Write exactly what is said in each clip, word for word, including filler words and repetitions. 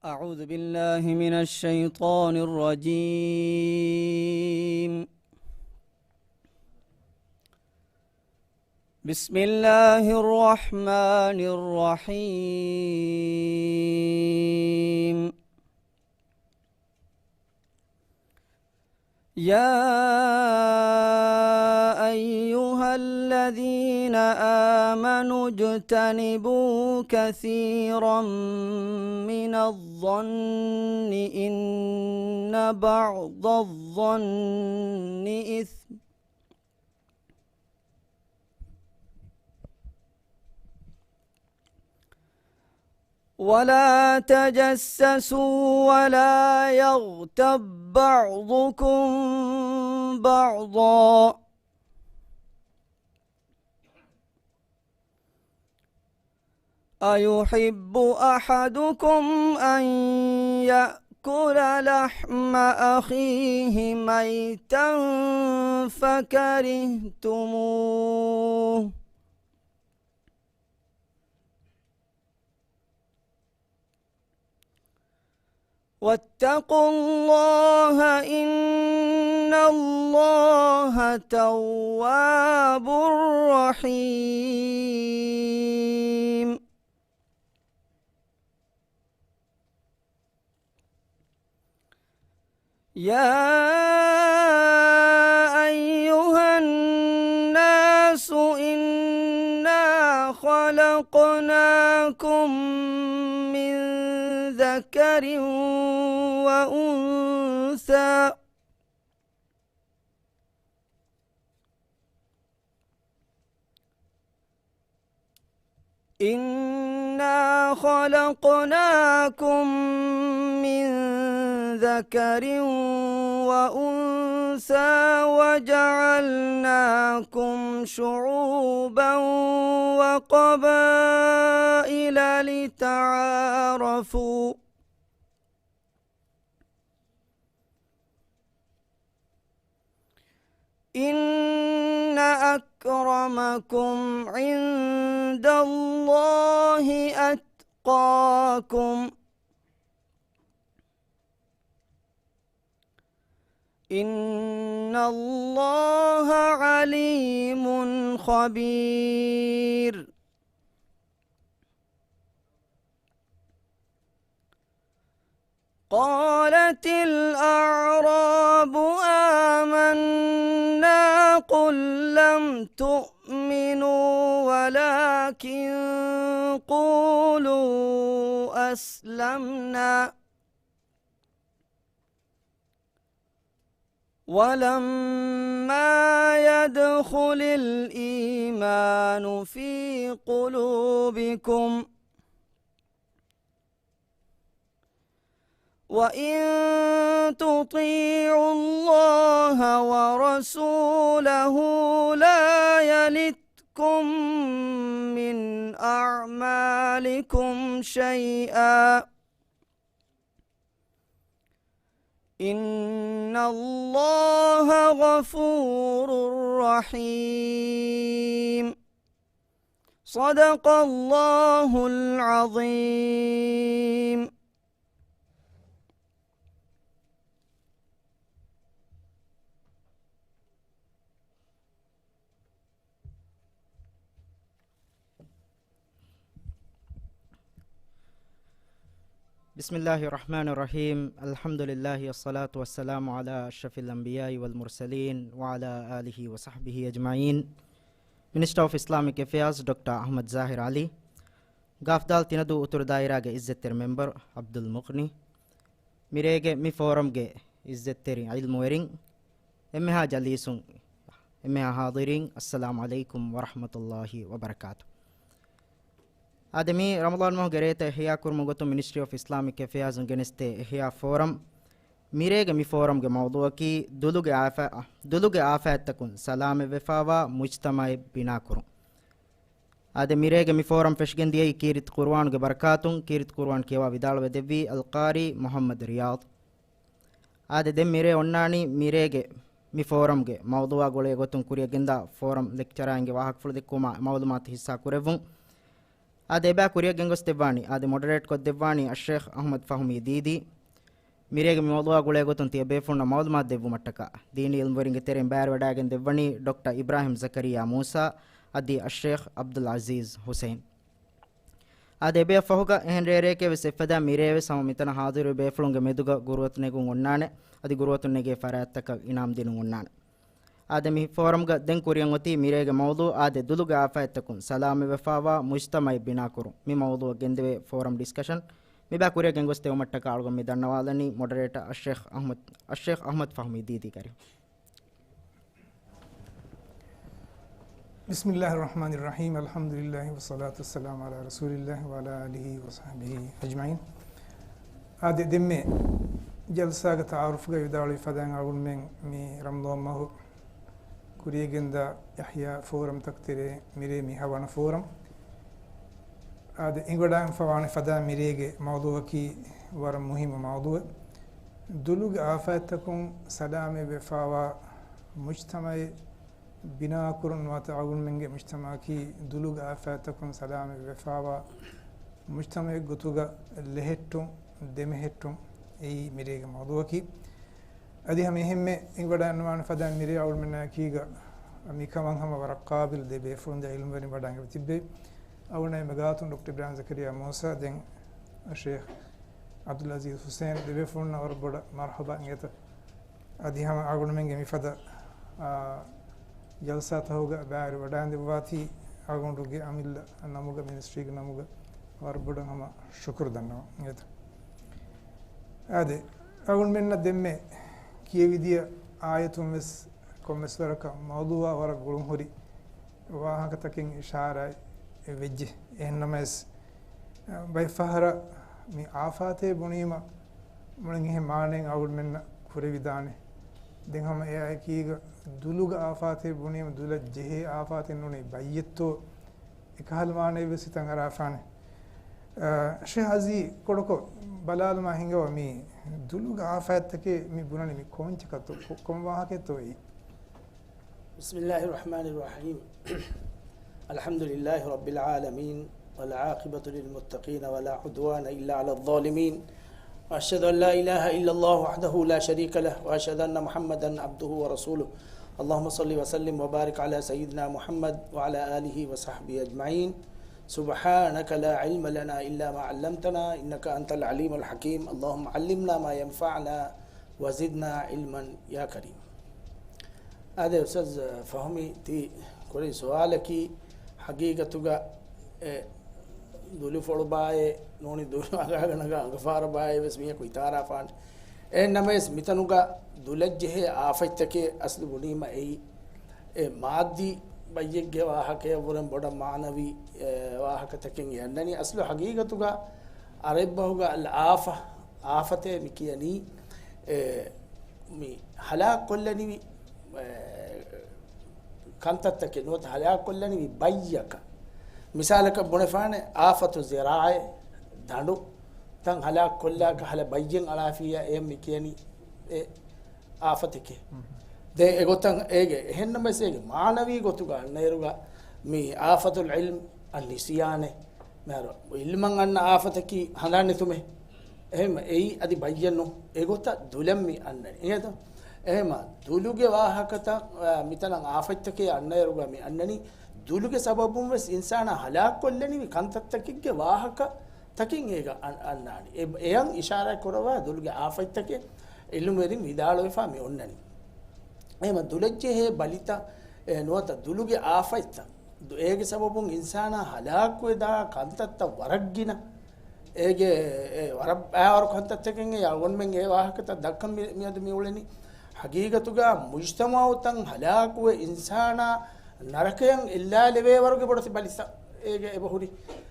أعوذ بالله من الشيطان الرجيم. بسم الله الرحمن الرحيم. يا أيها الذين آمنوا اجتنبوا كثيرا من الظن إن بعض الظن إثم، ولا تجسسوا ولا يغتب بعضكم بعضا، أيحب أحدكم أن يأكل لحم أخيه ميتا فكرهتموه، واتقوا الله إن الله تواب رحيم. يا أيها الناس إنا خلقناكم من ذكر وأنثى، إنا خلقناكم من ذكر وأنثى وجعلناكم شعوبا وقبائل لتعارفوا، إن أكرمكم عند الله أتقاكم، إن الله عليم خبير. قالت الأعراب آمنا، قل لم تؤمنوا ولكن قولوا أسلمنا ولما يدخل الإيمان في قلوبكم وإن تطيعوا الله ورسوله لا يلتكم من أعمالكم شيئا إن الله غفور رحيم. صدق الله العظيم. بسم الله الرحمن الرحيم. الحمد لله والصلاة والسلام على أشرف الأنبياء والمرسلين وعلى آله وصحبه أجمعين. މިނިސްޓަރ އޮފް އިސްލާމިކް އެފެއާޒް ޑޮކްޓަރ އަޙްމަދު ޒާހިރު ޢަލީ، ގާފްދާލް ތިނަދޫ އުތުރު ދާއިރާގެ އިއްޒަތްތެރި މެމްބަރު ޢަބްދުލް މުޣްނީ، މިރޭގެ މި ފޯރަމްގެ އިއްޒަތްތެރި ޢިލްމުވެރިން، އެންމެހާ ޖަލީސުން، އެންމެހާ ޙާޟިރީން، އައްސަލާމު ޢަލައިކުމް ވަރަޙްމަތުﷲި ވަބަރަކާތު. އާދެ، މި ރަމަޟާން މަހުގެ ރޭތައް އިޙްޔާކުރުމުގެ ގޮތުން މިނިސްޓްރީ އޮފް އިސްލާމިކް އެފެއާޒުން ގެނެސްދޭ އިޙްޔާ ފޯރަމް. މިރޭގެ މި ފޯރަމްގެ މައުޟޫޢަކީ ދުލުގެ އާފާ-، ދުލުގެ އާފާތްތަކުން ސަލާމަތްވެފާވާ މުޖްތަމަޢެއް ބިނާކުރުން. އާދެ، މިރޭގެ މި ފޯރަމް ފެށިގެންދިޔައީ ކީރިތި ޤުރުއާނުގެ ބަރަކާތުން. ކީރިތި ޤުރުއާން ކިޔަވާ ވިދާޅުވެ ދެއްވީ އަލްޤާރީ މުޙައްމަދު ރިޔާޟް. އާދެ، ދެން މިރޭ އޮންނާނީ މިރޭގެ މި ފޯރަމްގެ މައުޟޫޢާ ގުޅޭ ގޮތުން ކުރިއަށް ގެންދާ ފޯރަމް ލެކްޗަރާއިންގެ ވާހަކަފުޅު ދެއްކުމާ މަޢުލޫމާތު ހިއްސާ ކުރެއްވުން. އާދެ، އެބައި ކުރިއަށް ގެންގޮސްދެއްވާނީ، އާދެ، މޮޑަރޭޓް ކޮށްދެއްވާނީ އައްޝޭޚް އަޙްމަދު ފަހުމީ ދީދީ. މިރޭގެ މި މައުޟޫޢާ ގުޅޭ ގޮތުން ތިޔަބޭފުޅުންނަށް މަޢުލޫމާތު ދެއްވުމަށްޓަކާ، ދީނީ ޢިލްމުވެރިންގެ ތެރެއިން ބައިވެރިވެވަޑައިގެން ދެއްވަނީ ޑޮކްޓަރ އިބްރާހިމް ޒަކަރިއްޔާ މޫސާ އަދި އައްޝޭޚް ޢަބްދުލް ޢަޒީޒް ޙުސައިން. އާދެ، އެބައަށް ފަހުގަ އެހެން ރޭރެއެކޭ ވެސް އެއްފަދައިން މިރޭ ވެސް ހަމަ މިތަނަށް ޙާޟިރުވި ބޭފުޅުންގެ މެދުގަ ގުރުއަތު ނެގުން އޮންނާނެ، އަދި ގުރުއަތު ނެގޭ ފަރާތްތަކަށް އިނާމް ދިނުން އޮންނާނެ. އާދެ، މި ފޯރަމްގަ ދެން ކުރިއަށް އޮތީ މިރޭގެ މައުޟޫޢު، އާދެ، ދުލުގެ އާފާތްތަކުން ސަލާމަތްވެފާވާ މުޖްތަމަޢެއް ބިނާކުރުން، މި މައުޟޫޢަށް ގެންދެވޭ ފޯރަމް ޑިސްކަޝަން މިބާ ކުރިއަށް ގެންގޮސްދެވުމަށްޓަކާ އަޅުގަނޑު މި ދަންނަވާލަނީ މޮޑަރޭޓަރ އައްޝޭޚް އަޙްމަދު، އައްޝޭޚް އަޙްމަދު ފަހުމީ ދީދީ ކަރި. بسم الله الرحمن الرحيم. الحمد لله والصلاة والسلام على رسول الله وعلى آله وصحبه أجمعين. އާދެ، ދެންމެ ޖަލްސާގެ ތަޢާރުފުގައި ވިދާޅުވި ފަދައިން އަޅުގަނޑުމެން މި ރަމަޟާން މަހު ކުރިއަށްގެންދާ އިޙްޔާ ފޯރަމްތަކު ތެރޭ މިރޭ މި ހަވަނަ ފޯރަމް. އާދެ، އެނގިވަޑައިގެންފަވާނެ ފަދަ މިރޭގެ މައުޟޫޢަކީ ވަރަށް މުހިއްމު މައުޟޫޢެއް. ދުލުގެ އާފާތްތަކުން ސަލާމަތްވެފާވާ މުޖްތަމަޢެއް ބިނާކުރުން ނުވަތަ އަޅުގަނޑުމެންގެ މުޖްތަމަޢަކީ ދުލުގެ އާފާތްތަކުން ސަލާމަތްވެފާވާ މުޖްތަމަޢެއް ގޮތުގަ ލެހެއްޓުން، ދެމެހެއްޓުން އެއީ މިރޭގެ މައުޟޫޢަކީ. އަދި ހަމަ އެހެންމެ އެނގިވަޑައިގަންނަވާނެ ފަދަ މިރޭ އަޅުގަނޑުމެންނާއެކީގަ މިކަމަށް ހަމަ ވަރަށް ޤާބިލު ދެ ބޭފުޅުން ދެ ޢިލްމުވެރިން ވަޑައިގެން ތިއްބެވި. އަޅުގަނޑާއި މެގާތުން ޑޮކްޓަރ އިބްރާހިމް ޒަކަރިއްޔާ މޫސާ ދެން ޝޭޚް ޢަބްދުލް ޢަޒީޒް ޙުސައިން ދެ ބޭފުޅުންނަށް ވަރަށް ބޮޑަށް މަރްޙަބާ އިނގޭތަ. އަދި ހަމަ އަޅުގަނޑުމެންގެ މިފަދަ، އާ، ޖަލްސާތަކުގަ ބައިވެރިވަޑައިގެންދެއްވާތީ އަޅުގަނޑުގެ އަމިއްލަ ނަމުގަ މިނިސްޓްރީގެ ނަމުގަ ވަރަށް ބޮޑަށް ހަމަ ޝުކުރު ދަންނަވަން އިނގޭތަ. އާދެ، އަޅުގަނޑުމެންނަށް ދެންމެ ކިޔެވިދިޔަ އާޔަތުން ވެސް ކޮންމެސް ވަރަކަށް މައުޟޫޢާ ވަރަށް ގުޅުންހުރި ވާހަކަތަކެއް އިޝާރާތް ވެއްޖެ. އެހެންނަމަވެސް، ބައެއް ފަހަރަށް މި އާފާތޭ ބުނީމަ މުޅިން އެހެން މާނައެއް އަޅުގަނޑުމެންނަށް ކުރެވިދާނެ. ދެން ހަމަ އެއާއެކީގަ ދުލުގެ އާފާތޭ ބުނީމަ ދުލަށް ޖެހޭ އާފާތެއް ނޫނީ ބައްޔެއްތޯ؟ އެކަހަލަ މާނައެއް ވެސް ހިތަށް އަރާފާނެ. އަ، ޝޭޚް އަޒީ ކޮޑަކޮށް ބަލާލުމާ ހިނގަވަ މީ ދުލުގެ އާފާތްތަކޭ މި ބުނަނީ މި ކޮންޗަކަށްތޯ؟ ކޮ-، ކޮން ވާހަކައެއްތޯ އެއީ؟ بسم الله الرحمن الرحيم. الحمد لله رب العالمين، والعاقبة للمتقين، ولا عدوان إلا على الظالمين، وأشهد أن لا إله إلا الله وحده لا شريك له، وأشهد أن محمدا عبده ورسوله. اللهم صل وسلم وبارك على سيدنا محمد وعلى آله وصحبه أجمعين. سبحانك لا علم لنا إلا ما علمتنا إنك أنت العليم الحكيم. اللهم علمنا ما ينفعنا وزدنا علما يا كريم. އާދެ، އުސްތާޛް ފަހުމީ، ތި ކުރި ސުވާލަކީ ހަގީގަތުގަ އެ ދުލުފޮޅު ބާއޭ ނޫނީ ދުލު އަގާގަނަގާ އަނގަފާރަ ބާއޭ ވެސް މީހަކު އިތާރާފާނެ. އެހެން ނަމަވެސް، މިތަނުގަ ދުލަށްޖެހޭ އާފަތްތަކެއް އަސްލު ބުނީމަ އެއީ، އެ މާއްދީ ބައްޔެއްގެ ވާހަކަޔަށްވުރެން ބޮޑަށް މާނަވީ، އެ، ވާހަކަތަކެއް އެ އަންނަނީ. އަސްލު ހަގީގަތުގަ ޢަރަބިބަހުގަ އަލް އާފަ، އާފަތޭ މި ކިޔަނީ، އެ، މި ހަލާކުކޮށްލަނިވި، އެ، ކަންތައްތަކެއް ނުވަތަ ހަލާކުކޮށްލަނިވި ބައްޔަކަށް. މިސާލަކަށް ބުނެފާނެ، އާފަތު ޒިރާޢަތް، ދަނޑު ތަން ހަލާކުކޮށްލާ ކަހަލަ ބައްޔެއް އަޅާފިއްޔާ އެ މި ކިޔަނީ އެ އާފަތެކޭ. ދެން އެގޮތަށް އޭގެ އެހެންނަމަވެސް އޭގެ މާނަވީ ގޮތުގަ އަންނައިރުގަ މި އާފަތުލް ޢިލްމް އައްނިސްޔާނޭ. މިހާރު ޢިލްމަށް އަންނަ އާފަތަކީ ހަނދާން ނެތުމޭ. އެހެން އެއީ އަދި ބައްޔެއް ނޫން. އެގޮތަށް ދުލަށް މި އަންނަނީ. އިނގޭތަ؟ އެހެމަ ދުލުގެ ވާހަކަތައް، އާ، މިތަނަށް އާފަތްތަކޭ އަންނައިރުގަ މި އަންނަނީ، ދުލުގެ ސަބަބުން ވެސް އިންސާނާ ހަލާކުކޮށްލަނިވި ކަންތައްތަކެއްގެ ވާހަކަ ތަކެއް އޭގަ އަން-، އަންނާނެ. އެ-، އެޔަށް އިޝާރާތް ކުރައްވާ ދުލުގެ އާފަތްތަކެއް ޢިލްމުވެރިން ވިދާޅުވެފާ މި އޮންނަނީ. އެހެމަ ދުލަށްޖެހޭ ބަލިތައް، އެ، ނުވަތަ ދުލުގެ އާފަތްތައް، ދު-، އޭގެ ސަބަބުން އިންސާނާ ހަލާކުވެދާ ކަންތައްތައް ވަރަށް ގިނަ. އޭގެ، އެ، ވަރަށް ބައިވަރު ކަންތައްތަކެއް އެ އަޅުގަނޑުމެން އެ ވާހަކަތައް ދައްކަން މި-، މިއަދު މި އުޅެނީ. ހަގީގަތުގަ މުޖްތަމަޢުތައް ހަލާކުވެ އިންސާނާ ނަރަކަޔަށް އެއްލާލެވޭ ވަރުގެ ބޮޑެތި ބަލިތައް އޭގެ އެބަހުރި.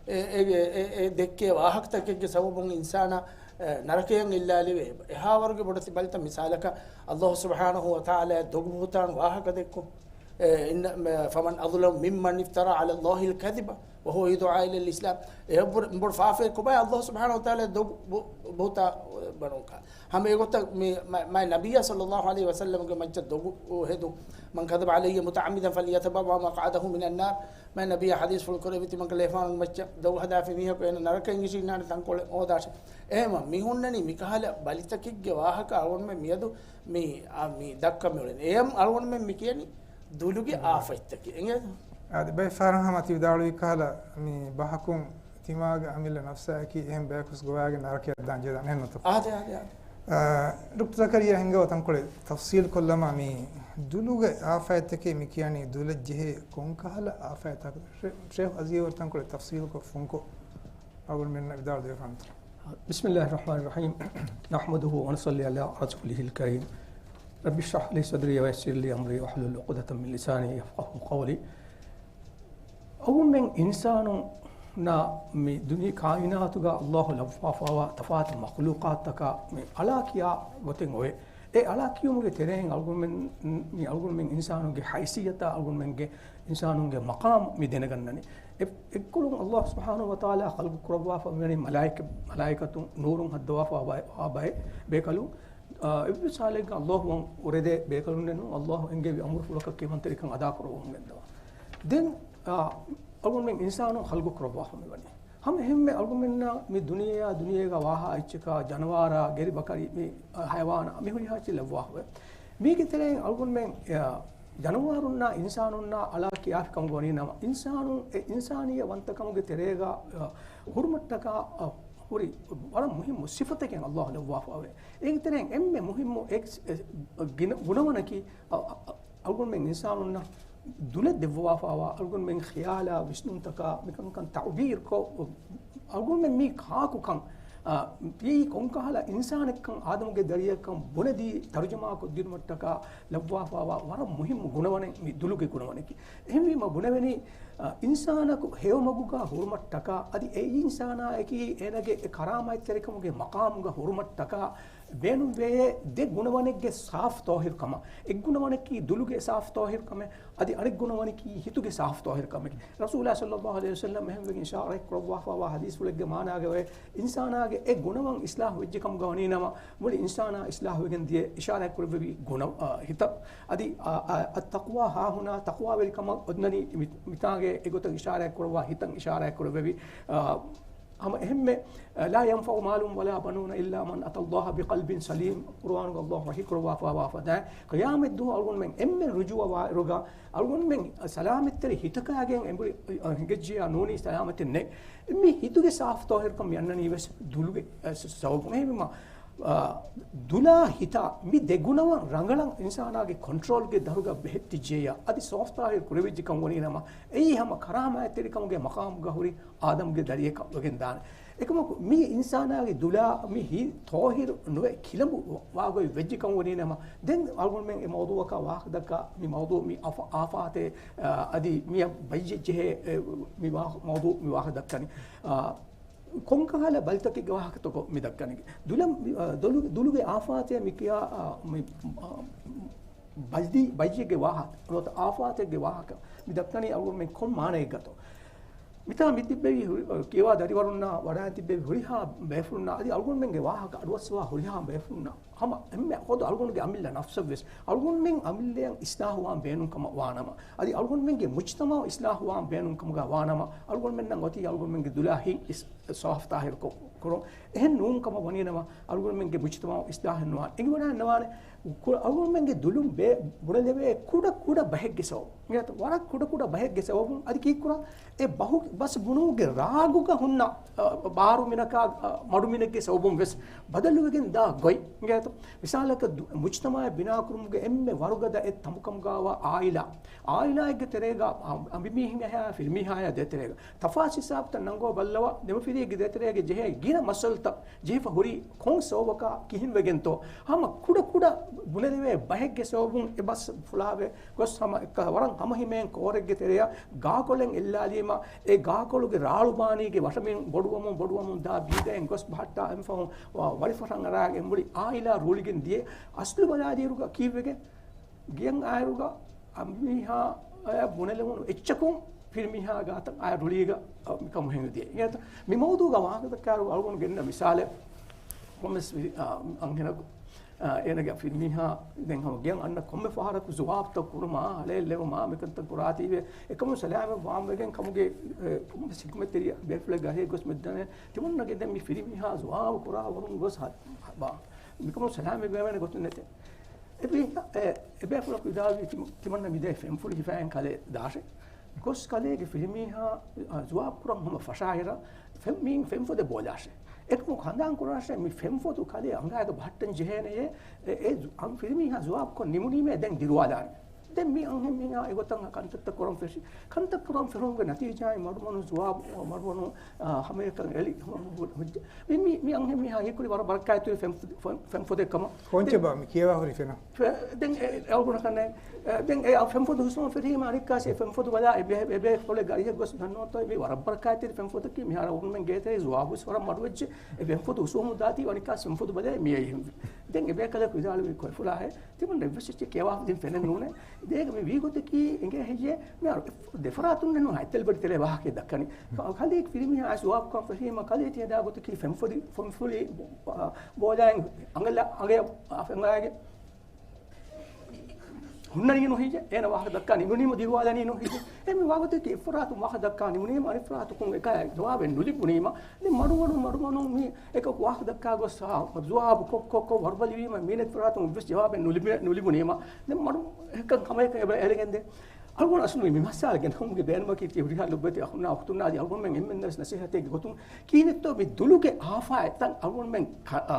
އެ، އޭގެ، އެ، އެ ދެއްކޭ ވާހަކަތަކެއްގެ ސަބަބުން އިންސާނާ، އެ، ނަރަކަޔަށް އެއްލާލެވޭ. އެހާ ވަރުގެ ބޮޑެތި ބަލިތައް މިސާލަކަށް އައްލާހު ސުބްޙާނަހޫ ވަތަޢާލާ ދޮގު ބުހުތާން ވާހަކަ ދެއްކުން. އެ، އިން-، މެ-، فمن أظلم ممن افترى على الله الكذب. وهو يدعى إلى الإسلام. އެ ބޮޑު، ބޮޑު ފާފައެއް ކޮބާ ﷲ ސުބްޙާނަހޫ ވަތަޢާލާ ދޮގު ބު-، ބުހުތާ ބަނުންކަ. ހަމަ އެގޮތަށް މި މަ-، މާތް ނަބިއްޔާ ޞައްލައްލާހު ޢަލައިހި ވަސައްލަމްގެ މައްޗަށް ދޮގު ހެދުން. من كذب علي متعمدا فليتبوأ مقعده من النار. މާތް ނަބިއްޔާ ޙަދީޘްފުޅު ކުރެއްވި ތިމަންކަލޭފާނުގެ މައްޗަށް ދޮގު ހަދާފި މީހަކު އޭނަ ނަރަކައިން އިށީންނާނެ ތަންކޮޅެއް ހޯދާށޭ. އެހެމަ މި ހުންނަނީ މިކަހަލަ ބަލިތަކެއްގެ ވާހަކަ އަޅުގަނޑުމެން މިއަދު މި، އާ، މި ދައްކަން މިއުޅެނީ. އެއަށް އަޅުގަނޑުމެން މި ކިޔަނީ ދުލުގެ އާފަތްތަކެއް. އެނގޭތަ؟ އާދެ، ބައެއް ފަހަރަށް ހަމަ ތި ވިދާޅުވި ކަހަލަ މި ބަހަކުން ތިމާގެ އަމިއްލަ ނަފްސާއެކީ އެހެން ބަޔަކުވެސް ގޮވާގެން ނަރަކަޔަށް ދާން ޖެހޭ ދާނެ ނުތަ؟ އާދެ، އާދެ، އާދެ. އާ، ޑޮކްޓަރ ޒަކަރިއްޔާ ހިންގަވަ ތަންކޮޅެއް ތަފްސީލް ކޮށްލަމާ މި ދުލުގެ އާފަތްތަކެއް މި ކިޔަނީ ދުލަށް ޖެހޭ ކޮންކަހަލަ އާފަތްތަކެއް؟ ޝޭ-، ޝޭޚް އަޒީޒް ވަރަށް ތަންކޮޅެއް ތަފްސީލްކޮށް ފުންކޮށް އަޅުގަނޑުމެންނަށް ވިދާޅު ދެވިފާނެތަ؟ بسم الله الرحمن الرحيم. نحمده ونصلي على رسوله الكريم. رب اشرح لي صدري ويسر لي أمري واحلل عقدة من لساني يفقهوا قولي. އަޅުގަނޑުމެން އިންސާނުންނާ މި ދުނިޔެ ކާއިނާތުގަ ﷲ ލައްވާފައިވާ ތަފާތު މަޚްލޫޤާތްތަކާ މި އަޅާ ކިޔާ ގޮތެއް އޮވޭ. އެ އަޅާ ކިޔުމުގެ ތެރެއިން އަޅުގަނޑުމެން، މި އަޅުގަނޑުމެން އިންސާނުންގެ ހައިސިއްޔަތާ އަޅުގަނޑުމެންގެ އިންސާނުންގެ މަޤާމު މި ދެނެގަންނަނީ. އެ-، އެއްކޮޅުން ﷲ ސުބްޙާނަހޫ ވަތަޢާލާ ޚަލްޤު ކުރައްވާފަ މިވަނީ މަލާއިކަ-، މަލާއިކަތުން ނޫރުން ހައްދަވާފަ ވާ ބައެއް، ވާ ބައެއް ބޭކަލުން. އާ، އެއްވެސް ޙާލެއްގަ ﷲ ވަން އުރެދޭ ބޭކަލުންނެއް ނޫން. ﷲ އެންގެވި އަމުރުފުޅަކަށް ކިޔަމަންތެރިކަން އަދާކުރައްވަމުން ގެންދަވާ. ދެން، އާ، އަޅުގަނޑުމެން އިންސާނުން ޚަލްޤު ކުރައްވާފަ މިވަނީ. ހަމަ އެހެންމެ އަޅުގަނޑުމެންނަށް މި ދުނިޔެއާ ދުނިޔޭގަ ވާހާ އެއްޗަކާ ޖަނަވާރާ ގެރި ބަކަރި މި، އަ، ހަޔަވާނާ މި ހުރިހާ އެއްޗެއް ލައްވާފަވޭ. މީގެ ތެރެއިން އަޅުގަނޑުމެން، އަ، ޖަނަވާރުންނާ އިންސާނުންނާ އަޅާ ކިޔާފި ކަމުގަ ވަނީ ނަމަ، އިންސާނުން އެ އިންސާނިއްޔަތް ވަންތަކަމުގެ ތެރޭގަ، އަ، ހުރުމަށްޓަކާ، އަ، ހުރި ވަރަށް މުހިއްމު ސިފަތަކެއް އައްލާހު ލައްވާފައެވެ. އޭގެ ތެރެއިން އެންމެ މުހިއްމު އެކްސް-، އެ، ގިނަ-، ގުނަވަނަކީ، އަ، އަ، އަޅުގަނޑުމެން އިންސާނުންނަށް ދުލެއް ދެއްވަވާފައިވާ، އަޅުގަނޑުމެން ޚިޔާލާ ވިސްނުންތަކާ މިކަންކަން ތަޢުބީރުކޮށް، އަޅުގަނޑުމެން މީ ކާކުކަން، އަ، މީ ކޮންކަހަލަ އިންސާނެއްކަން އާދަމުގެ ދަރިއަކަން ބުނެދީ ތަރުޖަމާކޮށްދިނުމަށްޓަކާ ލައްވާފައިވާ ވަރަށް މުހިއްމު ގުނަވަނެއް މި ދުލުގެ ގުނަވަނެކީ. އެހެންވީމަ ބުނެވެނީ، އަ، އިންސާނަކު ހެޔޮމަގުގަ ހުރުމަށްޓަކާ އަދި އެ އިންސާނާއެކީ އޭނަގެ އެ ކަރާމަތްތެރިކަމުގެ މަޤާމުގަ ހުރުމަށްޓަކާ ބޭނުންވޭ ދެ ގުނަވަނެއްގެ ސާފު ޠާހިރުކަމަށް. އެއް ގުނަވަނަކީ ދުލުގެ ސާފު ޠާހިރުކަމެއް، އަދި އަނެއް ގުނަވަނަކީ ހިތުގެ ސާފު ޠާހިރުކަމެކޭ. ރަސޫލާ ޞައްލައްލާހު ޢަލައިހި ވަސައްލަމް އެހެންވެގެން އިޝާރާތް ކުރައްވާފައިވާ ޙަދީޘްފުޅެއްގެ މާނާގައި އިންސާނާގެ އެ ގުނަވަން އިޞްލާޙު ވެއްޖެ ކަމުގަ ވަނީ ނަމަ، މުޅި އިންސާނާ އިޞްލާޙު ވެގެން ދިޔަ އިޝާރާތް ކުރެއްވެވި ގުނަ، އަ، ހިތަށް. އަދި، އަ، އަ، އައްތަޤްވާ ހާހުނާ، ތަޤްވާވެރިކަމަށް އޮންނަނީ މި-، މިތާގެ އެގޮތަށް އިޝާރާތް ކުރައްވާ ހިތަށް އިޝާރާތް ކުރެއްވެވި، އަ، ހަމަ އެހެންމެ، އަ، لا ينفع مال ولا بنون إلا من أتى الله بقلب سليم. ޤުރުއާނުގަ އައްލާހު ވަޙީ ކުރައްވާފައިވާ ފަދައިން، ޤިޔާމަތްދުވަހު އަޅުގަނޑުމެން އެންމެ ރުޖޫޢަވާއިރުގަ އަޅުގަނޑުމެން ސަލާމަތްތެރި ހިތަކާގެން އެނބުރި، އަ، ހިނގައްޖިޔާ ނޫނީ ސަލާމަތެއް ނެތް. މި ހިތުގެ ސާފު ޠާހިރުކަން މި އަންނަނީ ވެސް ދުލުގެ، އަ، ސަ-، ސަބަބުން. އެހެންވީމަ، އާ، ދުލާ ހިތާ މި ދެ ގުނަވަން ރަނގަޅަށް އިންސާނާގެ ކޮންޓްރޯލްގެ ދަށުގަ ބެހެއްޓިއްޖެއްޔާ، އަދި ސާފު ޠާހިރު ކުރެވިއްޖެ ކަމަށް ވަނީ ނަމަ، އެއީ ހަމަ ކަރާމަތްތެރިކަމުގެ މަޤާމުގަ ހުރި އާދަމްގެ ދަރިއަކަށް ވެގެން ދާނެ. އެކަމަކު، މި އިންސާނާގެ ދުލާ މި ހިތް ޠާހިރު ނުވެ ކިލަނބު ވާގޮތް ވެއްޖެ ކަމަށް ވަނީ ނަމަ، ދެން އަޅުގަނޑުމެން އެ މައުޟޫޢަކާ ވާހަކަ ދައްކާ މި މައުޟޫޢު މި އަފަ-، އާފާތެއް، އަ، އަދި މިއަށް ބައްޔެއް ޖެހޭ، އެ، މި ވާ-، މައުޟޫޢު މި ވާހަކަ ދައްކަނީ. އާ، ކޮންކަހަލަ ބަލިތަކެއްގެ ވާހަކަތަކޯ މި ދައްކަނީ؟ ދުލަ-، އަ، ދޮލު-، ދުލުގެ އާފާތެއް މި ކިޔާ، އަ، މި، އަ، ބަލި-، ބައްޔެއްގެ ވާހަކަ، ނުވަތަ އާފާތެއްގެ ވާހަކަ މި ދައްކަނީ އަޅުގަނޑުމެން ކޮން މާނައެއްގަތޯ؟ މިތާ މި ތިއްބެވި ހުރި-، ކިޔަވާ ދަރިވަރުންނާ ވަޑައި ތިއްބެވި ހުރިހާ ބޭފުޅުންނާ އަދި އަޅުގަނޑުމެންގެ ވާހަކަ އަޑުއައްސަވާ ހުރިހާ ބޭފުޅުންނާ ހަމަ އެންމެ ޚުދު އަޅުގަނޑުގެ އަމިއްލަ ނަފްސަށްވެސް އަޅުގަނޑުމެން އަމިއްލައަށް އިޞްލާޙުވާން ބޭނުންކަމަށް ވާނަމަ، އަދި އަޅުގަނޑުމެންގެ މުޖްތަމަޢު އިޞްލާޙުވާން ބޭނުންކަމުގަ ވާނަމަ، އަޅުގަނޑުމެންނަށް އޮތީ އަޅުގަނޑުމެންގެ ދުލާ ހިތް އިސް-، ސާފު ޠާހިރު ކު-، ކުރުން. އެހެން ނޫން ކަމަށް ވަނީނަމަ، އަޅުގަނޑުމެންގެ މުޖްތަމަޢު އިޞްލާޙެއް ނުވާނެ. އެނގިވަޑައެއް ނުވާނެ. ކު-، އަޅުގަނޑުމެންގެ ދުލުން ބޭ-، ބުނެލެވޭ ކުޑަ ކުޑަ ބަހެއްގެ ސަބަބުން. އިނގޭތަ؟ ވަރަށް ކުޑަ ކުޑަ ބަހެއްގެ ސަބަބުން އަދި ކީއްކުރާ؟ އެ ބަހު-، ބަސް ބުނުމުގެ ރާގުގަ ހުންނަ، އަ، ބާރު މިނަކާ، އަ، މަޑުމިނެއްގެ ސަބަބުން ވެސް ބަދަލުވެގެން ދާ ގޮތް. އިނގޭތަ؟ މިސާލަކަށް ދު-، މުޖްތަމަޢެއް ބިނާކުރުމުގެ އެންމެ ވަރުގަދަ އެއް ތަނބުކަމުގަވާ އާއިލާ. އާއިލާއެއްގެ ތެރޭގަ އަ-، އަނބިމީހުން އެހާ ފިރިމީހާޔާ ދޭތެރޭގަ ތަފާސް ހިސާބުތައް ނަންގަވަ ބައްލަވާ، ދެމަފިރިއެއްގެ ދޭތެރޭގަ ޖެހޭ ގިނަ މައްސަލަތައް ޖެހިފަ ހުރީ ކޮން ސަބަބަކާ ކިހިންވެގެންތޯ؟ ހަމަ ކުޑަ ކުޑަ ބުނެލެވޭ ބަހެއްގެ ސަބަބުން އެ ބަސް ފުޅާވެ ގޮސް ހަމަ އެއްކަ-، ވަރަށް ހަމަހިމޭން ކޯރެއްގެ ތެރެއަށް ގާކޮޅެއް އެއްލާލީމަ، އެ ގާކޮޅުގެ ރާޅުބާނީގެ ވަށަމިން ބޮޑުވަމުން ބޮޑުވަމުން ދާ ބީދައިން ގޮސް ބަހައްޓާ އެންފަހުން ވަ-، ވަޅިފަށަން އަރާގެން މުޅި އާއިލާ ރޫޅިގެން ދިޔަ. އަސްލު ބަލާލިއިރުގަ ކީއްވެގެން؟ ގެއަށް އާއިރުގަ އަނބިމީހާ އަޔަށް ބުނެލެވުނު އެއްޗަކުން ފިރިމީހާ ގާތަށް އާ ރުޅީގަ، އަ، މިކަމު ހެނދު ދިޔަ. އިނގޭތަ؟ މި މައުޟޫގަ ވާހަކަ ދައްކާއިރު އަޅުގަނޑު ގެންނަ މިސާލެއް، ކޮންމެސް ވި-، އަ، އަންހެނަކު، އަ، އޭނަގެ ފިރިމީހާ ދެން ހަމަ ގެއަށް އަންނަ ކޮންމެ ފަހަރަކު ޖުވާބުތައް ކުރުމާ، ހަޅޭއް ލެވުމާ، މިކަންތައް ކުރާތީވެ، އެކަމު ސަލާމަތް ވާންވެގެން ކަމުގެ، އެ، ކޮންމެސް ހިކުމަތްތެރި ބޭފުޅެއް ގަރޭ ގޮސް މިދަނެ، ތިމަންނަގެ ދެން މި ފިރިމީހާ ޖުވާބު ކުރާ ވަރުން ގޮސް ހަ-، ހަ-، ބާ، މިކަމު ސަލާމަތް ވެވޭނެ ގޮތުން ނެތޭ. އެ ބޭ-، އެ، އެބޭފުޅަކު ވިދާޅުވީ ތިމަ-، ތިމަންނަ މިދޭ ފެންފުޅި ހިފައިގެން ކަލޭ ދާށޭ. ގޮސް ކަލޭގެ ފިރިމީހާ، އަ، ޖުވާބު ކުރަން ހަމަ ފަށާއިރަށް ފެން-، މީން ފެންފޮދެއް ބޯލާށޭ. އެކަމަކު ހަނދާން ކުރާށޭ މި ފެންފޮދު ކަލޭ އަނގާގަ ބަހައްޓަން ޖެހޭނެޔޭ. އެ، އެ ޖު-، އަން ފިރިމީހާ ޖުވާބު ކޮށް ނިމުނީމޭ ދެން ދިރުވާލާނެ. ދެން މި އަންހެން މީހާ އެގޮތަށް ކަންތައްތައް ކުރަން ފެށި. ކަންތައް ކުރަން ފެށުމުގެ ނަތީޖާއިން މަޑުމަޑުން ޖުވާބު، މަޑުމަޑުން، އާ، ހަމައެކަން އެޅި، ހަމަ ހުއްޖަ. މި، މި، މި އަންހެން މީހާ ހީކުރި ވަރަށް ބަރަކާތްތެރި ފެން-، ފެން-، ފެންފޮދެއް ކަމަށް. ކޯންޗެއް ބާ މި ކިޔަވާ ހުރި ފެނަށް؟ ފެ-، ދެން އެ، އެ އަޅުގަނޑަކަށް ނެތް. އެ، ދެން އެ ފެންފޮދު ހުސްވަން ފެށީމަ އަނެއްކާސް އެ ފެންފޮދު ބަލާ އެ ބޭ-، އެ ބޭފުޅެއް ގަރިއަށް ގޮސް ދަންނަވަންތޯ މި ވަރަށް ބަރަކާތްތެރި ފެންފޮދަކީ މިހާރު އަޅުގަނޑުމެން ގޭތެރޭ ޖުވާބު ވެސް ވަރަށް މަޑުވެއްޖެ. އެ ފެންފޮދު ހުސްވަމުން ދާތީ އަނެއްކާސް ފެންފޮދު ބަލާ މި އެ. ދެން އެ ބޭކަލަކު ވިދާޅުވީ ކޮއެފުޅާހޭ ތިމަން އެއްވެސް އެއްޗެއް ކިޔަވާފަ ދިން ފެނެއް ނޫނޭ. ދޭގެ މި ވީ ގޮތަކީ އެނގޭ ހެއްޔޭ؟ މިހާރު ދެފަރާތުން ނޫން އެއްތަލްބަޑި ތެރޭ ވާހަކައެއް ދައްކަނީ. ކަލޭ ފިރިމީހާ އައިސް ވާކުކަން ފެށީމަ ކަލޭ ތިޔަ ދާ ގޮތަކީ ފެންފޮދި، ފެންފުޅި، އަ، ބޯލާއިން އަނގަލަ، އަނގަޔަށް އަނގަޔަށް ހުންނަނީ ނުހިއްޔެ؟ އޭނަ ވާހަކަ ދައްކާ ނިމުނީމަ ދިރުވާލަނީ ނުހިއްޔެ؟ އެ މި ވާގޮތަކީ އެއްފަރާތުން ވާހަކަ ދައްކާ ނިމުނީމަ އަނެއްފަރާތަކުން އެކާ ޖަވާބެއް ނުލިބުނީމަ، ދެން މަޑުމަޑުން މަޑުމަޑުން މި އެކަކު ވާހަކަ ދައްކާ ގޮސް ޖަވާބު ކޮށް ކޮށް ކޮށް ވަރުބަލިވީމަ މީނަތްފަރާތުން އެއްވެސް ޖަވާބެއް ނުލިބި-، ނުލިބުނީމަ، ދެން މަޑު އެކަން ހަމައެކަން އެބަ އެޅިގެންދޭ. އަޅުގަނޑު އަސްލު މި މައްސާލަ ގެންދަވުމުގެ ބޭނުމަކީ ތި ހުރިހާ ލޮބުވެތި އަޚުންނާ އުޚްތުންނާ އަދި އަޅުގަނޑުމެން އެންމެންނަށް ނަސޭހަތެއްގެ ގޮތުން ކީނެއްތޯ މި ދުލުގެ އާފާތްތައް އަޅުގަނޑުމެން ކަ-، އާ،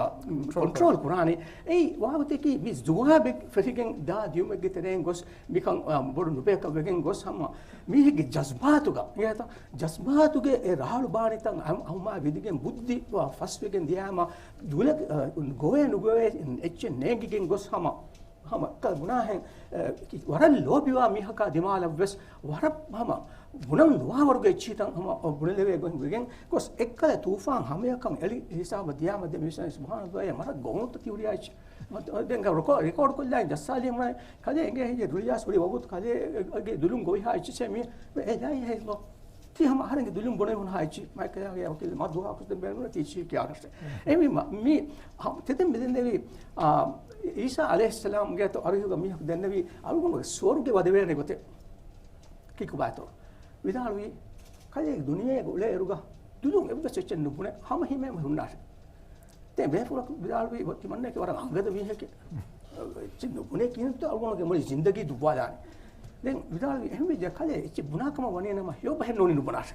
ކޮންޓްރޯލް ކުރާނެ. އެއީ ވާގޮތަކީ މި ޖަވާބެއް ފެށިގެން ދާ ދިޔުމެއްގެ ތެރެއިން ގޮސް މިކަން، އާ، ބޮޑު ނުބައިކަށް ވެގެން ގޮސް ހަމަ މީހެއްގެ ޖަޒްބާތުގަ، އިނގޭތަ؟ ޖަޒްބާތުގެ އެ ރާޅު ބާނިތައް އަމް-، އަހުމާ ވިދިގެން ބުއްދި ފަސްވެގެން ދިޔާމަ ދުލަ-، އާ، ގޮވޭ ނުގޮވޭ އެއްޗެއް ނޭނގިގެން ގޮސް ހަމަ ހަމަ ކަ-، ބުނާހެން، އެ، ވަރަށް ލޯބިވާ މީހަކާ ދިމާލަށްވެސް ވަރަށް ހަމަ ބުނަން ނުވާވަރުގެ އެއްޗިހިތައް ހަމަ ބުނެލެވޭ ގޮތް ވެގެން ގޮސް އެއްކަލަ ތޫފާން ހަމަޔަކަށް އެޅި ހިސާބަށް ދިޔާމަ ދެ މީސާ ސުބްޙާނައްލާހް އެ މަރަށް ގޮވުންތަ ތިހުރިޔާ އެއްޗެއް. ދެން ރެކޯ-، ރެކޯޑް ކޮށްލާ ޖައްސާލީމަ ކަލޭ އެނގޭ ހެއްޔޭ ދުޅިޔާސް ހުރި ވަގުތު ކަލޭގެ ދުލުން ގޮވިހާ އެއްޗެއް މި އެ ލައި ހެއްލޯ. ތި ހަމަ އަހަރެންގެ ދުލުން ބުނެ ހުން ހާއްޗި މައިކަޔާގެ ވަކީލް މަދު ހާކުސް ދެން ބޭނުން ތީ ޗީ ކިޔާ ރަށެ. އެމީ މަ-، މީ ހަ-، ތެދެން މިދެންނެވި، އާ، އީސާ އަލައިހިއްސަލާމްގެ އަތު އަރިހުގަ މީހަކު ދެންނެވި އަޅުގަނޑުގެ ސުވަރުގެ ވަދެވޭނެ ގޮތެއް. ކިކުބާތޯ؟ ވިދާޅުވީ، ކަލޭ ދުނިޔޭގެ އުޅޭއިރުގަ ދުލުން އެއްވެސް އެއްޗެއް ނުބުނެ ހަމަ ހިމޭމަ ހުންނާށެ. ދެން ބޭފުޅަކު ވިދާޅުވީ، ތިމަންނައަކީ ވަރަށް އަނގަދަ މީހެކޭ. އެއްޗެއް ނުބުނޭ ކީނަތޯ އަޅުގަނޑުގެ މުޅި ޒިންދަގީ ދުއްވާލާނެ. ދެން ވިދާޅުވީ، އެހެންވެއްޖެ ކަލޭ އެއްޗެއް ބުނާކަމަށް ވަނީނަމަ ހެޔޮބަހެއް ނޫނީ ނުބުނާށެ.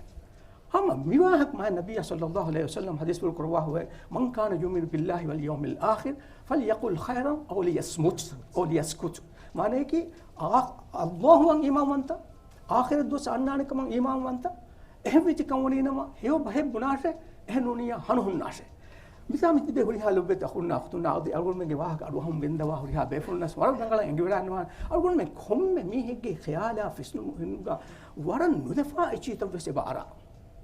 ހަމަ މިވާހަކަ މާތް ނަބިއްޔާ ޞައްލައްލާހު ޢަލައިހި ވަސައްލަމް ޙަދީޘްފުޅު ކުރައްވާ ހުވޭ، "من كان يؤمن بالله واليوم الآخر فليقل خيرا أو ليصمت، أو ليسكت." މާނަޔަކީ، އާ، ﷲ އަށް އީމާންވަންތަ، އާޚިރަތް ދުވަސް އަންނާނެ ކަމަށް އީމާންވަންތަ، އެހެން ވެއްޖެ ކަމަށް ވަނީނަމަ ހެޔޮ ބަހެއް ބުނާށޭ، އެހެން ނޫނިއްޔާ ހަނު ހުންނާށޭ. މިސާ މިތިބޭ ހުރިހާ ލޮބުވެތި އަޚުންނާ އުޚްތުންނާ އަދި އަޅުގަނޑުމެންގެ ވާހަކަ އަޑުއަހަމުން ގެންދަވާ ހުރިހާ ބޭފުޅުންނަސް ވަރަށް ރަނގަޅަށް އެނގިވަޑައިގަންނަވާނެ. އަޅުގަނޑުމެން ކޮންމެ މީހެއްގެ ޚިޔާލާ ފިސްނުނު ހިންގާ ވަރަށް ނުލަފާ އެއްޗިހިތަށް ވެސް އެބަ އަރާ.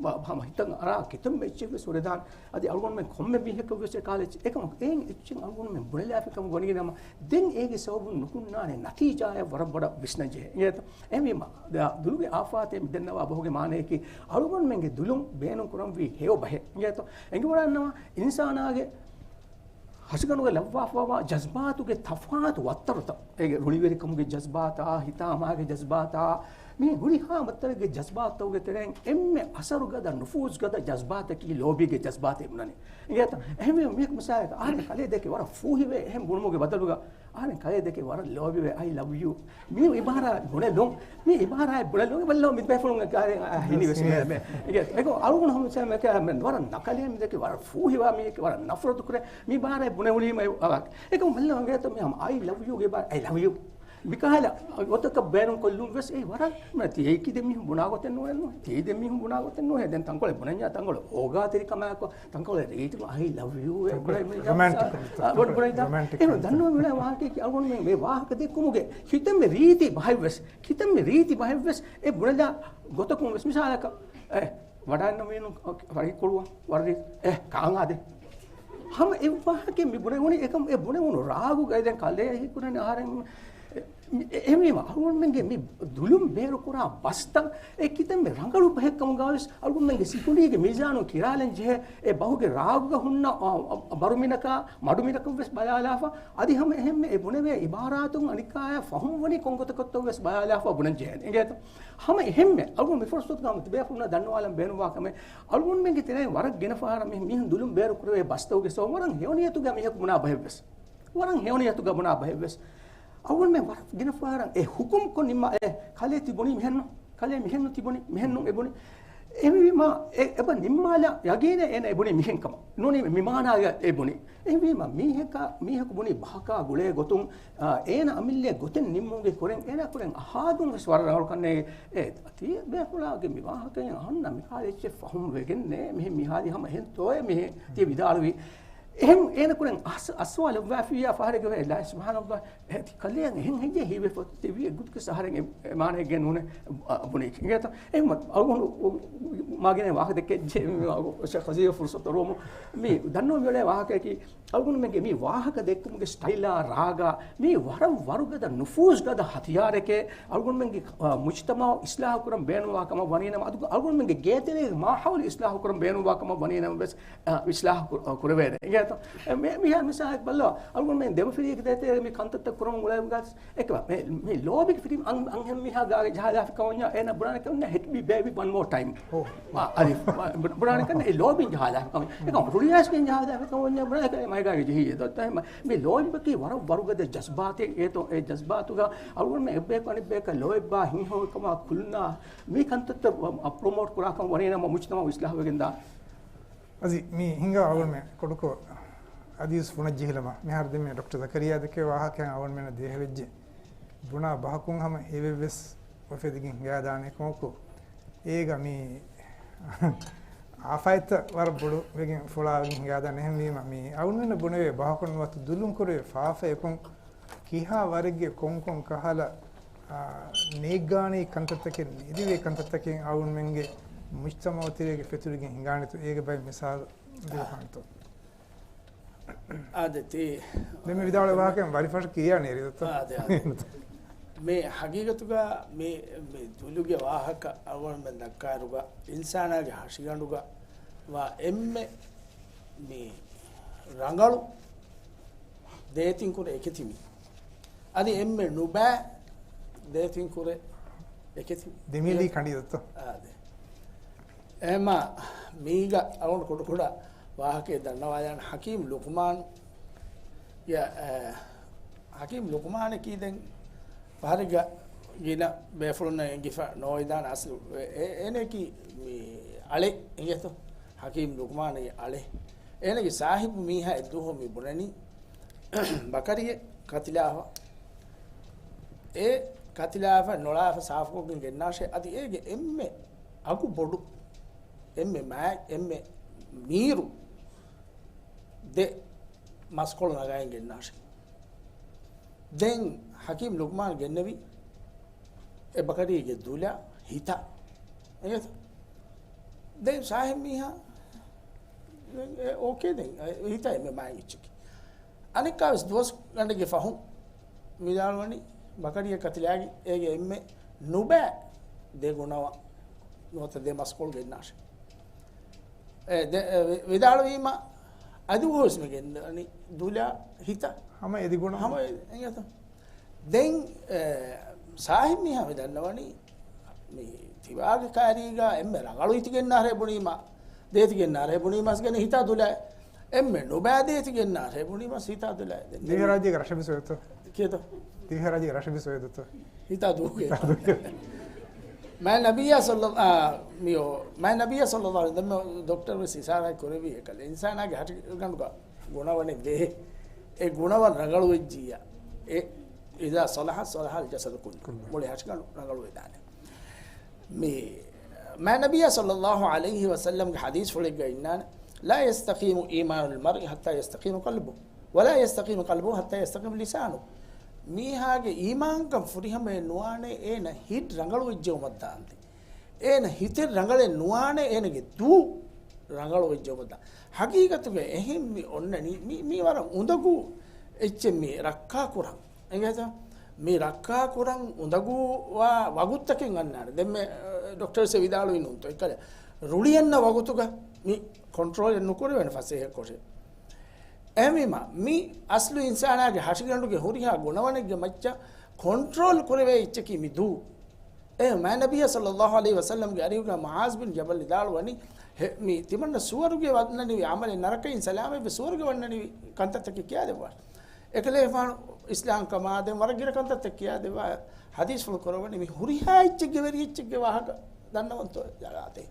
ވަ-، ހަމަ ހިތަށް އަރާ ކިތަންމެ އެއްޗެއް ވެސް ހުރެދާނެ. އަދި އަޅުގަނޑުމެން ކޮންމެ މީހަކަށް ވެސް އެކާލަ އެއްޗެއް، އެކަމަކު އެއިން އެއްޗެއް އަޅުގަނޑުމެން ބުނެލާފި ކަމަށް ވަނީނަމަ، ދެން އޭގެ ސަބަބުން ނުކުންނާނެ ނަތީޖާއެއް ވަރަށް ބޮޑަށް ވިސްނަން ޖެހޭ. އިނގޭތަ؟ އެހެންވީމަ، ދުލުގެ އާފާތެއް މި ދެންނަވާ ބަހުގެ މާނަޔަކީ، އަޅުގަނޑުމެންގެ ދުލުން ބޭނުން ކުރަންވީ ހެޔޮ ބަހެއް. އިނގޭތޯ؟ އެނގިވަޑަންނަވާ އިންސާނާގެ ހަށިގަނޑުގަ ލައްވާފަވާ ޖަޒްބާތުގެ ތަފާތު ވައްތަރުތައް، އޭގެ ރުޅިވެރިކަމުގެ ޖަޒްބާތާ، ހިތާމާގެ ޖަޒްބާތާ، މި ހުރިހާ ވައްތަރެއްގެ ޖަޒްބާތުގެ ތެރެއިން އެންމެ އަސަރުގަދަ، ނުފޫޒުގަދަ ޖަޒްބާތަކީ ލޯބީގެ ޖަޒްބާތެއް ބުނަނީ. އިނގޭތަ؟ އެހެންވީމަ މީހަކު މިސާލަކަށް އަހަރެން ކަލޭ ދެކެ ވަރަށް ފޫހިވޭ، އެހެން ބުނުމުގެ ބަދަލުގަ އަހަރެން ކަލޭ ދެކެ ވަރަށް ލޯބިވޭ، I love you. މި އިބާރާތް ބުނެލުން، މި އިބާރާތް ބުނެލުން، ބައްލަވަ މި ބޭފުޅުން ކާރެއް ހިނިވެސް މެ، މެ. އެގެ، އެގޮ އަޅުގަނޑު ހަމަ މިސާލަކަށް މެ ވަރަށް ނަކަލޭ މި ދެކެ ވަރަށް ފޫހިވާ މީހެކެ ވަރަށް ނަފްރަތު ކުރޭ، މި އިބާރާތް ބުނެވުނީމަ އެ އަވާ. އެގޮ ބައްލަވަ ގޭތޯ މި ހަމަ I love you ގެ އިބާރާތް، I love you. މިކަހަލަ ގޮތަކަށް ބޭނުން ކޮށްލުން ވެސް އެ ވަރަށް ނަތި. އެއީ ކި ދެ މީހުން ބުނާ ގޮތެއް ނޫނެއް ނޫން. ތީ ދެ މީހުން ބުނާ ގޮތެއް ނޫން. ދެން ތަންކޮޅެއް ބުނަންޏާ ތަންކޮޅެއް އޯގާތެރިކަމާއެކު ތަންކޮޅެއް ރީތި I love you އެ ބުނެ މި ރޮމޭންޓިކް އަ، ބޮޑު ބުނެ ދާ. ރޮމޭންޓިކް އެހެން ދަންނަވަން ވިނަ ވާހަކައެކި އަޅުގަނޑުމެން މި ވާހަކަ ދެއްކުމުގެ ކިތަންމެ ރީތި ބަހެއްވެސް، ކިތަންމެ ރީތި ބަހެއްވެސް އެ ބުނެލާ ގޮތަކުން ވެސް މިސާލަކަށް އެ ވަޑާންނަމީނު ވަރި ކޮޅުވަ ވަރި އެ ކާނގާދެ. ހަމަ އެ ވާހަކަ މި ބުނެވުނީ އެކަމް އެ ބުނެވުނު ރާގުގައި ދެން ކަލޭ ހީކުރަނީ އަހަރެން އެ މި-، އެ-، އެހެންވީމަ، އަޅުގަނޑުމެންގެ މި ދުލުން ބޭރުކުރާ ބަސްތައް އެ ކިތަންމެ ރަނގަޅު ބަހެއްކަމުގަވެސް، އަޅުގަނޑުމެންގެ ސިކުނޑީގެ މީޒާނުން ކިރާލަން ޖެހޭ، އެ ބަހުގެ ރާގުގަ ހުންނަ، އަ، އަ، ބަރުމިނަކާ، މަޑުމިނަކަށް ވެސް ބަލާލާފަ، އަދި ހަމަ އެހެންމެ އެ ބުނެވޭ އިބާރާތުން އަނިކާޔަށް ފަހުމްވަނީ ކޮން ގޮތަކަށްތޯ ވެސް ބަލާލާފަ ބުނަން ޖެހޭނެ. އިނގޭތަ؟ ހަމަ އެހެންމެ، އަޅުގަނޑު މި ފުރުސަތުގަ ހަމަ ތިބޭފުޅުންނަށް ދަންނަވާލަން ބޭނުންވާ ކަމެއް، އަޅުގަނޑުމެންގެ ތެރެއިން ވަރަށް ގިނަ ފަހަރަށް މި-، މީހުން ދުލުން ބޭރު ކުރެވޭ ބަސްތަކުގެ ސަބަބުން ވަރަށް ހެޔޮނިޔަތުގަ މީހަކު ބުނާ ބަހެއް ވެސް. ވަރަށް ހެޔޮނިޔަތުގަ ބުނާ ބަހެއް ވެސް. އަޅުގަނޑުމެން ވަރަށް ގިނަ ފަހަރަށް އެ ހުކުމް ކޮށް ނިންމާ، އެ ކަލޭ ތި ބުނީ މިހެންނު، ކަލޭ މިހެންނު ތި ބުނީ، މިހެންނު އެ ބުނީ. އެހެންވީމަ، އެ އެބަ ނިންމާލާ ޔަގީނެއް އޭނަ އެ ބުނީ މިހެން ކަމަށް. ނޫނީ މި މާނާގަ އެ ބުނީ. އެހެންވީމަ، މީހަކަށް، މީހަކު ބުނީ ބަހަކާ ގުޅޭ ގޮތުން، އާ، އޭނަ އަމިއްލަ ގޮތެއް ނިންމުމުގެ ކުރިން، އޭނަ ކުރިން އަހާދުން ވެސް ވަރަށް ރަނގަޅު ކަންނޭނގެ. އޭ، ތި ބޭފުޅާގެ މި ވާހަކައިން އަހަންނަށް މިހާރު އެއްޗެއް ފަހުމް ވެގެން ނޭ، މިހެން މިހާރީ ހަމަ އެހެން ތޯއޭ މިހެން ތި ވިދާޅުވީ. އެހެން އޭނަ ކުރެން އަސް-، އަސްވާލައްވާފިއްޔާ ފަހަރެއްގަ ވެ، ލާ ސުބްޙާނައްލާހް، އެ ތި ކަލޭއަށް އެހެން ހެއްޔޭ ހީވެފަ ތި ވީ އެއްގޮތަކަށް އަހަރެން އެ، އެ މާނައެއްގެ ނޫނެ އަ، ބުނީކީ. އިނގޭތަ؟ އެހެން އަޅުގަނޑު މާގިނަ ވާހަކަ ދެއްކެއްޖެ ޝޭޚް ހަޒީރު ފުރުސަތު ރޯމު މި ދަންނަވަން މިއުޅޭ ވާހަކައަކީ، އަޅުގަނޑުމެންގެ މި ވާހަކަ ދެއްކުމުގެ ސްޓައިލާ ރާގާ، މީ ވަރަށް ވަރުގަދަ ނުފޫޒުގަދަ ހަތިޔާރެކޭ، އަޅުގަނޑުމެންގެ، އަ، މުޖްތަމަޢު އިސްލާހު ކުރަން ބޭނުންވާ ކަމަށް ވަނީނަމަ، އަދު އަޅުގަނޑުމެންގެ ގޭތެރޭގެ މާހައުލު އިސްލާހު ކުރަން ބޭނުންވާ ކަމަށް ވަނީނަމަ ވެސް، އަ، އިސްލާހު ކު-، ކުރެވޭނެ. އިނގޭތޯ؟ އެ، މި-، މިހާރު މިސާލެއް ބައްލަވާ، އަޅުގަނޑުމެން ދެމަފިރިއެއްގެ ދޭތެރޭގަ މި ކަންތައްތައް ކުރަމުން އުޅޭ ވިގާސް، އެކަމަ، މި، މި ލޯބިގެ ފިރިމީ އަން-، އަންހެން މީހާ ގާގަ ޖަހާލާފި ކަމަށް ވަންޏާ، އޭނަ ބުނާނެ ކަމެއް ނެ، hit me baby one more time. އޯ. އާ، އަދި، ބު-، ބުނާނެ ކަމެއް ނެ، އެ ލޯބިން ޖަހާލާފި ކަމެއް. އެކަމަ ރުޅިއައިސްގެން ޖަހާލާފި ކަމަށް ވަންޏާ، ބުނާނެ ކަމެއް މައިގާގެ ޖެހީ. އެ ދޮ-، މި ލޯބި ބަކީ ވަރަށް ވަރުގަދަ ޖަޒްބާތެއް އޭތޯ، އެ ޖަޒްބާތުގަ އަޅުގަނޑުމެން އެއްބަޔަކު އަނެއްބަޔަކަށް ލޯތްބާ ހިތްހަމަކަމާ ކުލުންނާ މި ކަންތައްތައް އަ، ޕްރޮމޯޓް ކުރާކަމަށް ވަނީނަމަ މުޖްތަމަޢު އިސްލާހުވެގެންދާނެ. އަޒީ، މި ހިނގާ އަޅުގަނޑުމެން ކޮޑުކޮށް އަދިވެސް ފުނަށްޖެހިލަމާ، މިހާރު ދެންމެ ޑޮކްޓަރ ޒަކަރިޔާ ދެއްކެވި ވާހަކައިން އަޅުގަނޑުމެންނަށް ދޭހަވެއްޖެ. ބުނާ ބަހަކުން ހަމަ އެވެއްވެސް އުފެދިގެން ހިނގާދާނެ ކަމަކު، އޭގަ މި އާފާތްތައް ވަރަށް ބޮޑު ވެގެން ފުޅާވެގެން ހިނގާދާނެ. އެހެންވީމަ، މި އަޅުގަނޑުމެންނަށް ބުނެވޭ ބަހަކުން ވަތު ދުލުން ކުރެވޭ ފާފައަކުން ކިހާ ވަރެއްގެ ކޮންކޮން ކަހަލަ، އާ، ނޭއްގާނީ ކަންތައްތަކެއް، ނެރެވޭ ކަންތައްތަކެއް އަޅުގަނޑުމެންގެ މުޖްތަމަޢު ތެރޭގަ ފެތުރިގެން ހިނގާނެތޯ، އޭގެ ބައެއް މިސާލު ދެވިފާނެތޯ؟ އާދެ، ތި-، ދެން މި ވިދާޅުވި ވާހަކައިން ވަރިފަށަކީ ކިޔާ ނޭރިދޮތޯ؟ އާދެ، އާދެ. މި ހަގީގަތުގަ މި، މި ދުލުގެ ވާހަކަ އަޅުގަނޑުމެން ދައްކާއިރުގަ، އިންސާނާގެ ހަށިގަނޑުގަ ވާ އެންމެ މި ރަނގަޅު ދޭތިން ކުރެ އެކެތި މީ. އަދި އެންމެ ނުބައި ދޭތިން ކުރެ އެކެތި ދެމީލީ ކަނޑި ދޮތޯ؟ އާދެ. އެހެމާ މީގަ އަޅުގަނޑު ކުޑަކުޑަ ވާހަކައެއް ދަންނަވާލާން. ޙަކީމް ލުޤްމާން، ޔަ، އެ، ޙަކީމް ލުޤްމާނަކީ ދެން ފަހަރެއްގަ ގިނަ ބޭފުޅުންނަށް އެނގިފަ ނޯވިދާނެ އަސްލު. އެ-، އޭނައަކީ މި އަޅެ އިނގޭތޯ؟ ޙަކީމް ލުޤްމާންގެ އަޅެ. އޭނަގެ ސާހިބު މީހާ އެއްދުވަހު މި ބުނަނީ ބަކަރިއެއް ކަތިލާފަ. އެ ކަތިލާފަ ނޮޅާފަ ސާފުކޮށްގެން ގެންނާށޭ. އަދި އޭގެ އެންމެ އަގު ބޮޑު، އެންމެ މާ-، އެންމެ މީރު ދެ މަސްކޮޅު ނަގައިން ގެންނާށޭ. ދެން ޙަކީމް ލުޤްމާން ގެންނެވި އެ ބަކަރީގެ ދުލަށް ހިތަށް. އެނގޭތަ؟ ދެން ސާހިބް މީހާ، ދެން އެ އޯކޭ ދެން. އެ ހިތަށް އެންމެ މާތް އެއްޗަކީ. އަނެއްކާވެސް ދުވަސް ގަނޑެއްގެ ފަހުން ވިދާޅުވަނީ ބަކަރީއަށް ކަތިލާގެން އޭގެ އެންމެ ނުބައި ދެ ގުނަވަން ނުވަތަ ދެ މަސްކޮޅު ގެންނާށޭ. އެ، ދެ-، އެ، ވި-، ވިދާޅުވީމަ އަދި އޮހޮސް މި ގެންދަނީ ދުލާ ހިތަށް. ހަމަ އެދި ގުނަ. ހަމަ އެ-، އެނގޭތަ؟ ދެން، އެ، ސާހިބް މީހާ މި ދަންނަވަނީ މި ތިބާގެ ކާރީގަ އެންމެ ރަނގަޅު ހިތި ގެންނާށޭ ބުނީމަ، ދޭތި ގެންނާށޭ ބުނީމަ ގެނެ ހިތާ ދުލާ. އެންމެ ނުބައި ދޭތި ގެންނާށޭ ބުނީމަ ހިތާ ދުލާ. ދެން ދިވެހިރާއްޖޭގެ ރަށަށް ވެސް އޮތްތޯ؟ ކިޔޭތޯ؟ ދިވެހިރާއްޖޭގެ ރަށަށް ވެސް އޮތްތޯ؟ ހިތާ ދޫގެ. ހިތާ ދޫގެ. މާތް ނަބިއްޔާ ޞައްލަ-، އާ، މިއޯ، މާތް ނަބިއްޔާ ޞައްލައްލާހު ޢަލައިހި ވަސައްލަމް ދޮކްޓަރު ވެސް އިޝާރާތް ކުރެއްވި އެކަލަ އިންސާނާގެ ހަށިގަނޑުގަ ގުނަވަނެއް ވޭ. އެ ގުނަވަން ރަނގަޅުވެއްޖިއްޔާ، އެ، إذا صلح صلح الجسد كله. މުޅި ހަށިގަނޑު ރަނގަޅުވެދާނެ. މި، މާތް ނަބިއްޔާ ޞައްލައްލާހު ޢަލައިހި ވަސައްލަމްގެ ޙަދީޘްފުޅެއްގަ އިންނާނެ، لا يستقيم إيمان المرء حتى يستقيم قلبه، ولا يستقيم قلبه حتى يستقيم لسانه. މީހާގެ އީމާންކަން ފުރިހަމައެއް ނުވާނެ، އޭނަ ހިތް ރަނގަޅުވެއްޖެއުމަށްދާންދެން. އޭނަ ހިތެއް ރަނގަޅެއް ނުވާނެ، އޭނަގެ ދޫ ރަނގަޅުވެއްޖެއުމަށްދާން. ޙަޤީޤަތުގަ އެހެން މި އޮންނަނީ، މި، މީ ވަރަށް އުނދަގޫ އެއްޗެއް މި ރައްކާކުރަން. އެނގޭތަ؟ މި ރައްކާ ކުރަން އުނދަގޫވާ ވަގުތުތަކެއް އަންނާނެ. ދެންމެ، އަ، ޑޮކްޓަރސް ވިދާޅުވި ނޫންތޯ އެއްކަލަ ރުޅިއަންނަ ވަގުތުގަ މި ކޮންޓްރޯލެއް ނުކުރެވޭނެ ފަސޭހަ ކޮށެއް. އެހެންވީމަ، މި އަސްލު އިންސާނާގެ ހަށިގަނޑުގެ ހުރިހާ ގުނަވަނެއްގެ މައްޗަށް ކޮންޓްރޯލް ކުރެވޭ އެއްޗަކީ މި ދޫ. އެ މާ ނަބިއްޔާ ޞައްލައްލާހު ޢަލައިހި ވަސައްލަމްގެ އަރިހުގަ މުޢާޒް ބިން ޖަބަލް ވިދާޅުވަނީ، ހެ، މި ތިމަންނަ ސުވަރުގެ ވަންނަނިވި ޢަމަލެއް ނަރަކައިން ސަލާމަތްވެ ސުވަރުގެ ވަންނަނިވި ކަންތައްތަކެއް ކިޔާދެއްވާ. އެކަލޭފާނު އިސްލާމްކަމާ ދެން ވަރަށް ގިނަ ކަންތައްތައް ކިޔާދެއްވާ. ޙަދީޘްފުޅު ކުރައްވަނީ މި ހުރިހާ އެއްޗެއްގެ ވެރި އެއްޗެއްގެ ވާހަކަ ދަންނަވަންތޯ ޔާތޭ.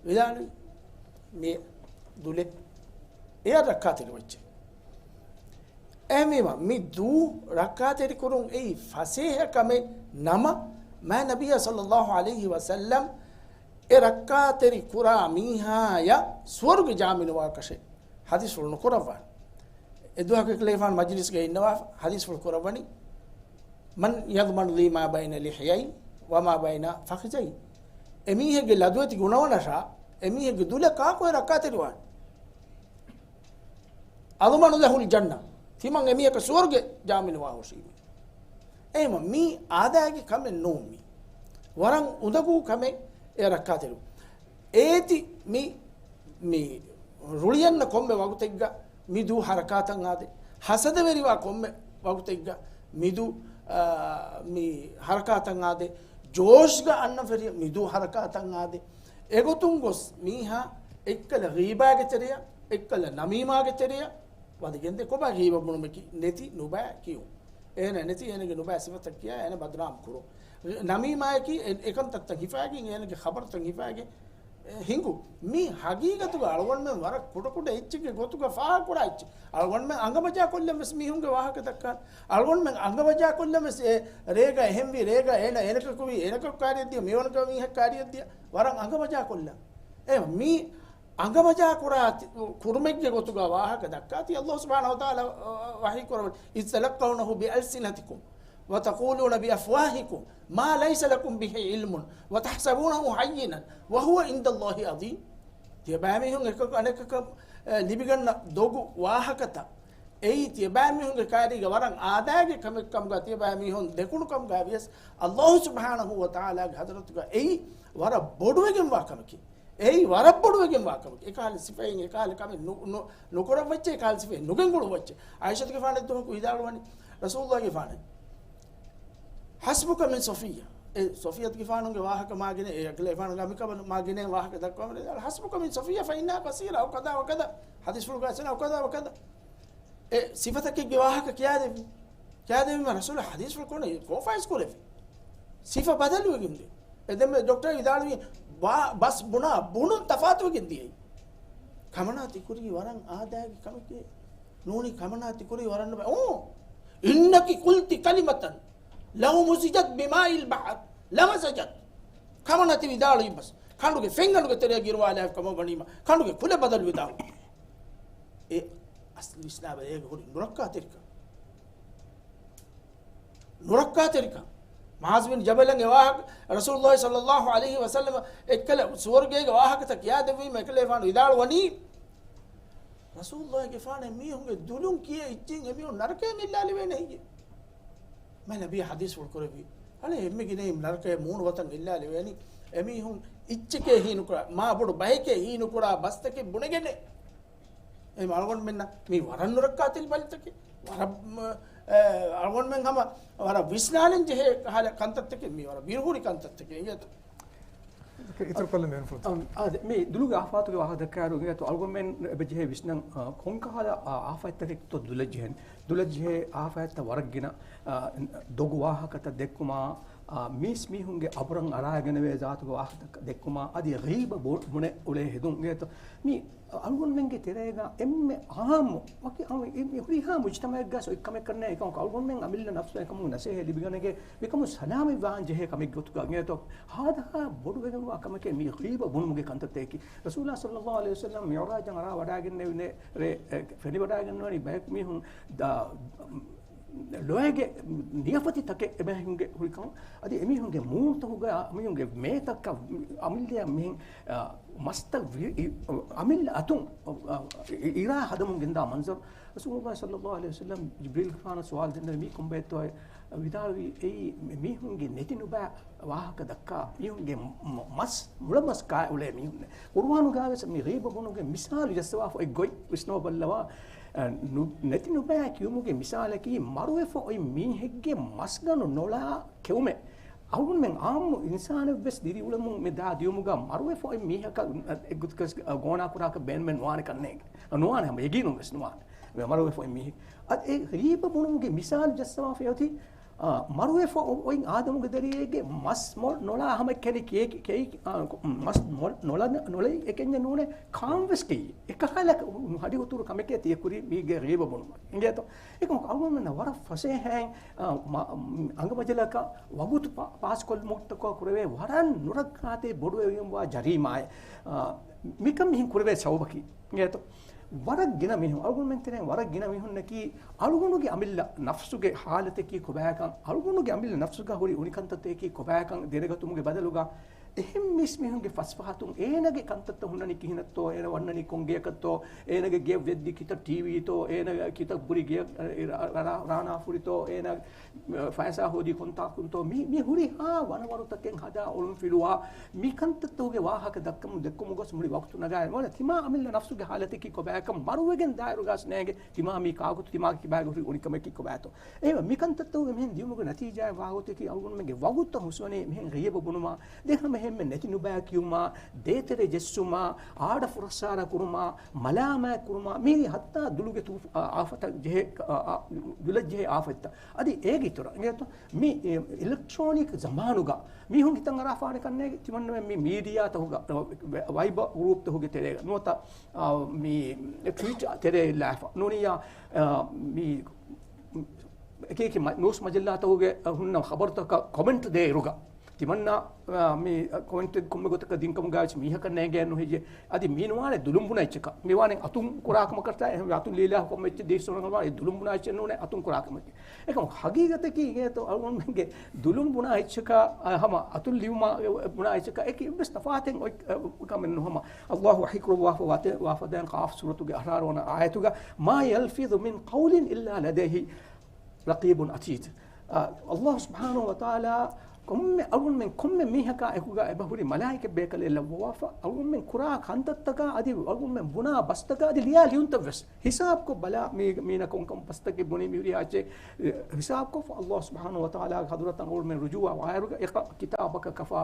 ވިދާޅުވި މި ދުލެއް އެއަށް ރައްކާތެރި ވެއްޖެ. އެހެންވީމަ، މި ދޫ ރައްކާތެރިކުރުން އެއީ ފަސޭހަ ކަމެއް ނަމަ، މާ ނަބިއްޔާ ޞައްލައްލާހު ޢަލައިހި ވަސައްލަމް އެ ރައްކާތެރި ކުރާ މީހާޔަށް ސުވަރުގެ ޖާމިނުވާކަށެއް ޙަދީޘްފުޅު ނުކުރައްވާނެ. އެ ދުވަހަކު އެކަލޭފާނު މަޖިލިސްގަ އިންނަވާ ޙަދީޘްފުޅު ކުރައްވަނީ، من يضمن لي ما بين لحيي وما بين فخذي. އެމީހެއްގެ ލަދުވެތި ގުނަވަނަށާ، އެމީހެއްގެ ދުލަށް ކާކު އެ ރައްކާތެރިވާނެ؟ أضمن له الجنة. ތިމަން އެމީހަކަށް ސުވަރުގެ ޖާމިނުވާ ހުށީމޭ. އެހެންވީމަ، މީ އާދައިގެ ކަމެއް ނޫން މީ. ވަރަށް އުނދަގޫ ކަމެއް އެ ރައްކާތެރިވުން. އޭތި މި، މި ރުޅިއަންނަ ކޮންމެ ވަގުތެއްގަ މި ދޫ ހަރަކާތަށް އާދޭ. ހަސަދަވެރިވާ ކޮންމެ ވަގުތެއްގަ މި ދޫ، އާ، މި ހަރަކާތަށް އާދޭ. ޖޯޝްގަ އަންނަ ފެރިޔަ މި ދޫ ހަރަކާތަށް އާދޭ. އެގޮތުން ގޮސް މީހާ އެއްކަލަ ޣީބާގެ ތެރެއަށް، އެއްކަލަ ނަމީމާގެ ތެރެއަށް ވަދެގެންދޭ. ކޮބާ ޣީބަ ބުނުމަކީ؟ ނެތި ނުބައި ކިޔުން. އޭނަ ނެތި އޭނަގެ ނުބައި ސިފަތައް ކިޔާ އޭނަ ބަދުނާމް ކުރުން. ނަމީމާއަކީ އެ، އެކަންތައްތައް ހިފާގެން އޭނަގެ ޚަބަރުތައް ހިފާގެން، އެ، ހިނގު. މީ ހަގީގަތުގަ އަޅުގަނޑުމެން ވަރަށް ކުޑަކުޑަ އެއްޗެއްގެ ގޮތުގަ ފާހަގަކުރާ އެއްޗެއް. އަޅުގަނޑުމެން އަނގަމަޖާކޮށްލަން ވެސް މީހުންގެ ވާހަކަ ދައްކާނެ. އަޅުގަނޑުމެން އަނގަމަޖާކޮށްލަން ވެސް އެ ރޭގަ އެހެންވީ، ރޭގަ އޭނަ އޭނަކަކުވީ، އޭނަކަކު ކާރިއަށްދިޔަ، މިވަނަކަ މީހަކު ކާރިއަށްދިޔަ، ވަރަށް އަނގަމަޖާކޮށްލަން. އެ މީ އަނގަމަޖާ ކުރާ ތި-، ކުރުމެއްގެ ގޮތުގަ ވާހަކަ ދައްކާތީ، ﷲ ސުބްޙާނަހޫ ވަތަޢާލާ، އަ، ވަޙީ ކުރައްވަނީ، إذ تلقونه بألسنتكم وتقولون بأفواهكم ما ليس لكم به علم وتحسبونه هينا وهو عند الله عظيم. ތިޔަބައިމީހުން އެކަކު އަނެކަކަށް، އެ، ލިބިގަންނަ ދޮގު ވާހަކަތައް އެއީ ތިޔަބައިމީހުންގެ ކާރީގަ ވަރަށް އާދައިގެ ކަމެއް ކަމުގަ ތިޔަބައިމީހުން ދެކުނު ކަމުގަ ވިޔަސް، ﷲ ސުބްޙާނަހޫ ވަތަޢާލާގެ ޙަޟްރަތުގަ އެއީ ވަރަށް ބޮޑުވެގެންވާ ކަމަކީ. އެއީ ވަރަށް ބޮޑުވެގެންވާ ކަމެއް. އެކަހަލަ ސިފައިން އެކަހަލަ ކަމެއް ނު، ނު، ނުކުރައްވައްޗެ، އެކަހަލަ ސިފައެއް ނުގެންގުޅުއްވައްޗެ. ޢާއިޝަތުގެފާނަށް ދުވަހަކު ވިދާޅުވަނީ، ރަސޫލުއްލާހިގެފާނަށް، حسبك من صفية. އެ ޞަފިއްޔަތުގެފާނުގެ ވާހަކަ މާގިނަ، އެ އަކިލޭފާނުގެ އަނބިކަމަން މާގިނަ ވާހަކަ ދައްކަވަމުން، حسبك من صفية فإنها قصيرة أو كذا وكذا. ޙަދީޘްފުޅުގަ އައިސަން أو كذا وكذا. އެ ސިފަތަކެއްގެ ވާހަކަ ކިޔާދެއްވި. ކިޔާދެއްވީމަ ރަސޫލާ ޙަދީޘްފުޅު ކޮނެ ކޯފާއިސް ކުރެއްވި. ސިފަ ބަދަލުވެގެން ދިޔައީ. އެ ދެންމެ ޑޮކްޓަރ ވިދާޅުވީ، ބާ-، ބަސް ބުނާ ބުނުން ތަފާތުވެގެން ދިޔައީ. ކަމަނާ ތިކުރީ ވަރަށް އާދައިގެ ކަމެކޭ. ނޫނީ ކަމަނާ ތިކުރީ ވަރަށް ނުބައި. އޯ! إنك قلت كلمة لو مزجت بماء البحر لمزجت. ކަމަނާ ތި ވިދާޅުވި ބަސް. ކަނޑުގެ ފެންގަނޑުގެ ތެރެއަށް އިރުވާލާފި ކަމަށް ވަނީމަ، ކަނޑުގެ ކުލަ ބަދަލުވެދާނެ. އެ އަސްލު ވިސްނާބަލަ އޭގަ ހުރި ނުރައްކާތެރިކަން. ނުރައްކާތެރިކަން. މުޢާޛު ބިން ޖަބަލަށް އެ ވާހަކަ، ރަސޫލުއްލާހި ޞައްލައްލާހު ޢަލައިހި ވަސައްލަމަ އެއްކަލަ ސުވަރުގޭގެ ވާހަކަތައް ކިޔާދެއްވީމަ، އެކަލޭފާނު ވިދާޅުވަނީ، ރަސޫލުއްލާހިގެފާނު އެމީހުންގެ ދުލުން ކިޔޭ އެއްޗެއް އެމީހުން ނަރަކަޔަށް އެއްލާލެވޭނެ ހެއްޔޭ؟ މާ ނަބީ ޙަދީޘްފުޅު ކުރެއްވި. އަޅެ އެންމެ ގިނައިން ނަރަކަޔަށް މޫނު ވަތަން އެއްލާލެވޭނީ. އެމީހުން އެއްޗެކޭ ހީނުކުރާ، މާ ބޮޑު ބައެކޭ ހީނުކުރާ ބަސްތަކެއް ބުނެގެންނޭ. އެ އަޅުގަނޑުމެންނަށް މީ ވަރަށް ނުރައްކާތެރި ބަލިތަކެއް. ވަރަށް، އެ، އަޅުގަނޑުމެން ހަމަ ވަރަށް ވިސްނާލަން ޖެހޭ ކަހަލަ ކަންތައްތަކެއް. މީ ވަރަށް ބިރުހުރި ކަންތައްތަކެއް އިނގޭތޯ. އިތުރު ކޮށްލަން މި އަންފުޅުތައް. އަ، އާދެ، މި ދުލުގެ އާފާތުގެ ވާހަކަ ދައްކާއިރު އިނގޭތޯ އަޅުގަނޑުމެން އެބަޖެހޭ ވިސްނަން، އަ، ކޮންކަހަލަ، އަ، އާފާތްތަކެއްތޯ ދުލަށް ޖެހެން. ދުލަށް ޖެހޭ އާފާތްތައް ވަރަށް ގިނަ، އަ، ދޮގު ވާހަކަތައް ދެއްކުމާ، އާ، މީސް މީހުންގެ އަބުރަށް އަރާގަނެވޭ ޒާތުގެ ވާހަކަ ދެއްކުމާ، އަދި ޣީބަ ބު-، ބުނެ އުޅޭ ހެދުން އިނގޭތޯ. މި އަޅުގަނޑުމެންގެ ތެރޭގަ އެންމެ އާއްމު، ވަކި އަޅު-، އެ-، މި ހުރިހާ މުޖްތަމައެއްގަ އޮތް ކަމެއް ކަންނޭ. އެކަމަކު އަޅުގަނޑުމެން އަމިއްލަ ނަފްސު އެކަމުން ނަސޭހަ ލިބިގަނެގެން މިކަމުން ސަލާމަތްވާން ޖެހޭ ކަމެއްގެ ގޮތުގަ އިނގޭތޯ. ހާދަހާ ބޮޑުވެގެންވާ ކަމެކޭ މި ޣީބަ ބުނުމުގެ ކަންތައްތަކަކީ. ރަސޫލާ ޞައްލައްލާހު ޢަލައިހި ވަސައްލަމް މިޢުރާޖަށް އަރާ ވަޑައިގެންނެވި ރޭ، އެ، ފެނިވަޑައިގެންނެވި ބަޔަކު މީހުން ދާ-، ލޮއެގެ ނިޔަފަތި ތަކެއް އެމީހުންގެ ހުރިކަން. އަދި އެމީހުންގެ މޫނުތަކުގަ އެމީހުންގެ މޭތަކަށް އަމިއްލަ މިހެން، އަ، މަސްތައް ވި-، އި-، އަމިއްލަ އަތުން، އަ، އި-، އިރާ ހަދަމުން ގެންދާ މަންޒަރު. ރަސޫލުﷲ ޞައްލަﷲު ޢަލައިހި ވަސައްލަމް ޖިބްރީލްގެފާނަށް ސުވާލު ދެންނެވި މީ ކޮންބައެއްތޯ؟ ވިދާޅުވީ އެއީ މި-، މީހުންގެ ނެތި ނުބައި ވާހަކަ ދައްކާ މީހުންގެ މަ-، މަސް، މުޅަ މަސް ކާ އުޅޭ މީހުންނެއް. ޤުރުއާނުގައިވެސް މި ޣީބަ ބުނުމުގެ މިސާލު ޖައްސަވާފަ އޮތް ގޮތް ވިސްނަވަބައްލަވާ. އަ، ނު-، ނެތި ނުބައި ކިޔުމުގެ މިސާލަކީ މަރުވެފަ އޮތް މީހެއްގެ މަސްގަނޑު ނޮޅާ ކެއުމެއް. އަޅުގަނޑުމެން އާއްމު އިންސާނެއްވެސް ދިރިއުޅެމުން މި ދާ ދިޔުމުގަ މަރުވެފަ އޮތް މީހަކަށް އެއްގޮތަކަށް ގޯނާކުރާކަށް ބޭނުމެއް ނުވާނެ ކަންނޭނގެ. ނުވާނެ ހަމަ ޔަގީނުންވެސް ނުވާނެ. މަރުވެފަ އޮތް މީހެއް. އަދި އެ ޣީބަ ބުނުމުގެ މިސާލު ޖައްސަވާފައި އޮތީ، އާ، މަރުވެފަ އޮތް އާދަމުގެ ދަރިއެއްގެ މަސް މޮ-، ނޮޅާ ހަމަ ކެނި ކޭކި-، ކެއި-، އާ، މަސް މޮ-، ނޮޅަ-، ނޮޅައި އެކެންޏެއް ނޫނޭ، ކާންވެސް ކެއި. އެކަހަލަ ހަޑި ހުތުރު ކަމެކޭ ތިޔަ ކުރީ މީގެ ޣީބަ ބުނުމަށް. އިނގޭތޯ؟ އެކަމަކު އަޅުގަނޑުމެންނަށް ވަރަށް ފަސޭހައިން، އާ، މަ-، އަނގަމަޖަލަކަށް ވަގުތު ޕާ-، ޕާސްކޮށްލުމަށްޓަކާ ކުރެވޭ ވަރަށް ނުރައްކާތެރި ބޮޑުވެވެގެންވާ ޖަރީމާއެއް. އާ، މިކަން މިހެން ކުރެވޭ ސަބަބަކީ. އިނގޭތޯ؟ ވަރަށް ގިނަ މީހުން، އަޅުގަނޑުމެން ތެރެއިން ވަރަށް ގިނަ މީހުންނަކީ، އަޅުގަނޑުގެ އަމިއްލަ ނަފްސުގެ ހާލަތަކީ ކޮބާކަން، އަޅުގަނޑުގެ އަމިއްލަ ނަފްސުގަ ހުރި އުނިކަންތައްތަކީ ކޮބާކަން ދެނެގަތުމުގެ ބަދަލުގަ، އެހެން މީސް މީހުންގެ ފަސްފަހަތުން އޭނަގެ ކަންތައްތައް ހުންނަނީ ކިހިނެއްތޯ، އޭނަ ވަންނަނީ ކޮން ގެޔަކަށްތޯ، އޭނަގެ ގެޔަށް ވެއްދި ކިތައް ޓީވީތޯ، އޭނަ ކިތައް ބުރި ގެޔަށް، އަ، ރާ-، ރާ-، ރާނާފުރިތޯ، އޭނަ ފައިސާ ހޯދީ ކޮންތާކުންތޯ، މި، މި ހުރިހާ ވަނަވަރުތަކެއް ހަދާ އޮޅުންފިލުވާ، މި ކަންތައްތަކުގެ ވާހަކަ ދައްކަމުން ދެއްކުމުގަސް މުޅި ވަގުތު ނަގާ އެ ތިމާ އަމިއްލަ ނަފްސުގެ ހާލަތަކީ ކޮބާކަން މަރުވެގެން ދާއިރުގަސް ނޭނގެ ތިމާ މީ ކާގޮތު ތިމާގެ ކިބާގެ ހުރި އުނިކަމަކީ ކޮބާތޯ. އެހެންވެ، މި ކަންތައްތަކުގެ މިހެން ދިޔުމުގެ ނަތީޖާއެއް ވާގޮތަކީ އަޅުގަނޑުމެންގެ ވަގުތަށް ހުސްވަނީ މިހެން ޣީބަ ބުނުމާ، ދެ ހަމަ އެހެންމެ ނެތި ނުބައި ކިޔުމާ، ދޭތެރެ ޖެއްސުމާ، އާޑަ ފުރައްސާރަ ކުރުމާ، މަލާމާތް ކުރުމާ، މީ ހައްތާ ދުލުގެ ތޫފ-، އާ، އާފަތަށް ޖެހޭ، އާ، އާ، ދުލަށް ޖެހޭ އާފަތްތައް. އަދި އޭގެ އިތުރަށް އިނގޭތޯ، މި، އެ، އިލެކްޓްރޯނިކް ޒަމާނުގަ މީހުން ހިތަށް އަރާފާނެ ކަންނޭގެ ތިމަންނަމެން މި މީޑިއާތަކުގަ، ވަ-، ވައިބަ ގްރޫޕްތަކުގެ ތެރޭގަ ނުވަތަ، އާ، މި ޓްވީޓް ތެރޭ ލާފަ ނޫނިއްޔާ، އާ، މި އެކި އެކި މަ-، ނޫސް މަޖައްލާތަކުގެ ހުންނަ ޚަބަރުތަކަށް ކޮމެންޓް ދޭއިރުގަ ތިމަންނަ، އާ، މި ކޮމެންޓް ކޮންމެ ގޮތަކަށް ދިންކަމުގައި ވެސް މީހަކަށް ނޭނގޭ ނުހިއްޖެ. އަދި މީ ނުވާނެ ދުލުން ބުނާ އެއްޗަކަށް. މި ވާނެ އަތުން ކުރާ ކަމަކަށް އެހެން އަތުން ލީލާ ކޮންމެ އެއްޗެއް ދީއްސުނަގަން ވާނެ ދުލުން ބުނާ އެއްޗެއް ނޫނޭ އަތުން ކުރާ ކަމެއް. އެކަމަކު ހަގީގަތަކީ އިނގޭތޯ އަޅުގަނޑުމެންގެ ދުލުން ބުނާ އެއްޗަކާ، އަ، ހަމަ އަތުން ލިޔުމާ، އެ، ބުނާ އެއްޗަކާ އެކި އެއްވެސް ތަފާތެއް އޮތް، އެ، ކަމެއް ނޫން. ހަމަ ﷲ ވަޙީ ކުރައްވާފަ ވާތެ-، ވާފަދައިން ޤާފް ސޫރަތުގެ އަހަރާރު ވަނަ އާޔަތުގަ، "ما يلفظ من قول إلا لديه رقيب عتيد." އަ، ﷲ ސުބްޙާނަހޫ ވަތަޢާލާ ކޮންމެ އަޅުގަނޑުމެން ކޮންމެ މީހަކާ އެކުގަ އެބަ ހުރި މަލާއިކަ ބޭކަލެއް ލައްވަވާފަ، އަޅުގަނޑުމެން ކުރާ ކަންތައްތަކާ އަދި އަޅުގަނޑުމެން ބުނާ ބަސްތަކާ އަދި ލިޔާ ލިޔުންތައް ވެސް ހިސާބްކޮށް ބަލާ، މީ، މީނަ ކޮންކަން ބަސްތަކެއް ބުނީ މި ހުރިހާ އެއްޗެއް، އެ، ހިސާބްކޮށްފަ ﷲ ސުބްޙާނަހޫ ވަތަޢާލާގެ ޙަޟްރަތަށް އަޅުގަނޑުމެން ރުޖޫޢަ ވާއިރުގަ، "اقرأ كتابك كفى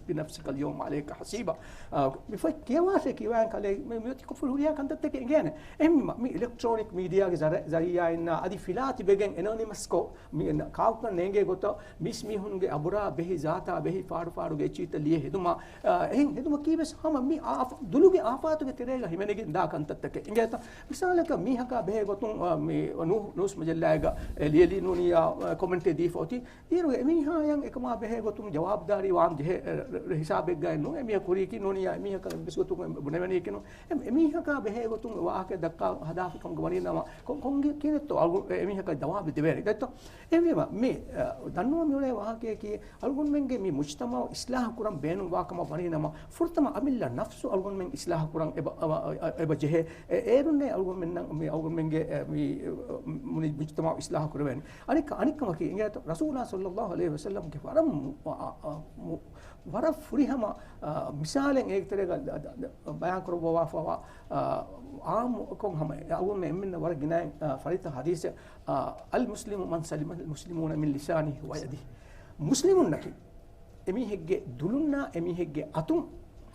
بنفسك اليوم عليك حسيبا." އާ، މި ފޮތް ކިޔަވާށޭ ކިޔަވާން ކަލޭ، މި، މި އޮތީ ކޮށްފަ ހުރިހާ ކަންތައްތަކެއް އެނގޭނެ. އެހެންވީމަ، މި އިލެކްޓްރޯނިކް މީޑިއާގެ ޒަރ-، ޒަރީޢާއިންނާ އަދި ފިލާ ތިބެގެން އެނޯނިމަސްކޮށް، މި ކާކުކަން ނޭނގޭ ގޮތަށް މީސް މީހުންގެ އަބުރާ ބެހި، ޒާތާ ބެހި، ފާޑު ފާޑުގެ އެއްޗިތައް ލިޔެ ހެދުމާ، އާ، އެހެން ހެދުމަކީ ވެސް ހަމަ މި އާފ-، ދުލުގެ އާފާތުގެ ތެރޭގަ ހިމެނިގެން ދާ ކަންތައްތަކެއް. އިނގޭތަ؟ މިސާލަކަށް މީހަކާ ބެހޭ ގޮތުން، އާ، މި ނޫ-، ނޫސް މަޖައްލާއެއްގަ، އެ، ލިޔެލީ ނޫނިއްޔާ، އާ، ކޮމެންޓެއް ދީފަ އޮތީ. އޭރު އެމީހާޔަށް އެކަމާ ބެހޭ ގޮތުން ޖަވާބުދާރީ ވާން ޖެހޭ، އެ، އެ، ހިސާބެއްގައެއް ނޫން. އެމީހަކަށް އެއްވެސް ގޮތުން ބުނެ-، ބުނެވެނީކީ ނޫން. އެ-، އެމީހަކާ ބެހޭ ގޮތުން ވާހަކަ ދައްކާ ހަދާފި ކަމުގަ ވަނީ ނަމަ، ކޮ-، ކޮން ކި-، ކިހިނެއްތޯ އަޅު-، އެ-، އެމީހަކަށް ޖަވާބެއް ދެވޭނެ. ދެއްތޯ؟ އެހެންވީމަ، މި، އަ، ދަންނަވަން މިއުޅޭ ވާހަކަޔަކީ، އަޅުގަނޑުމެންގެ މި މުޖްތަމަޢު އިސްލާހު ކުރަން ބޭނުން ވާ ކަމަށް ވަނީ ނަމަ، ފުރަތަމަ އަމިއްލަ ނަފްސު އަޅުގަނޑުމެން އިސްލާހު ކުރަން އެބަ، އަ، އަ، އަ، އެބަ ޖެހޭ. އެ-، އޭރުންނޭ އަޅުގަނޑުމެންނަށް މި އަޅުގަނޑުމެންގެ، އެ، މި، އަ، މު-، މުޖްތަމަޢު އިސްލާހު ކުރެވޭނެ. އަނެއްކަ-، އަނެއްކަމަކީ، އިނގޭތޯ، ރަސޫލާ ޞައްލަﷲު ޢަލައިހި ވަސައްލަމްގެ ވަރަށް މު-، އަ، އަ، އަ، މު-، ވަރަށް ފުރިހަމަ، އާ، މިސާލެއް އޭގެ ތެރޭގަ ދަ-، ދަ-، ދަ-، ބަޔާން ކުރައްވާފަވާ، އާ، އާއްމުކޮށް ހަމަ އަޅުގަނޑުމެން އެންމެންނަށް ވަރަށް ގިނައިން، އާ، ފަރިތަ ޙަދީޘެއް، އާ، "المسلم من سلم المسلمون من لسانه ويده." މުސްލިމުންނަކީ އެމީހެއްގެ ދުލުންނާ އެމީހެއްގެ އަތުން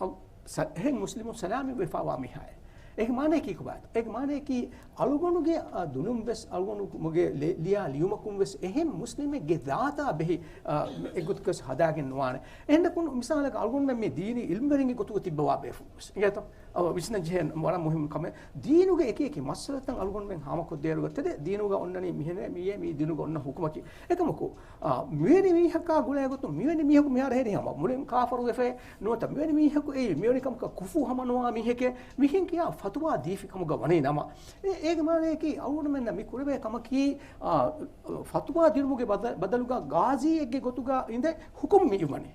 އަ-، ސަ-، އެހެން މުސްލިމުން ސަލާމަތްވެފަވާ މީހާއެއް. އޭގެ މާނައަކީ ކޮބާތޯ؟ އޭގެ މާނައަކީ އަޅުގަނޑުގެ، އާ، ދުލުން ވެސް އަޅުގަނޑުގެ ލެ-، ލިޔާ ލިޔުމަކުން ވެސް އެހެން މުސްލިމެއްގެ ޒާތާ ބެހި، އާ، އެއްގޮތަކަށް ހަދާގެން ނުވާނެ. އެހެންނަކުން މިސާލަކަށް އަޅުގަނޑުމެން މި ދީނީ އިލްމުވެރިންގެ ގޮތުގަ ތިއްބަވާ ބޭފުޅުން ވެސް. އިނގޭތޯ؟ އަވަ ވިސްނަން ޖެހޭ ވަރަށް މުހިންމު ކަމެއް. ދީނުގެ އެކި އެކި މައްސަލަތައް އަޅުގަނޑުމެން ހާމަކޮށްދޭއިރުގަ ތެދެއް ދީނުގަ އޮންނަނީ މިހެނެއް، މިއޭ މީ ދީނުގަ އޮންނަ ހުކުމަކީ. އެކަމަކު، އާ، މިވެނި މީހަކާ ގުޅޭގޮތުން މިވެނި މީހަކު މިހާރު ހެރި ހަމަ މުޅިން ކާފަރުވެފައި ނުވަތަ މިވެނި މީހަކު އެއީ މިވެނި ކަމަކަށް ކުފު ހަމަނުވާ މީހެކޭ މިހެން ކިޔާ ފަތުވާ ދީފި ކަމުގަ ވަނީ ނަމަ، އެ، އޭގެ މާނަޔަކީ އަޅުގަނޑުމެންނަށް މި ކުރެވޭ ކަމަކީ، އާ، ފަތުވާ ދިނުމުގެ ބަދަ-، ބަދަލުގަ ގާޒީއެއްގެ ގޮތުގަ އިނދެ ހުކުމް މި އިވަނީ.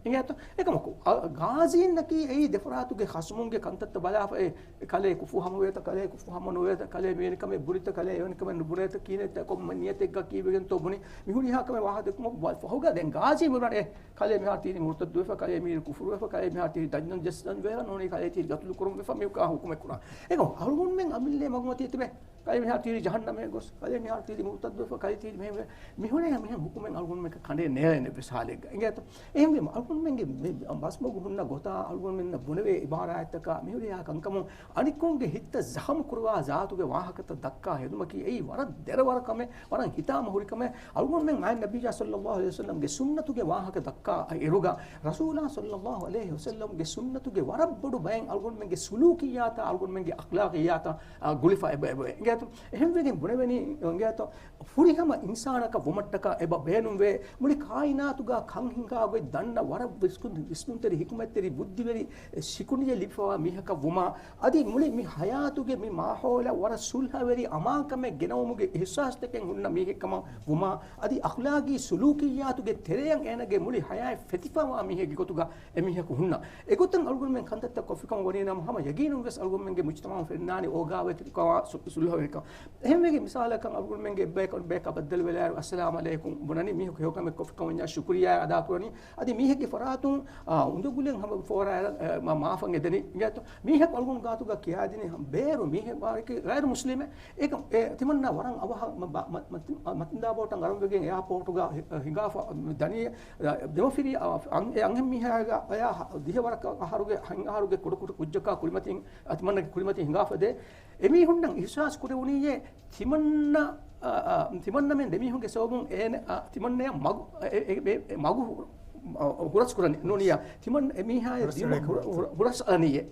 އިނގޭތޯ؟ އެކަމަކު، އަ، ގާޒީންނަކީ އެއީ ދެފަރާތުގެ ޚަޞްމުންގެ ކަންތައްތައް ބަލާފަ، އެ، ކަލޭ ކުފު ހަމަވޭތަ، ކަލޭ ކުފު ހަމަ ނުވޭތަ، ކަލޭ މިވެނި ކަމެއް ބުރިތަ، ކަލޭ އެވެނި ކަމެއް ނުބުރޭތަ، ކިހިނެއްތަ، ކޮންމެ ނިޔަތެއްގަ ކީއްވެގެންތޯ ބުނި، މިހުރިހާ ކަމެއް ވާހަކަ ދެއްކުމަށް ފަހުގަ ދެން ގާޒީ ބުނާނެ، އެ، ކަލޭ މިހާރު ތީރި މުރުތައްދުވެފަ، ކަލޭ މީރު ކުފުރުވެފަ، ކަލޭ މިހާރު ތީރި ދަންނަން ޖައްސަން ވެފަ، ނޫނީ ކަލޭ ތީރި ގަތުލު ކުރުން ވެފަ، މިކާ ހުކުމެއް ކުރާ. އެކަމަކު އަޅުގަނޑުމެން އަމިއްލަ މަގުމަތީ ތިބެ. ކަލޭ މިހާރު ތީރި ޖަހަންނަމޭ ގޮސް، ކަލޭ މިހާރު ތީރި މުރުތައްދުވެފަ، ކަލޭ ތީރި މިހެން ވެ. މިހުރޭ މިހެން ހުކުމެއް އަޅުގަނޑުމެން ކަނޑޭ ނޭޅޭނެ ވެސް ހާލެއްގަ. އިނގޭތޯ؟ އެހެންވީމަ އަޅުގަނޑުމެންގެ މި ބަސްމަގު ހުންނަ ގޮތާ އަޅުގަނޑުމެންނަށް ބުނެވޭ އިބާރާތްތަކާ މިހުރިހާ ކަންކަމުން އަނިކުންގެ ހިތްތައް ޒަހަމު ކުރުވާ ޒާތުގެ ވާހަކަތައް ދައްކާ ހެދުމަކީ އެއީ ވަރަށް ދެރަވަރަ ކަމެއް، ވަރަށް ހިތާމަ ހުރި ކަމެއް. އަޅުގަނޑުމެން މާތް ނަބިއްޔާ ޞައްލައްލާހު ޢަލައިހި ވަސައްލަމްގެ ސުންނަތުގެ ވާހަކަ ދައްކާ އިރުގަ، ރަސޫލާ ޞައްލައްލާހު ޢަލައިހި ވަސައްލަމްގެ ސުންނަތުގެ ވަރަށް ބޮޑު ބައެއް އަޅުގަނޑުމެންގެ ސުލޫކިއްޔާތާ، އަޅުގަނޑުމެންގެ އަޚްލާޤިއްޔާތާ، އާ، ގުޅިފަ އެބަ، އެބަ. އިނގޭތޯ؟ އެހެންވެގެން ބުނެވެނީ، އިނގޭތޯ؟ ފުރިހަމަ އިންސާނަކަށް ވުމަށްޓަކާ އެބަ ބޭނުންވޭ، މުޅި ކާއިނާތުގަ ކަން ހިނގާ ގޮތް ދަންނަ ވަރަށް ވިސްނުން-، ވިސްނުންތެރި ހިކުމަތްތެރި ބުއްދިވެރި ސިކުނޑިއެއް ލިބިފަވާ މީހަކަށް ވުމާ، އަދި މުޅި މި ޙަޔާތުގެ މި މާހައުލަށް ވަރަށް ސުލްހަވެރި އަމާންކަމެއް ގެނައުމުގެ އިޙްސާސްތަކެއް ހުންނަ މީހެއްކަމަށް ވުމާ، އަދި އަޚްލާޤީ ސުލޫކިއްޔާތުގެ ތެރެއަށް އޭނަގެ މުޅި ޙަޔާތް ފެތިފަވާ މީހެއްގެ ގޮތުގަ އެމީހަކު ހުންނަ. އެގޮތަށް އަޅުގަނޑުމެން ކަންތައްތައް ކޮށްފިކަމަށް ވަނީ ނަމަ، ހަމަ ޔަގީނުން ވެސް އަޅުގަނޑުމެންގެ މުޖްތަމަޢުން ފެންނާނެ އޯގާވެތިކަމާ ސު-، ސުލްހަވެރިކަން. އެހެންވެގެން މިސާލަކަށް އަޅުގަނޑުމެންގެ ބޭކަލް ބޭކަލް ބައްދަލުވެލާއިރު، އައްސަލާމް ޢަލައިކުމް ބުނަނީ މީހަކު ހެޔޮކަމެއް ކޮށްފިކަމަށް ޝުކުރިއްޔާ އަދާކުރަނީ. އަދި މީހެއްގެ ފަރާތުން، އާ، އުނދަގުލެއް ހަމަ ފޯރާއިރަށް، އެ، މާ-، މާފަށް އެދެނީ. އިނގޭތޯ؟ މީހަކު އަޅުގަނޑު ގާތުގަ ކިޔާދިނީ ބޭރު މީހެއް ވާރެކޭ ޣައިރު މުސްލިމެއް. އޭކަ، އެ، ތިމަންނާ ވަރަށް އަވަހަށް މަ-، މަ-، މަ-، މަތިންދާ ބޯޓަށް އަރަން ވެގެން އެއާޕޯޓުގަ ހި-، ހިނގާފަ ދަނީ، އަ، ދެމަފިރި، އަ، އަން-، އެ އަންހެން މީހާގެ އަޔާ ހަ-، ދިހަ ވަރަކަށް އަހަރުގެ، ހަތް އަހަރުގެ ކުޑަކުޑަ ކުއްޖަކާ ކުރިމަތިން، އަ، ތިމަންނަގެ ކުރިމަތިން ހިނގާފަ ދޭ. އެމީހުންނަށް އިޙްސާސް ކުރެވުނީއޭ ތިމަންނަ، އަ، އަ، ތިމަންނަމެން ދެމީހުންގެ ސަބަބުން އޭނަ، އަ، ތިމަންނަޔަށް މަގު، އެ، އެ، އެ، އެ، މަގު ހު-، އަ، ހުރަސްކުރަނީ ނޫނިއްޔާ. ތިމަން އެމީހާޔަށް ހުރަސް ދިނު އަޅަނީ ހުރަ-، ހުރަ-، ހުރަސް އަޅަނީއޭ.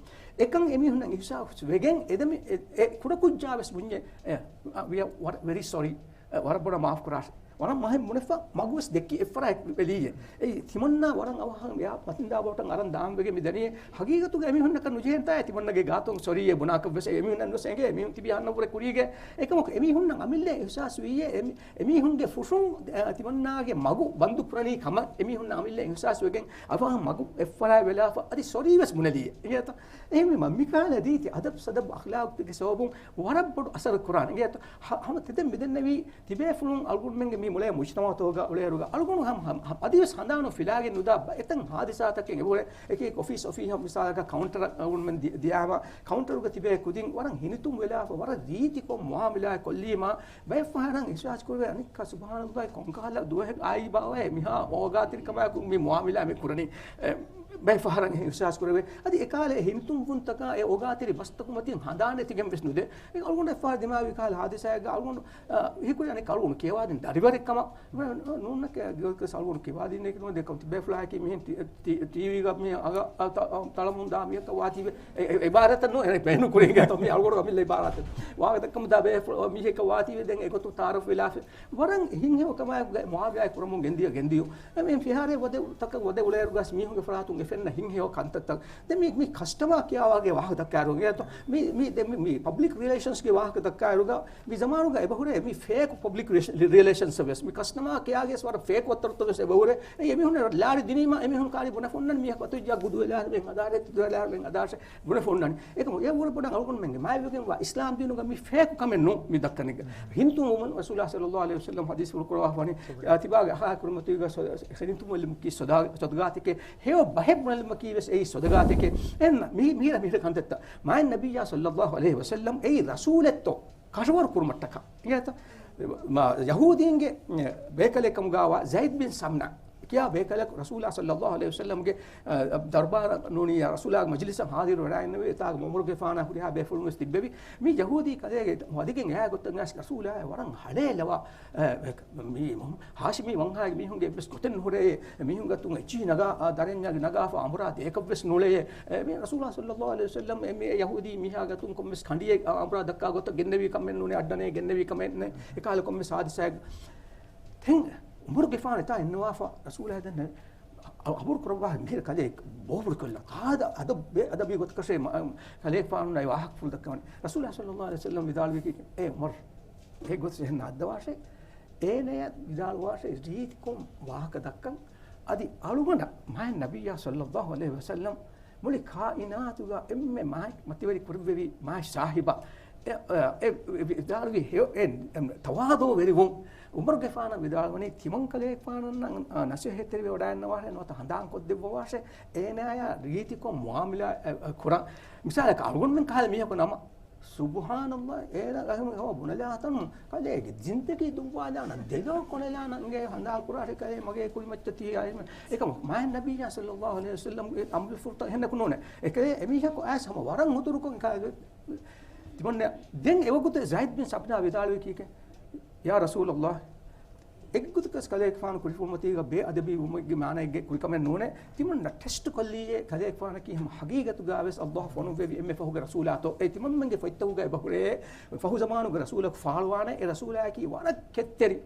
އެކަން އެމީހުންނަށް އިޙްސާސް ވެގެން އެދެމި-، އެ، އެ ކުޑަކުއްޖާ ވެސް ބުންޏޭ، އެ، އަ، we are very sorry. އެ، ވަރަށް ބޮޑަށް މާފް ކުރާށެ. ވަރަށް މަހެއް ބުނެފަ މަގުވެސް ދެއްކި އެއްފަރާތް ވެލީއޭ. އެއީ ތިމަންނާ ވަރަށް އަވަހަށް އެއާ މަތިންދާ ބޯޓަށް އަރަން ދާން ވެގެން މި ދަނީ. ހަގީގަތުގަ އެމީހުންނަކަށް ނުޖެހޭންތާ ތިމަންނަގެ ގާތުން ސޮރީއޭ ބުނާކަށްވެސް އެމީހުންނަށް ނުވެސް އެނގޭ. އެމީހުން ތިބީ އަންނަ ވުރެ ކުރީގެ. އެކަމަކު އެމީހުންނަށް އަމިއްލަ އިޙްސާސް ވީއޭ އެމީ-، އެމީހުންގެ ފުށުން، އަ، ތިމަންނާގެ މަގު ބަންދު ކުރަނީ ކަމަށް އެމީހުންނަށް އަމިއްލަ އިޙްސާސް ވެގެން އަވަހަށް މަގު އެއްފަރާތް ވެލާފަ އަދި ސޮރީ ވެސް ބުނެލީ. އިނގޭތަ؟ އެހެންވީމަ މިކަހަލަ ރީތި އަދަބު ސަދަބު އަޚްލާޤުތަކެއްގެ ސަބަބުން ވަރަށް ބޮޑު އަސަރު ކުރާނެ. އިނގޭތަ؟ ހަ-، ހަމަ ތެދެއް މިދެންނެވީ ތިބޭފުޅުން އަޅުގަނޑުމެންގެ މި މުޅޭ މުޖްތަމަޢުތަކުގަ އުޅޭއިރުގަ އަޅުގަނޑު ހަމަ، ހަމަ އަދިވެސް ހަނދާނު ފިލާގެން ނުދާ ބަ-، އެތައް ހާދިސާތަކެއް އެބަހުރޭ. އެކި އެކި އޮފީސް އޮފީހަށް މިސާލަކަށް ކައުންޓަރަށް އަޅުގަނޑުމެން ދި-، ދިޔާމަ ކައުންޓަރުގަ ތިބޭ ކުދިން ވަރަށް ހިނިތުން ވެލާފަ ވަރަށް ރީތިކޮށް މުއާމަލާތް ކޮށްލީމަ ބައެއް ފަހަރަށް އިޙްސާސް ކުރެވޭ އަނެއްކާ ސުބްޙާނަﷲ ކޮންކަހަލަ ދުވަހެއް އާއީ ބާވައޭ މިހާ އޯގާތެރިކަމާއެކު މި މުއާމަލާތް މި ކުރަނީ. އެ، ބައެއް ފަހަރަށް އިޙްސާސް ކުރެވޭ. އަދި އެކާލެ ހިނިތުންވުންތަކާ އެ އޯގާތެރި ބަސްތަކުމަތިން ހަނދާނެތިގެން ވެސް ނުދޭ. އެ އަޅުގަނޑު އެއްފަހަރު ދިމާވި ކަހަލަ ހާދިސާއެއްގަ އަޅުގަނޑު، އަ، ހީކުރި އަނެއް އަޅުގަނޑު ކިޔަވާދިން ދަރިވަރެއް ކަމަށް. ނޫންނަކަ ގިޔޮތަސް އަޅުގަނޑު ކިޔަވާދިން ނޭކި ނުވަދެ ކަމަށް ތިބޭފުޅާއެކީ މިހެން ތި-، ތި-، ޓީވީގަ މި އަގަ، އަ، ތަ-، އަ، ތަޅަމުން ދާ މީހަކަށް ވާތީވެ. އެ، އެ، އެ އިބާރާތެއް ނޫން، އެ ބޭނުން ކުރީގެ ތަ މި އަޅުގަނޑު އަމިއްލަ އިބާރާތެއް. ވާހަކަ ދައްކަމުން ދާ ބޭފުޅާ މީހަކަށް ވާތީވެ ދެން އެގޮތުން ތައާރަފް ވެލާފި. ވަރަށް ހިތްހެޔޮ ކަމާއެކު މުއާމަލާތް ކުރަމުން ގެންދިޔަ، ގެންދިޔު. އެ މި ފިހާރައެއް ވަދެ ތަކަށް ވަދެ އުޅޭއިރުގަސް މީހުންގެ ފަރާތުން އެ ފެންނަ ހިތްހެޔޮ ކަންތައްތައް. ދެން މި، މި ކަސްޓަމާ ކިޔާވާގެ ވާހަކަ ދައްކާއިރު އިނގޭތޯ. މި، މި، ދެ-، މި، މި ޕަބްލިކް ރިލޭޝަންސްގެ ވާހަކަ ދައްކާއިރުގަ މި ޒަމާނުގަ އެބަހުރޭ މި ފޭކު ޕަބްލިކް ރިލޭޝ-، ރިލޭޝަންސް ވެސް. މި ކަސްޓަމާ ކިޔާގެ ވަރަށް ފޭކު ވައްތަރުތައް ވެސް އެބަހުރޭ. އެ އެމީހުން ލާރި ދިނީމަ އެމީހުން ކާރި ބުނެފަ އޮންނަން މީހަކު އަތުއްޖާ ގުދުވެލާ މެން އަދާށޭ، ތެދުވެލާ މެން އަދާށޭ ބުނެފަ އޮންނަން. އެކަމު އެ ވަރަށް ބޮޑަށް އަޅުގަނޑުމެންގެ މާތްވެގެންވާ އިސްލާމް ދީނުގަ މި ފޭކު ކަމެއް ނޫން މި ދައްކަނީ. ހިނިތުންވުމުން ރަސޫލާ ޞައްލައްލާހު ޢަލައިހި ވަސައްލަމް ޙަދީޘްފުޅު ކުރަވާފަވަނީ، ތިބާގެ އަޚާ ކުރިމަތީގަ ހިނިތުންވުމަކީ ސޮދާ-، ސޮދަގާތެކޭ، ހެޔޮ ބަހެއް ބުނެލުމަކީ ވެސް އެއީ ސޮދަގާތެކޭ. އެންމެ މި-، މީރަ މިރަ ކަންތައްތައް. މާތް ނަބިއްޔާ ޞައްލައްލާހު ޢަލައިހި ވަސައްލަމް އެއީ ރަސޫލެއްތޯ ކަށަވަރު ކުރުމަށްޓަކާ. އިނގޭތަ؟ މާ ޔަހޫދީންގެ ބޭކަލެއް ކަމުގަވާ ޒައިދް ބިން ސަމްނާ ކިޔާ ބޭކަލަކު ރަސޫލާ ޞައްލައްލާހު ޢަލައިހި ވަސައްލަމްގެ، އަ، ދަރުބާރަށް ނޫނީ ރަސޫލާގެ މަޖިލިސަށް ޙާޟިރު ވެޑާއިންނެވި، އެތާގަ ޢުމަރުގެފާނާ ހުރިހާ ބޭފުޅުން ވެސް ތިއްބެވި. މި ޔަހޫދީ ކަލޭގެ ވަދެގެން އެއާ ގޮތަށް އައިސް ރަސޫލާއަށް ވަރަށް ހަޅޭލަވާ، އަ، މި ހާޝިމީ ވަންހާގެ މީހުންގެ އެއްވެސް ގޮތެއް ނުހުރޭ، މީހުން ގަތުން އެއްޗިހި ނަގާ، އާ، ދަރަންޏާގެ ނަގާފަ އަނބުރާ ދޭކަށްވެސް ނުޅެޔޭ. އެ، މި ރަސޫލާ ޞައްލައްލާހު ޢަލައިހި ވަސައްލަމް އެ މި ޔަހޫދީ މީހާ ގަތުން ކޮންމެސް ކަނޑިއެއް، އާ، އަނބުރާ ދައްކާ ގޮތަށް ގެންނެވީ ކަމެއް ނޫނޭ، އައްޑަނޭ ގެންނެވީ ކަމެއް ނެތް. އެކަހަލަ ކޮންމެސް ހާދިސާއެއް. ތެން ޢުމަރުގެފާނު އެތާ އިންނަވާފަ ރަސޫލާ ދެން އަ-، އަބުރު ކުރައްވާ މިހިރަ ކަލޭ ބޯބުރު ކޮށްލާ. އާދަ، އަދަބް، ބޭ އަދަބީ ގޮތަކަށޭ މަ-، ކަލޭގެފާނު އެ ވާހަކަފުޅު ދައްކަވަނީ. ރަސޫލާ ޞައްލައްލާހު ޢަލައިހި ވަސައްލަމް ވިދާޅުވީކީ، އޭ ޢުމަރު، އެ ގޮތަށް އެހެން ނާއްދަވާށޭ. އޭނަޔަށް ވިދާޅުވާށޭ ރީތިކޮށް ވާހަކަ ދައްކަން. އަދި އަޅުގަނޑަށް މާތް ނަބިއްޔާ ޞައްލައްލާހު ޢަލައިހި ވަސައްލަމް މުޅި ކާއިނާތުގަ އެންމެ މާތް މަތިވެރި ކުރެއްވެވި މާތް ސާހިބާ، އެ، އެ، އެ، ވިދާޅުވި ހެޔޮ-، އެ، އެ، ތަވާޟުޢުވެރިވުން. ޢުމަރުގެފާނަށް ވިދާޅުވަނީ ތިމަންކަލޭގެފާނަށް، އަ، ނަޞޭޙަތްތެރިވެ ވަޑައިންނަވާށޭ، ނުވަތަ ހަނދާންކޮށްދެއްވަވާށޭ، އޭނާޔާ ރީތިކޮށް މުޢާމަލާތް، އެ، އެ، ކުރަން. މިސާލަކަށް އަޅުގަނޑުމެން ކަހަލަ މީހަކު ނަމަ، ސުބްޙާނައްލާހް، އޭނާ އަހަރުމެން ހަމަ ބުނެލާތަން ކަލޭގެ ޒިންދަގީ ދުއްވާލާނަން، ދެލޯ ކޮނެލާނަން އިނގޭ ހަނދާން ކުރާށޭ ކަލޭ މަގޭ ކުރިމައްޗަށް ތިހި އައިމެ. އެކަމަކު މާތް ނަބިއްޔާ ޞައްލައްލާހު ޢަލައިހި ވަސައްލަމްގެ އަމަލުފުޅުތައް އެހެންނަކު ނޫނޭ. އެކަލޭ އެމީހަކު އައިސް ހަމަ ވަރަށް ހުތުރުކޮށް ކަލޭ ތިމަންނަ. ދެން އެވަގުތު ޒައިދް ބިން ސަބްނާ ވިދާޅުވީ ކީކޭ؟ ޔާ ރަސޫލައްލާހް، އެއްގޮތަކަސް ކަލޭގެފާނު ކުރިފުޅުމަތީގަ ބޭއަދަބީ ވުމުގެ މާނައެއްގެ ކުރިކަމެއް ނޫނޭ. ތިމަންނަ ޓެސްޓް ކޮށްލީއޭ ކަލޭގެފާނަކީ ހަމަ ހަގީގަތުގަވެސް އައްލާހު ފޮނުއްވެވި އެންމެ ފަހުގެ ރަސޫލާތޯ؟ އެ ތިމަންމެންގެ ފޮތްތަކުގަ އެބަހުރޭ، ފަހު ޒަމާނުގެ ރަސޫލަކު ފާޅުވާނެ، އެ ރަސޫލާއަކީ ވަރަށް ކެތްތެރި،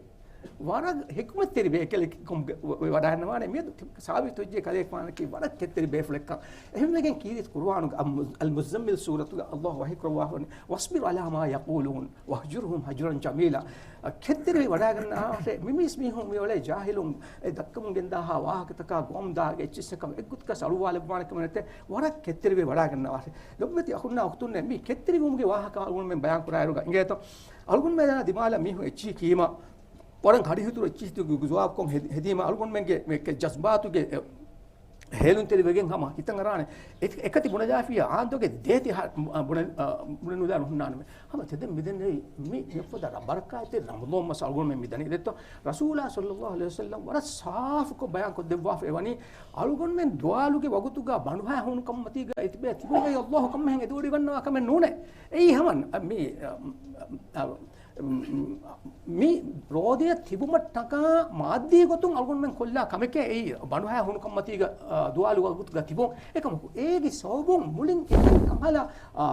ވަރަށް ޙިކްމަތްތެރި ބޭކަލެއް ކަމުގެ ވަ-، ވަ-، ވަޑައިގަންނަވާނެ. މިއަދު ތި-، ސާބިތުވެއްޖެ ކަލޭގެފާނަކީ ވަރަށް ކެތްތެރި ބޭފުޅެއްކަން. އެހެންވެގެން ކީރިތި ޤުރުއާނުގެ އަލް-، އަލް މުޒައްމިލް ސޫރަތުގަ އައްލާހު ވަޙީ ކުރައްވާފަ ވަޞްބިރް ޢަލާ މާ ޔަޤޫލޫން ވަހްޖުރްހުމް ހަޖްރަން ޖަމީލާ. އަ، ކެތްތެރިވެ ވަޑައިގަންނަވާށޭ، މި މީސް މީހުން މި އުޅޭ ޖާހިލުން، އެ ދައްކަމުން ގެންދާހާ ވާހަކަތަކާ ގޮވަމުންދާ އެއްޗިއްސަކަށް އެއްގޮތަކަސް އަޅުވާލައްވާނެ ކަމެއް ނެތޭ، ވަރަށް ކެތްތެރިވެ ވަޑައިގަންނަވާށޭ. ލޮބުވެތި އަޚުންނާ އުޚްތުންނޭ، މި ކެތްތެރިވުމުގެ ވާހަކަ އަޅުގަނޑުމެން ބަޔާން ކުރާއިރުގަ އިނގޭތޯ، އަޅުގަނޑުމެން ދިމާލަށް މީހުން އެއްޗިހި ކީމަ، ވަރަށް ހަޑިހުތުރު އެއްޗިހިތުގެ ޖަވާބުކޮށް ހެދި-، ހެދީމަ އަޅުގަނޑުމެންގެ މެ-، ކެ-، ޖަޒްބާތުގެ އެ، ހޭލުންތެރިވެގެން ހަމަ ހިތަށް އަރާނެ. އެ-، އެކަތި ބުނެލާފިޔާ އާނދޮގެ ދޭތި ހަ-، މަ-، ބުނެ-، އަ، ބުނެނުލާ ނުހުންނާނަމޭ. ހަމަ ތެދެއް މިދެންނެވި މި މިފޮދަ ރަ-، ބަރަކާތްތެރި ރަމަޟާން މަސް އަޅުގަނޑުމެން މި ދަނީ ދެއްތޯ. ރަސޫލާ ޞައްލައްލާހު ޢަލައިހި ވަސައްލަމް ވަރަށް ސާފުކޮށް ބަޔާންކޮށްދެއްވާފަ އެވަނީ، އަޅުގަނޑުމެން ދުވާލުގެ ވަގުތުގަ ބަނޑުހައި ހޫނުކަންމަތީގަ އެތިބޭ ތިބުމަތީ އައްލާހު ކަންމެހެން އެދިވޮޑިގަންނަވާ ކަމެއް ނޫނޭ. އެއީ ހަމަ މި، އަ، އަ، މި ރޯދަޔަށް ތިބުމަށްޓަކާ މާއްދީ ގޮތުން އަޅުގަނޑުމެން ކޮށްލާ ކަމެކޭ އެއީ، ބަނޑުހައި ހޫނުކަންމަތީގަ، އާ، ދުވާލު ވަގުތުގަ ތިބުން. އެކަމަކު އޭގެ ސަބަބުން މުޅިން އެކަން ކަހަލަ، އާ،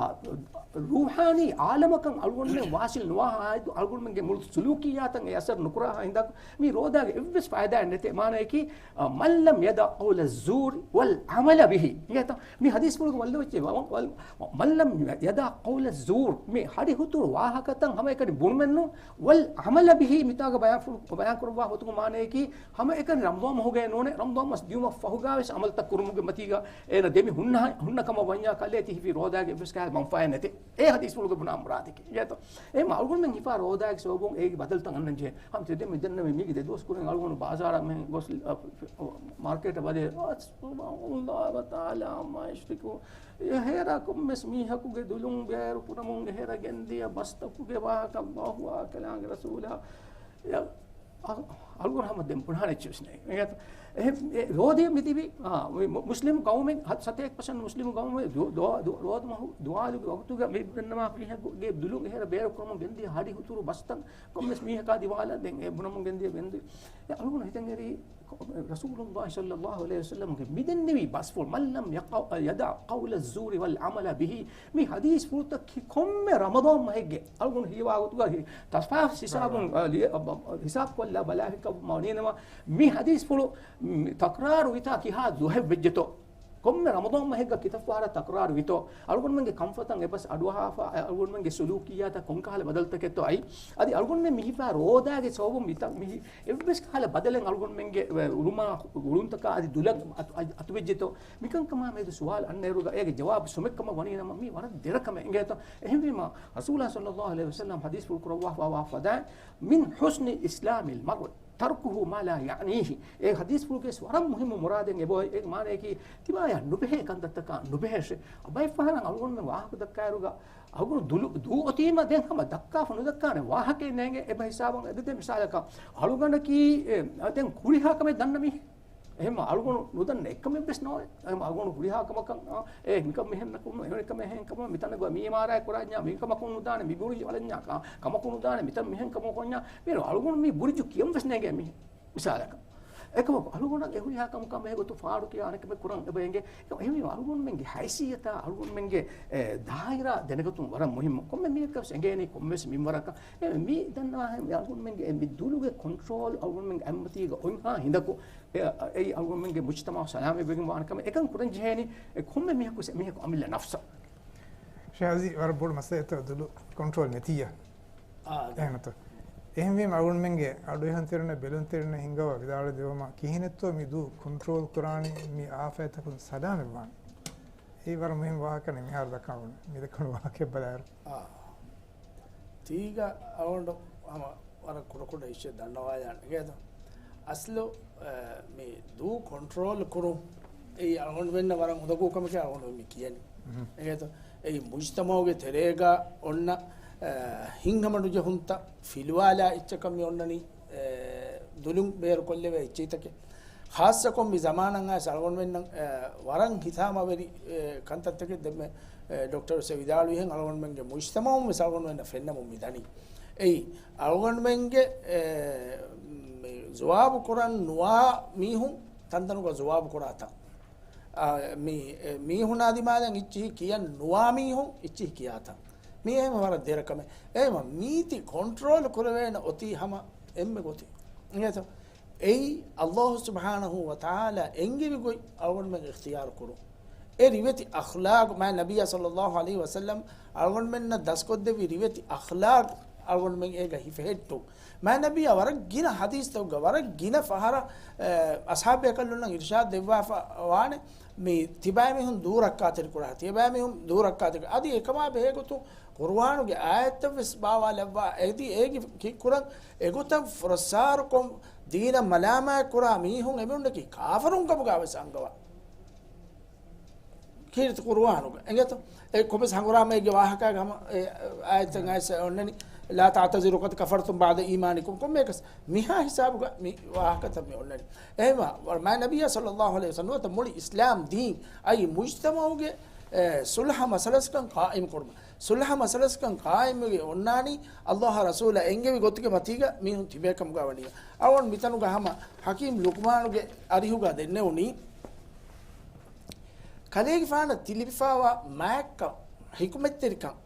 ރޫޙާނީ ޢާލަމަކަށް އަޅުގަނޑުމެން ވާސިލް ނުވާހާ، އަޅުގަނޑުމެންގެ މުޅި ސުލޫކިއްޔާތަށް އެ އަސަރު ނުކުރާހާ ހިނދާ މި ރޯދާގެ އެއްވެސް ފައިދާއެއް ނެތޭ. މާނަޔަކީ، އާ، مَنْ لَمْ يَدَعْ قَوْلَ الزُّورِ وَالْعَمَلَ بِهِ. އިނގޭތަ؟ މި ޙަދީޘްފުޅުގެ ވައްލަވެއްޗެ، ވަ-، ވަ-، مَنْ لَمْ يَدَعْ قَوْلَ الزُّورِ، މި ހަޑި ހުތުރު ވާހަކަތައް ހަމައެކަނި ބުނުމެއްނު، وَالْعَمَلَ بِهِ، މިތާގަ ބަޔާންފުޅު-، ބަޔާންކުރައްވާ ހުތުގެ މާނަޔަކީ، ހަމައެކަނި ރަމަޟާން މަހުގައެއް ނޫނޭ، ރަމަޟާން މަސް ދިޔުމަށް ފަހުގަވެސް ޢަމަލުތައް ކުރުމުގެ މަތީގަ އޭނަ ދެމި ހުންނަ-، ހުންނަ ކަމަށް ވަންޏާ ކަލޭ ތި ހިފީ ރޯދާގެ އެއްވެސް ކަހަލަ މަންފާއެއް ނެތޭ. އެ ޙަދީޘްފުޅުގެ ބުނާ މުރާދަކީ. އިނގޭތޯ؟ އެހެންމަ އަޅުގަނޑުމެން ހިފާ ރޯދާގެ ސަބަބުން އޭގެ ބަދަލުތައް އަންނަން ޖެހޭ. ހަމަ ތެދެއް މިދެންނެވި މީގެ ދެ ދުވަސް ކުރިން އަޅުގަނޑު ބާޒާރަށް މެހެން ގޮސް، އަ، މާރކޭޓަށް ވަދެ، ސުބްޙާނައްލާހި ވަތަޢާލާ ޢައްމާ ޔުޝްރިކޫން. އެހެރަ ކޮންމެސް މީހަކުގެ ދުލުން ބޭރު ކުރަމުން އެހެރަ ގެންދިޔަ ބަސްތަކުގެ ވާހަކަ އައްލާހުއާ ކަލާނގެ ރަސޫލާ، އަ-، އަ-، އަޅުގަނޑު ހަމަ ދެން ބުނާނެ އެއްޗެއް ވެސް ނެތް. އެ ރޯދަޔަށް މިތިބި، އާ، މު-، މުސްލިމް ގައުމެއް، ހަ-، ސަތޭކަ ޕަސެންޓް މުސްލިމް ގައުމެއް ދު-، ދު-، ދު-، ރޯދަ މަހު ދުވާލުގެ ވަގުތުގަ މި ބުނަންނަމާ މީހަކުގެ ދުލުން އެހެރަ ބޭރު ކުރަމުން ގެންދިޔަ ހަޑި ހުތުރު ބަސްތައް ކޮންމެސް މީހަކާ ދިމާލަށް ދެން އެ ބުނަމުން ގެންދިޔަ ގެންދި. އެ އަޅުގަނޑު ހިތަށް އެރީ ރަސޫލުﷲ ޞައްލަﷲު ޢަލައިހި ވަސައްލަމްގެ މިދެންނެވި ބަސްފުޅު، مَنْ لَمْ يَدَعْ قَوْلَ الزُّورِ وَالْعَمَلَ بِهِ، މި ޙަދީޘްފުޅުތައް ކި ކޮންމެ ރަމަޟާން މަހެއްގެ އަޅުގަނޑު ހީވާ ގޮތުގަ ތަފާސް ހިސާބުން، އަ، ލިޔެ-، އަ، އަ، ހިސާބު ކޮށްލާ ބަލާފިކަމަށް ވަނީނަމަ، މި ޙަދީޘްފުޅު، މް، ތަކްރާރު ވިތާ ކިހާ ދުވަހެއް ވެއްޖެތޯ؟ ކޮންމެ ރަމަޟާން މަހެއްގަ ކިތައް ފަހަރަށް ތަކްރާރު ވިތޯ؟ އަޅުގަނޑުމެންގެ ކަންފަތަށް އެބަސް އަޑުއަހާފަ، އަ، އަޅުގަނޑުމެންގެ ސުލޫކިއްޔާތަށް ކޮންކަހަލަ ބަދަލުތަކެއްތޯ އައީ؟ އަދި އަޅުގަނޑުމެން މި ހިފާ ރޯދާގެ ސަބަބުން މިތަ-، މި އެއްވެސް ކަހަލަ ބަދަލެއް އަޅުގަނޑުމެންގެ، އެ، އުޅުމާ، އުޅުންތަކާ އަދި ދުލަށް އަތު-، އަތު-، އަތުވެއްޖެތޯ؟ މިކަންކަމާ މެދު ސުވާލު އަންނައިރުގަ އޭގެ ޖަވާބު ސުމެއްކަމަށް ވަނީނަމަ، މީ ވަރަށް ދެރަ ކަމެއް އިނގޭތޯ؟ އެހެންވީމަ، ރަސޫލާ ޞައްލަﷲު ޢަލައިހި ވަސައްލަމް ޙަދީޘްފުޅު ކުރައްވާފަވާ ފަދައިން، مِنْ حُسْنِ إِسْلَامِ الْمَرْءِ تَرْكُهُ مَا لَا يَعْنِيهِ. އެ ޙަދީޘްފުޅުގެ ވަރަށް މުހިއްމު މުރާދެއް އެބައޮތް. އޭގެ މާނަޔަކީ، ތިބާޔަށް ނުބެހޭ ކަންތައްތަކާ ނުބެހޭށޭ. އަ، ބައެއްފަހަރަށް އަޅުގަނޑުމެން ވާހަކަ ދައްކާއިރުގަ، އަޅުގަނޑު ދުލު ދޫ އޮތީމަ ދެން ހަމަ ދައްކާފަ ނުދައްކާނެ ވާހަކައެއް ނޭނގެ. އެބަ ހިސާބަށް އެދެ ދެ މިސާލަކަށް، އަޅުގަނޑަކީ، އެ، ދެން ކުރިހާ ކަމެއް ދަންނަ މީހެއް. އެހެން އަޅުގަނޑު ނުދަންނަ އެއްކަމެއް ވެސް ނޯވޭ. އެހެން އަޅުގަނޑު ހުރިހާ ކަމަކަށް، އާ، އޭ، މިކަން މިހެން ނަކުން، އެހެން ކަމެއް އެހެން ކަމަށް މިތަނަށް ގޮ-، މި އެމްއާރްއައި ކުރާންޏާ، މި ކަމަކުން ނުދާނެ، މި ބުރުޖު އަޅަންޏާ، ކަ-، ކަމަކުން ނުދާނެ، މިތަން މިހެން ކަމަކުންޏާ، މި އަޅުގަނޑު މި ބުރުޖު ކިޔަން ވެސް ނޭނގޭ މި މިސާލަކަށް. އެކަމަކު އަޅުގަނޑަށް އެ ހުރިހާ ކަމަކާ މި ގޮތު ފާޑު ކިޔާ އަނެއްކަމެއް ކުރަން އެބަ އެނގޭ. އެ-، އެހެންވީމަ އަޅުގަނޑުމެންގެ ހައިސިއްޔަތާ، އަޅުގަނޑުމެންގެ، އެ، ދާއިރާ ދެނެގަތުން ވަރަށް މުހިއްމު. ކޮންމެ މީހަކަށް ވެސް އެނގޭނީ ކޮންމެވެސް މިންވަރަކަށް. އެ، މި ދަންނަވާހެން އަޅުގަނޑުމެންގެ އެ މި ދުލުގެ ކޮންޓްރޯލް އަޅުގަނޑުމެންގެ އަތްމަތީގަ އޮތްހާ ހިނދަކު، އެ، އެއީ އަޅުގަނޑުމެންގެ މުޖްތަމައު ސަލާމަތްވެގެން ވާނެ ކަމެއް. އެކަން ކުރަން ޖެހޭނީ އެ ކޮންމެ މީހަކު ވެސް އެމީހަކު އަމިއްލަ ނަފްސަށް. ޝާޒީ، ވަރަށް ބޮޑު މައްސަލައެއްތޯ ދުލު ކޮންޓްރޯލް ނެތިއްޔާ. އާ، އަދި. އެހެންތޯ. އެހެންވީމަ އަޅުގަނޑުމެންގެ އަޑުއެހުންތެރިންނަށް ބެލުންތެރިންނަށް ހިންގަވާ ވިދާޅުވެ ދެވުމަށް ކިހިނެއްތޯ މި ދޫ ކޮންޓްރޯލް ކުރާނީ މި އާފަތްތަކުން ސަލާމަތްވާނީ. އެއީ ވަރަށް މުހިންމު ވާހަކައެއް މިހާރު ދައްކާ އޮންނަ. މި ދައްކަން ވާހަކައެއް ބަލާއިރު. އާ. ތީގަ އަޅުގަނޑު ހަމަ ވަރަށް ކުޑަކުޑަ އިށެއް ދަންނަވާލާނެ. އިނގޭތޯ؟ އަސްލު، އަ، މި ދޫ ކޮންޓްރޯލް ކުރުން އެއީ އަޅުގަނޑުމެންނަށް ވަރަށް އުނދަގޫ ކަމެކޭ އަޅުގަނޑު މި ކިޔަނީ. އިނގޭތޯ؟ އެއީ މުޖްތަމައުގެ ތެރޭގަ އޮންނަ، އަ، ހިތްހަމަނުޖެހުންތައް ފިލުވާލާ އެއްޗަކަށް މި އޮންނަނީ، އެ، ދުލުން ބޭރުކޮށްލެވޭ އެއްޗެތަކެއް. ޚާއްޞަކޮށް މި ޒަމާނަށް އައިސް އަޅުގަނޑުމެންނަށް، އެ، ވަރަށް ހިތާމަވެރި، އެ، ކަންތައްތަކެއް ދެންމެ، އެ، ޑޮކްޓަރ ވެސް ވިދާޅުވިހެން އަޅުގަނޑުމެންގެ މުޖްތަމައުން ވެސް އަޅުގަނޑުމެންނަށް ފެންނަމުން މި ދަނީ. އެއީ، އަޅުގަނޑުމެންގެ، އެ، މި ޖަވާބު ކުރަން ނުވާ މީހުން ތަންތަނުގަ ޖަވާބު ކުރާތަން. އާ، މި، އެ، މީހުނާ ދިމާލަށް އިއްޗިހި ކިޔަން ނުވާ މީހުން އިއްޗިހި ކިޔާތަން. މީ އެހެން ވަރަށް ދެރަ ކަމެއް. އެހެންވީމަ މީތި ކޮންޓްރޯލް ކުރެވޭނެ އޮތީ ހަމަ އެންމެ ގޮތެއް. އިނގޭތޯ؟ އެއީ، އައްލާހު ސުބްޙާނަހޫ ވަތަޢާލާ އެންގެވި ގޮތް އަޅުގަނޑުމެން އިޚްތިޔާރު ކުރުން. އެ ރިވެތި އަޚްލާޤު، މާތް ނަބިއްޔާ ޞައްލައްލާހު ޢަލައިހި ވަސައްލަމް އަޅުގަނޑުމެންނަށް ދަސްކޮށްދެއްވި ރިވެތި އަޚްލާޤު އަޅުގަނޑުމެން އޭގަ ހިފެހެއްޓުން. މާތް ނަބިއްޔާ ވަރަށް ގިނަ ޙަދީޘްތަކުގަ، ވަރަށް ގިނަ ފަހަރަށް، އެ، އަޞްޙާބުބޭކަލުންނަށް އިރުޝާދު ދެއްވާފަ ވާނެ، މި ތިބާމީހުން ދޫ ރައްކާތެރި ކުރާ، ތިބާމީހުން ދޫ ރައްކާތެރި. އަދި އެކަމާ ބެހޭގޮތުން ޤުރުއާނުގެ އާޔަތްތައް ވެސް ބާވާލައްވާ، އެދި އޭގެ ކި-، ކުރަން އެގޮތަށް ފުރައްސާރުކޮށް ދީނަށް މަލާމާތް ކުރާ މީހުން އެމީހުންނަކީ ކާފަރުން ކަމުގަ ވެސް އަންގަވާ. ކީރިތި ޤުރުއާނުގަ އެނގޭތޯ؟ އެ ކޮބެސް ހަނގުރާމައެއްގެ ވާހަކާގަ ހަމަ އެ އާޔަތްތައް އައިސް އޮންނަނީ، "لا تعتذروا قد كفرتم بعد إيمانكم" ކޮންމެއަކަސް މިހާ ހިސާބުގަ މި ވާހަކަތައް މި އޮންނަނީ. އެހެންވީމަ، މާތް ނަބިއްޔާ ޞައްލައްލާހު ޢަލައިހި ވަސައްލަމް ނުވަތަ މުޅި އިސްލާމް ދީން އައީ މުޖްތަމައުގެ، އެ، ޞުލްޙަ މަސަލަސްކަން ޤާއިމް ކުރުމަށް. ޞުލްޙަ މަސަލަސްކަން ޤާއިމްވެ އޮންނާނީ އައްލާހާ ރަސޫލާ އެންގެވި ގޮތުގެ މަތީގަ މީހުން ތިބޭ ކަމުގަ ވަނީ. އަޅުގަނޑު މިތަނުގަ ހަމަ ޙަކީމް ލުޤްމާނުގެ އަރިހުގަ ދެންނެވުނީ، ކަލޭގެފާނަށް ތިލިބިފައިވާ މާތްކަން، ޙިކުމަތްތެރިކަން،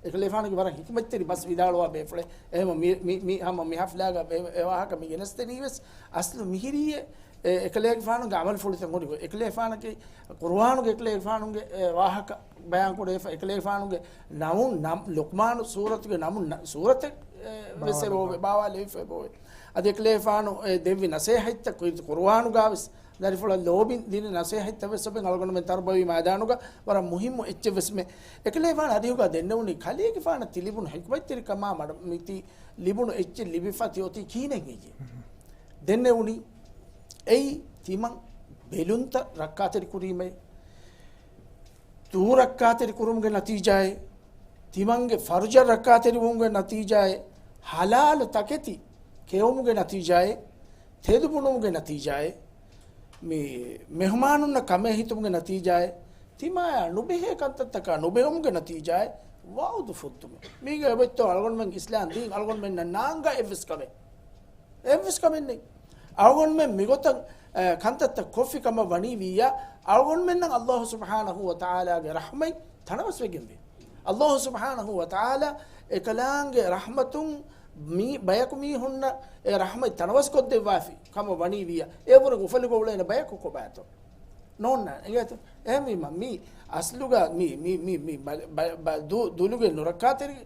އެކަލޭގެފާނުގެ ވަރަށް ޙިކުމަތްތެރި ބަސް ވިދާޅުވާ ބޭފުޅެއް. އެހެންވީމަ މި، މި، މި ހަމަ މި ޙަފްލާގަ އެ، އެ ވާހަކަ މި ގެނެސްދެނީވެސް އަސްލު މިހިރީއެއް، އެ، އެކަލޭގެފާނުގެ ޢަމަލުފުޅުތައް ހުރި ގޮތް. އެކަލޭގެފާނަކީ ޤުރުއާނުގެ އެކަލޭގެފާނުގެ، އެ، ވާހަކަ ބަޔާން ކުރެވިފަ، އެކަލޭގެފާނުގެ ނަމުން، ނަމް، ލުޤްމާނު ސޫރަތުގެ ނަމުން ނަ-، ސޫރަތެއް، އެ، ވެސް އެބައޮވޭ، ބާވާލެވިފަ އެބައޮވޭ. އަދި އެކަލޭގެފާނު، އެ، ދެއްވި ނަސޭހަތްތައް ކުރި ޤުރުއާނުގަ ވެސް ދަރިފުޅަށް ލޯބިން ދިނި ނަސޭހަތްތައް ވެސް އޮބެން އަޅުގަނޑުމެން ތަރުބަވީ މައިދާނުގަ ވަރަށް މުހިއްމު އެއްޗެއް ވެސް މެ. އެކަލޭގެފާނު އަރިހުގަ ދެންނެވުނީ ކަލޭގެފާނަށް ތިލިބުނު ޙިކުމަތްތެރިކަމާ މަޑު-، މިތި ލިބުނު އެއްޗެއް ލިބިފަ ތި އޮތީ ކިހިނެއް ހެއްޔޭ؟ ދެންނެވުނީ އެއީ ތިމަން ބެލުންތައް ރައްކާތެރި ކުރީމޭ. ދޫ ރައްކާތެރި ކުރުމުގެ ނަތީޖާއެއް، ތިމަންގެ ފަރުޖަށް ރައްކާތެރިވުމުގެ ނަތީޖާއެއް، ޙަލާލު ތަކެތި ކެއުމުގެ ނަތީޖާއެއް، ތެދު ބުނުމުގެ ނަތީޖާއެއް، މި މެހުމާނުންނަށް ކަމޭ ހިތުމުގެ ނަތީޖާއެއް، ތިމާޔާ ނުބެހޭ ކަންތައްތަކާ ނުބެހުމުގެ ނަތީޖާއެއް، ވަޢުދު ފުއްދުމެއް. މީގަ އެބައޮތްތޯ އަޅުގަނޑުމެން އިސްލާމް ދީން އަޅުގަނޑުމެންނަށް ނާންގާ އެއްވެސް ކަމެއް؟ އެއްވެސް ކަމެއް ނެތް. އަޅުގަނޑުމެން މިގޮތަށް، އެ، ކަންތައްތައް ކޮށްފި ކަމަށް ވަނީ ވިއްޔާ، އަޅުގަނޑުމެންނަށް އައްލާހު ސުބްޙާނަހޫ ވަތަޢާލާގެ ރަޙްމަތް ތަނަވަސްވެގެންވޭ. އައްލާހު ސުބްޙާނަހޫ ވަތަޢާލާ އެކަލާނގެ ރަޙްމަތުން މީ ބަޔަކު މީހުންނަށް އެ ރަޙްމަތް ތަނަވަސްކޮށްދެއްވާފި ކަމަށް ވަނީ ވިއްޔާ، އެ އުމުރުގެ އުފަލުގަ އުޅޭނެ ބަޔަކު ކޮބާތޯ؟ ނޯންނާނެ. އެނގޭތޯ؟ އެހެންވީމަ، މީ އަސްލުގަ މީ، މީ، މީ، މީ ބަ-، ބަ-، ބަ-، ދޫ-، ދުލުގެ ނުރައްކާތެރި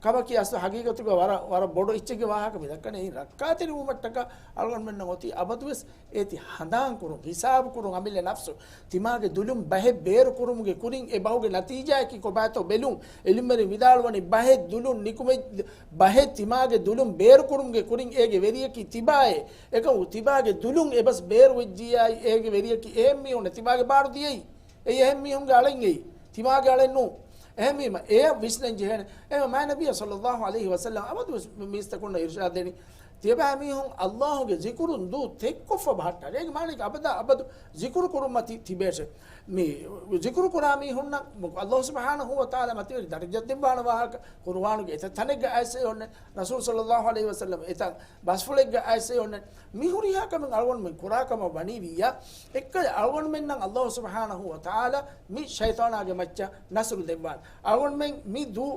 ކަމަކީ އަސްލު ހަގީގަތުގަ ވަރަށް، ވަރަށް ބޮޑު އެއްޗެއްގެ ވާހަކަ މި ދައްކަނީ. އެއީ ރައްކާތެރިވުމަށްޓަކާ އަޅުގަނޑުމެންނަށް އޮތީ އަބަދުވެސް އޭތި ހަނދާންކުރުން، ހިސާބުކުރުން، އަމިއްލަ ނަފްސު. ތިމާގެ ދުލުން ބަހެއް ބޭރުކުރުމުގެ ކުރިން އެ ބަހުގެ ނަތީޖާއަކީ ކޮބާތޯ ބެލުން. އިލްމުވެރިން ވިދާޅުވަނީ ބަހެއް ދުލުން ނިކުމެ-، ބަހެއް ތިމާގެ ދުލުން ބޭރުކުރުމުގެ ކުރިން އޭގެ ވެރިޔަކީ ތިބާއޭ. އެކަމު ތިބާގެ ދުލުން އެބަސް ބޭރުވެއްޖިއްޔާއި އޭގެ ވެރިޔަކީ އެހެން މީހުންނޭ ތިބާގެ ބާރު ދިޔައީ. އެއީ އެހެން މީހުންގެ އަޅެއް އެއީ. ތިމާގެ އަޅެއް ނޫން. އެހެންވީމަ، އެޔަށް ވިސްނަން ޖެހޭނެ. އެހެންވީމަ، މާތް ނަބިއްޔާ ޞައްލައްލާހު ޢަލައިހި ވަސައްލަމަ އަބަދުވެސް މީސްތަކުންނަށް އިރުޝާދު ދެނީ، ތިޔަބައިމީހުން ﷲ ގެ ޒިކުރުން ދޫ ތެއްކޮށްފަ ބަހައްޓާނެ. އޭގެ މާނައަކީ އަބަދާ އަބަދު ޒިކުރު ކުރުމަށް ތި-، ތިބޭށޭ. މި ޒިކުރު ކުރާ މީހުންނަށް ﷲ ސުބްޙާނަހޫ ވަތަޢާލާ މަތިވެރި ދަރަޖަ ދެއްވާނެ ވާހަކަ، ޤުރުއާނުގެ އެތައް ތަނެއްގަ އައިސް އޮންނެ، ރަސޫލު ޞައްލައްލާހު ޢަލައިހި ވަސައްލަމް އެތައް ބަސްފުޅެއްގަ އައިސް އޮންނެ. މި ހުރިހާ ކަމެއް އަޅުގަނޑުމެން ކުރާ ކަމަށް ވަނީ ވިއްޔާ، އެއްކަލަ އަޅުގަނޑުމެންނަށް ﷲ ސުބްޙާނަހޫ ވަތަޢާލާ މި ޝައިޠާނާގެ މައްޗަށް ނަޞްރު ދެއްވާނެ. އަޅުގަނޑުމެން މި ދޫ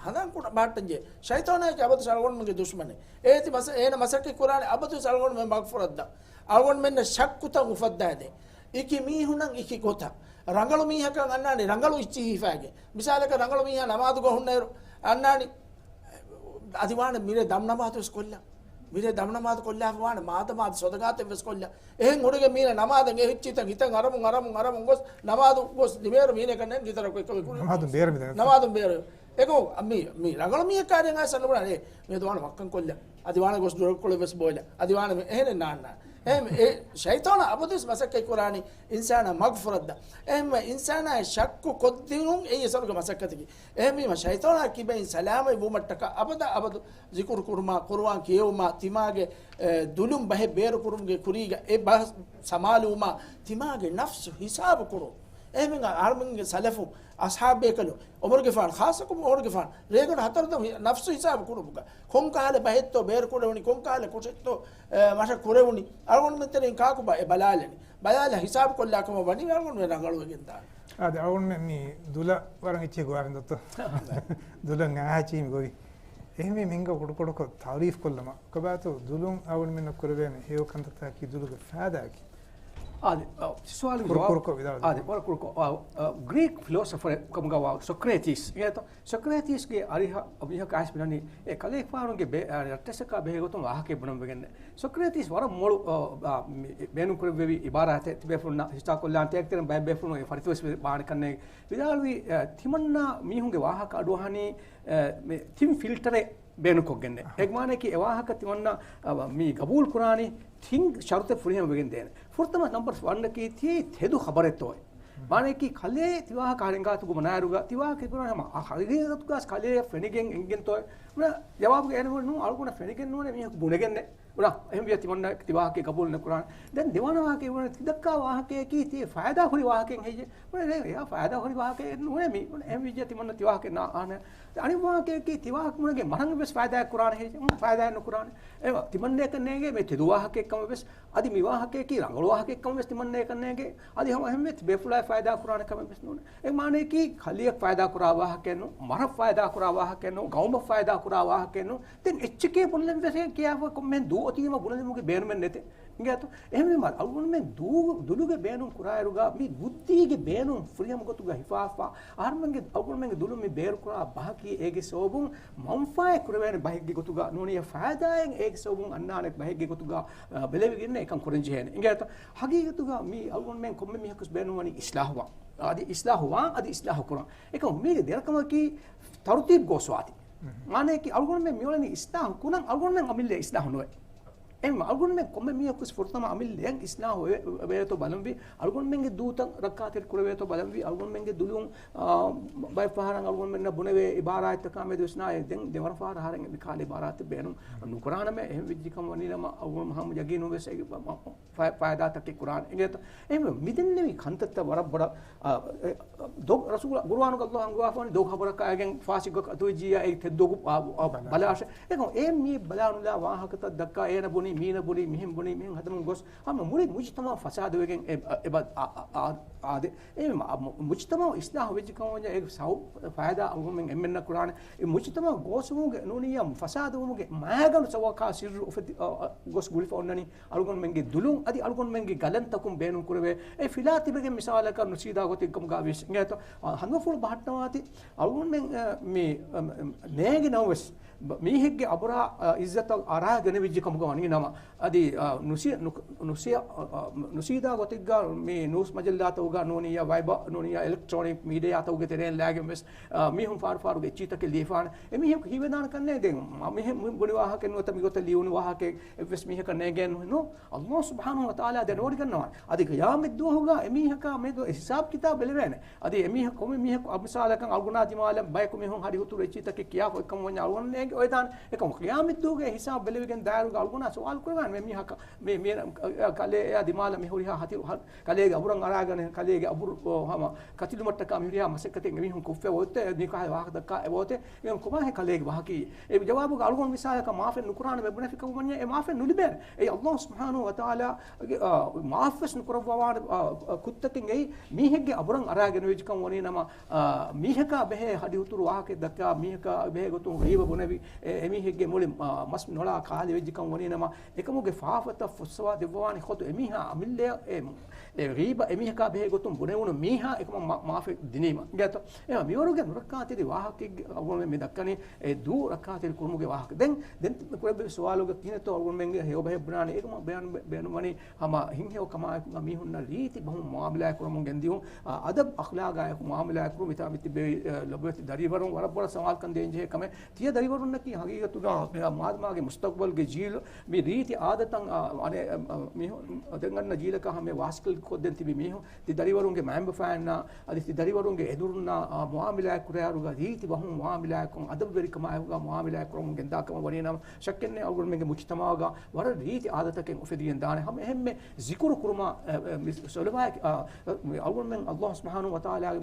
ހަނދާން ކުޑަ ބަހައްޓަންޖެހޭ. ޝައިޠާނާއަކީ އަބަދު އަޅުގަނޑުމެންގެ ދުޝްމަނެއް. އޭ ތި މަސަ-، އޭނަ މަސައްކަތް ކުރާނެ އަބަދުވެސް އަޅުގަނޑުމެން މަގުފުރައްދާ. އަޅުގަނޑުމެންނަށް ޝައްކުތައް އުފައްދާދޭ. އިކި މީހުނަށް އިކި ގޮތަށް. ރަނގަޅު މީހަކަށް އަންނާނެ ރަނގަޅު އިއްޗިހި ހިފާގެން. މިސާލަކަށް ރަނގަޅު މީހާ ނަމާދުގަ ހުންނައިރު އަންނާނީ އަދި ވާނެ މިރޭ ދަމް ނަމާދުވެސް ކޮށްލާ. މިރޭ ދަމް ނަމާދު ކޮށްލާފަ ވާނެ މާދަމާދު ޞަދަޤާތެއްވެސް ކޮށްލާ. އެހެން ހުރެގެން މީނަ ނަމާދަށް އެހިއްޗިތަން ހިތަން އަރަމުން އަރަމުން އަރަމުން ގޮސް ނަމާދު ގޮސް ދިމޭރު މީނަކަށް ނެން ގިތަރަކު އެކަމެއް ކުރި. ނަމާދުން ބޭރު މިދަނީ. ނަމާދުން ބޭރު. އެކަމު މި، މި ރަނގަޅު މީހަކާ ރެނގާ ސަންނަ ބުނާނެ، އޭ، މިއަދު ވާނެ ވައްކަން ކޮށްލަ. އަދި ވާނެ ގޮސް ދުރަކުޅެއް ވެސް ބޯލަ. އަދި ވާނެ މި އެހެނެއް ނާންނާ. އެހެން އެ ޝައިޠާނާ އަބަދުވެސް މަސައްކަތް ކުރާނީ އިންސާނާ މަގުފުރައްދާ. އެހެންވެ އިންސާނާއަށް ޝައްކު ކޮށްދިނުން އެއީ އަސަލުގެ މަސައްކަތަކީ. އެހެންވީމަ ޝައިޠާނާ ކިބައިން ސަލާމަތް ވުމަށްޓަކާ އަބަދާ އަބަދު ޒިކުރު ކުރުމާ، ޤުރުއާން ކިޔެވުމާ، ތިމާގެ، އެ، ދުލުން ބަހެއް ބޭރުކުރުމުގެ ކުރީގަ އެ ބަހަށް ސަމާލުވުމާ، ތިމާގެ ނަފްސު ހިސާބު ކުރުން. އެހެންވީމަ އަޅުމެންގެ ސަލަފު، އަޞްޙާބު ބޭކަލުން، ޢުމަރުގެފާނު، ޚާއްޞަކޮށް ޢުމަރުގެފާނު، ރޭގަނޑު ހަތަރު ދަން ހި-، ނަފްސު ހިސާބު ކުރުމުގަ، ކޮންކަހަލަ ބަހެއްތޯ ބޭރުކުރެވުނީ، ކޮންކަހަލަ ކުށެއްތޯ، އެ، މަށަށް ކުރެވުނީ، އަޅުގަނޑުމެން ތެރެއިން ކާކުބާ އެ ބަލާލަނީ؟ ބަލާލާ ހިސާބު ކޮށްލާ ކަމަށް ވަނީ އަޅުގަނޑުމެން ރަނގަޅުވެގެން ދާނެ. އާދެ، އަޅުގަނޑުމެން މި ދުލަށް ވަރަށް އެއްޗެއް ގޮވާފިން ދޯ. ދުލަށް އައިސް މި ގޮވީ. އެހެންވީމަ މި ހިނގާ ކުޑަކުޑަކޮށް ތަޢުރީފް ކޮށްލަމާ. ކޮބާތޯ ދުލުން އަޅުގަނޑުމެންނަށް ކުރެވޭނެ ހެޔޮ ކަންތައްތަކަކީ ދުލުގެ ފައިދާއަކީ؟ އާދެ، އަ، ސުވާލުގެ ކުރު-، ޖަވާބު، ކުރުކޮށް ވިދާޅު. އާދެ، ވަރަށް ކުރުކޮށް. އާ، އާ، ގްރީކް ފިލޯސަފަރެއް ކަމުގަ ވާ ސޮކްރޭޓީސް. އިނގޭތޯ؟ ސޮކްރޭޓީސްގެ އަރިހަށް މީހަކު އައިސް ބުނަނީ، އެ ކަލޭގެފާނުގެ ބޭ-، އަ، ރައްޓެއްސަކާ ބެހޭ ގޮތުން ވާހަކައެއް ބުނަން ވެގެންނެއް. ސޮކްރޭޓީސް ވަރަށް މޮޅު، އަ، އަ، މި ބޭނުން ކުރެއްވެވި އިބާރާތެއް ތިބޭފުޅުންނަށް ހިއްސާ ކޮށްލާން ތޭކަތެރިން ބައެއް ބޭފުޅުން އެ ފަރިތަވެސް ވާނެ ކަންނޭނގެ. ވިދާޅުވީ، އަ، ތިމަންނާ މީހުންގެ ވާހަކަ އަޑުއަހަނީ، އަ، މި ތިން ފިލްޓަރެއް ބޭނުންކޮށްގެންނެއް. އެ މާނައަކީ އެ ވާހަކަ ތިމަންނަ، އަ، މި ގަބޫލު ކުރާނީ ތިން ޝަރުތެއް ފުރިހަމަ ވެގެން ދޭނެ. ފުރަތަމަ ނަމްބަރ ވަންއަކީ ތި ތެދު ޚަބަރެއްތޯއޭ. މާނައަކީ ކަލޭ ތި ވާހަކަ ހަރެންގާތު ގުމަނާއިރުގަ ތި ވާހަކަ ކުރާ ހަމަ އަ، ހަގީގަތުގަސް ކަލޭ ފެނިގެން އެނގެންތޯއޭ. މަ، ޖަވާބުގެ އޭނަ ނޫން އަޅުގަނޑަށް ފެނިގެން ނޫނޭ މީހަކު ބުނެގެންނެއް. ބުނާ، އެހެން ވިޔަ ތިމަންނަ ތި ވާހަކަ ގަބޫލު ނުކުރާނެ. ދެން ދެވަނަ ވާހަކަ ވަނީ ތި ދައްކާ ވާހަކައަކީ ތި ފައިދާ ހުރި ވާހަކައެއް ހެއްޔޭ؟ ވަނީ ދެން އެއާ ފައިދާ ހުރި ވާހަކައެއް ނޫނޭ މީ. ވަނީ އެހެން ވިއްޔަ ތިމަންނަ ތި ވާހަކަ ނާ އާނެ. އަނެއް ވާހަކައަކީ ތި ވާހަކަ ބުނެގެން މަރަން ވެސް ފައިދާ ކުރާނެ ހެއްޔޭ؟ އުން، ފައިދާ ނުކުރާނެ. އެ ތިމަންނައަކަށް ނޭނގޭ މޭ ތެދު ވާހަކައެއް ކަމަށް ވެސް. އަދި މި ވާހަކައަކީ ރަނގަޅު ވާހަކައެއް ކަމަށް ވެސް ތިމަންނައަކަށް ނޭނގޭ. އަދި ހަމަ އެހެންވެ ތި ބޭފުޅާއަށް ފައިދާ ކުރާނެ ކަމެއް ވެސް ނޫނޭ. އެ މާނައަކީ ކަލެއަށް ފައިދާ ކުރާ ވާހަކައެއް ނޫން، މަރަށް ފައިދާ ކުރާ ވާހަކައެއް ނޫން، ގައުމަށް ފައިދާ ކުރާ ވާހަކައެއް ނޫން. ދެން އެއްޗެކޭ ބުނެލަން ވެސް ކިޔާފަ ކޮންމެހެން ދޫ އޮތީމަ ބުނެލުމުގެ ބޭނުމެއް ނެތޭ. އިނގޭތޯ؟ އެހެންވީމަ އަޅުގަނޑުމެން ދޫ-، ދުލުގެ ބޭނުން ކުރާއިރުގަ މި ބުއްދީގެ ބޭނުން ފުރިހަމަ ގޮތުގަ ހިފާފަ، އަހަރުމެންގެ، އަޅުގަނޑުމެންގެ ދުލުން މި ބޭރުކުރާ ބަހަކީ އޭގެ ސަބަބުން މަންފާއެއް ކުރެވޭނެ ބަހެއްގެ ގޮތުގަ ނޫނިއްޔާ ފައިދާއެއް އޭގެ ސަބަބުން އަންނާނެ ބަހެއްގެ ގޮތުގަ، އަ، ބެލެވިގެން އެކަން ކުރަން ޖެހޭނެ. އިނގޭތޯ؟ ހަގީގަތުގަ މި އަޅުގަނޑުމެން ކޮންމެ މީހަކުސް ބޭނުންވަނީ އިސްލާހުވާން. އަދި އިސްލާހުވާން، އަދި އިސްލާހު ކުރަން. އެކަމު މީގެ ދެރަކަމަކީ ތަރުތީބު ގޯސްވާތީ. މާނައަކީ އަޅުގަނޑުމެން މިއުޅެނީ އިސްލާހު ކުރަން، އަޅުގަނޑުމެން އަމިއްލަ އިސްލާހު ނުވޭ. އެހެންވީމަ އަޅުގަނޑުމެން ކޮންމެ މީހަކުސް ފުރަތަމަ އަމިއްލައަށް އިސްލާހު ވެ-، ވެވޭތޯ ބަލަންވީ، އަޅުގަނޑުމެންގެ ދޫތައް ރައްކާތެރި ކުރެވޭތޯ ބަލަންވީ، އަޅުގަނޑުމެންގެ ދުލުން، އާ، ބައެއް ފަހަރަށް އަޅުގަނޑުމެންނަށް ބުނެވޭ އިބާރާތްތަކާ މެދުވެސް ނާއި ދެން ދެވަނަ ފަހަރަށް އަހަރެން މި ކާލެ އިބާރާތެއް ބޭނުން ނުކުރާނަމޭ. އެހެން ވެއްޖެކަމަށް ވަނީނަމަ އަޅުގަނޑު ހަމަ ޔަގީނުން ވެސް އެ ފަ-، ފައިދާތަކެއް ކުރާނެ. އިނގޭތޯ؟ އެހެންވެ މިދެންނެވި ކަންތައްތައް ވަރަށް ބޮޑަށް، އާ، އެ، ދޮގު ރަސޫލާ ގުރުއާނުގަ ﷲ އަންގަވާފަވަނީ ދޮގު ޚަބަރަކާގެން ފާސިގަކަށް އަތުވެއްޖިއްޔާ އެ ތެއްދޮގު، އާ، އާ، ބަލާށޭ. އެކަމު އެ މި ބަލާނުލާ ވާހަކަތައް ދައްކާ އޭނަ ބުނީ، މީނަ ބުނީ، މިހެން ބުނީ، މިހެން ހަދަމުން ގޮސް ހަމަ މުޅި މުޖުތަމަޢު ފަސާދަވެގެން އެ، އެ، އެބަ، އާ، އާ، އާ، އާދެ. އެ މަ-، މު-، މުޖުތަމަޢު އިސްލާހު ވެއްޖެ ކަމަށް ވަންޏާ އޭގެ ސަބަބު ފައިދާ އަޅުގަނޑުމެން އެންމެންނަށް ކުރާނެ. އެ މުޖުތަމަޢު ގޯސްވުމުގެ ނޫނިއްޔާ ފަސާދަވުމުގެ މައިގަނޑު ސަބަބަކާ ސިއްރު އުފެދި، އަ، އަ، ގޮސް ގުޅިފަ އޮންނަނީ އަޅުގަނޑުމެންގެ ދުލުން އަދި އަޅުގަނޑުމެންގެ ގަލަންތަކުން ބޭނުން ކުރެވޭ އެ ފިލާ ތިބެގެން މިސާލަކަށް ނުސީދާ ގޮތެއް ކަމުގަ ވިޔަސް އިނގޭތޯ، އަ، ހަނދުމަފުޅު ބަހައްޓަވާތި އަޅުގަނޑުމެން، އަ، މި، އަ، ނޭނގި ނަމަވެސް ބަ-، މީހެއްގެ އަބުރާ، އަ، އިއްޒަތަށް އަރާ ގެނެވިއްޖެ ކަމުގަ ވަނީ ނަމަ، އަދި، އަ، ނުސި-، ނު-، ނުސި-، އަ، އަ، ނުސީދާ ގޮތެއްގަ މި ނޫސް މަޖައްލާތަކުގަ ނޫނިއްޔާ ވައިބަ ނޫނިއްޔާ އެލެކްޓްރޯނިކް މީޑިއާތަކުގެ ތެރެއިން ލާގެން ވެސް، އަ، މީހުން ފާރު ފާރުގެ އެއްޗިތަކެއް ލިޔެފާނެ. އެ މީހަކު ހީވެދާނެ ކަންނޭ ދެން މަ-، މިހެން މި ބުނި ވާހަކަ ނުވަތަ މިގޮތަށް ލިޔުނު ވާހަކަ އެއްވެސް މީހަކަށް ނޭނގޭނު ނޫ. ﷲ ސުބްޙާނަހޫ ވަތަޢާލާ ދެނެވޮޑިގަންނަވާނެ. އަދި ޤިޔާމަތް ދުވަހުގަ އެމީހަކާ މެދު ހިސާބު ކިތާބު އެޅެވޭނެ. އަދި އެމީހަކު ކޮންމެ މީހަކު އަ، މިސާލަކަށް އަޅުގަނޑާ ދިމާލަށް ބަޔަކު މީހުން ހަރި ހުތުރު އެއްޗިތަކެއް ކިޔާފަ އޮތްކަމަށް ވަންޏާ އަޅުގަނޑު އޮވެދާނެ. އެކަމު ޤިޔާމަތްދުވަހުގެ ހިސާބު ބެލެވިގެން ދާއިރުގަ އަޅުގަނޑާ ސުވާލު ކުރެވާނެ، މި މީހަކަށް މި، މި ކަލޭ އެއާ ދިމާލަށް މި ހުރިހާ ހަތިރު ކަލޭގެ އަބުރަށް އަރާގަނެ، ކަލޭގެ އަބުރު ހަމަ ކަތިލުމަށްޓަކާ މި ހުރިހާ މަސައްކަތެއް އެމީހުން ކޮށްފަ އޮތްތަ، މިކަހަލަ ވާހަކަ ދައްކާ އެބައޮތޭ، މި ކޮބާހޭ ކަލޭގެ ވާހަކައީ؟ އެ ޖަވާބުގަ އަޅުގަނޑު މިސާލަކަށް މާފެއް ނުކުރާނެ މެ ބުނެފި ކަމަށް ވަންޏާ އެ މާފެއް ނުލިބޭނެ. އެއީ ﷲ ސުބްޙާނަހޫ ވަތަޢާލާގެ، އާ، މާފްވެސް ނުކުރައްވާވާނެ، އާ، ކުށްތަކެއް އެއީ މީހެއްގެ އަބުރަށް އަރާގެންވެއްޖެކަން ވަނީ ނަމަ، އާ، މީހަކާ ބެހޭ ހަޑިހުތުރު ވާހަކައެއް ދައްކާ، މީހަކާ ބެހޭ ގޮތުން ޣީބަ ބުނެވި، އެ، އެމީހެއްގެ މުޅި، އާ، މަސް ނޮޅާ ކާލި ވެއްޖެކަން ވަނީ ނަމަ، އެކަމުގެ ފާފަތައް ފުއްސަވާ ދެއްވާނެ ޚޮތު އެމީހާ އަމިއްލައަށް އެ، އެ ޣީބަ އެމީހަކާ ބެހޭ ގޮތުން ބުނެވުނު މީހާ އެކަމަށް މާ-، މާފެއް ދިނީމަ. ގޭތޯ؟ އެ މިވަރުގެ ނުރައްކާތެރި ވާހަކައެއްގެ އަޅުގަނޑުމެން މި ދައްކަނީ އެ ދޫ ރައްކާތެރި ކުރުމުގެ ވާހަކަ. ދެން، ދެން ކުރެއްވި ސުވާލުގަ ކިހިނެއްތޯ އަޅުގަނޑުމެންގެ ހެޔޮ ބަހެއް ބުނާނެ. އޭގަ މަ ބޭނު-، ބޭނުންވަނީ ހަމަ ހިތްހެޔޮ ކަމާއެކުގަ މީހުންނަށް ރީތި ބަހުން މުއާމަލާތް ކުރަމުން ގެންދިއުން، އަ، އަދަބް އަޚްލާގާއެކު މުއާމަލާތް ކުރުން. މިތާ މިތިބެވި، އަ، ލޮބުވެތި ދަރިވަރުން ވަރަށް ބޮޑަށް ސަމާލުކަން ދޭންޖެހޭ ކަމެއް. ތިޔަ ދަރިވަރުންނަކީ ހަގީގަތުގަ މާދަމާގެ މުސްތަޤްބަލްގެ ޖީލު މި ރީތި އާދަތަށް، އަ، އަނެއް، އަ، މީހުން ދެން އަންނަ ޖީލަކާ ހަމަ ވާސިކަލް ކޮށްދެން ތިބި މީހުން، ތި ދަރިވަރުންގެ މައިންބަފައިންނާ އަދި ތި ދަރިވަރުންގެ އެދުރުންނާ، އާ، މުއާމަލާތް ކުރާއިރުގަ ރީތި ބަހުން މުއާމަލާތްކޮށް، އަދަބުވެރިކަމާއެކުގަ މުއާމަލާތް ކުރަމުން ގެންދާ ކަމަށް ވަނީ ނަމަ، ޝައްކެއްނެތް އަޅުގަނޑުމެންގެ މުޖްތަމަޢުގަ ވަރަށް ރީތި އާދަތަކެއް އުފެދިގެން ދާނެ. ހަމަ އެހެންމެ ޒިކުރު ކުރުމާ، އެ، އެ، މި ސޮލަވާއެކި، އާ، މި އަޅުގަނޑުމެން ﷲ ސުބްޙާނަހޫ ވަތަޢާލާގެ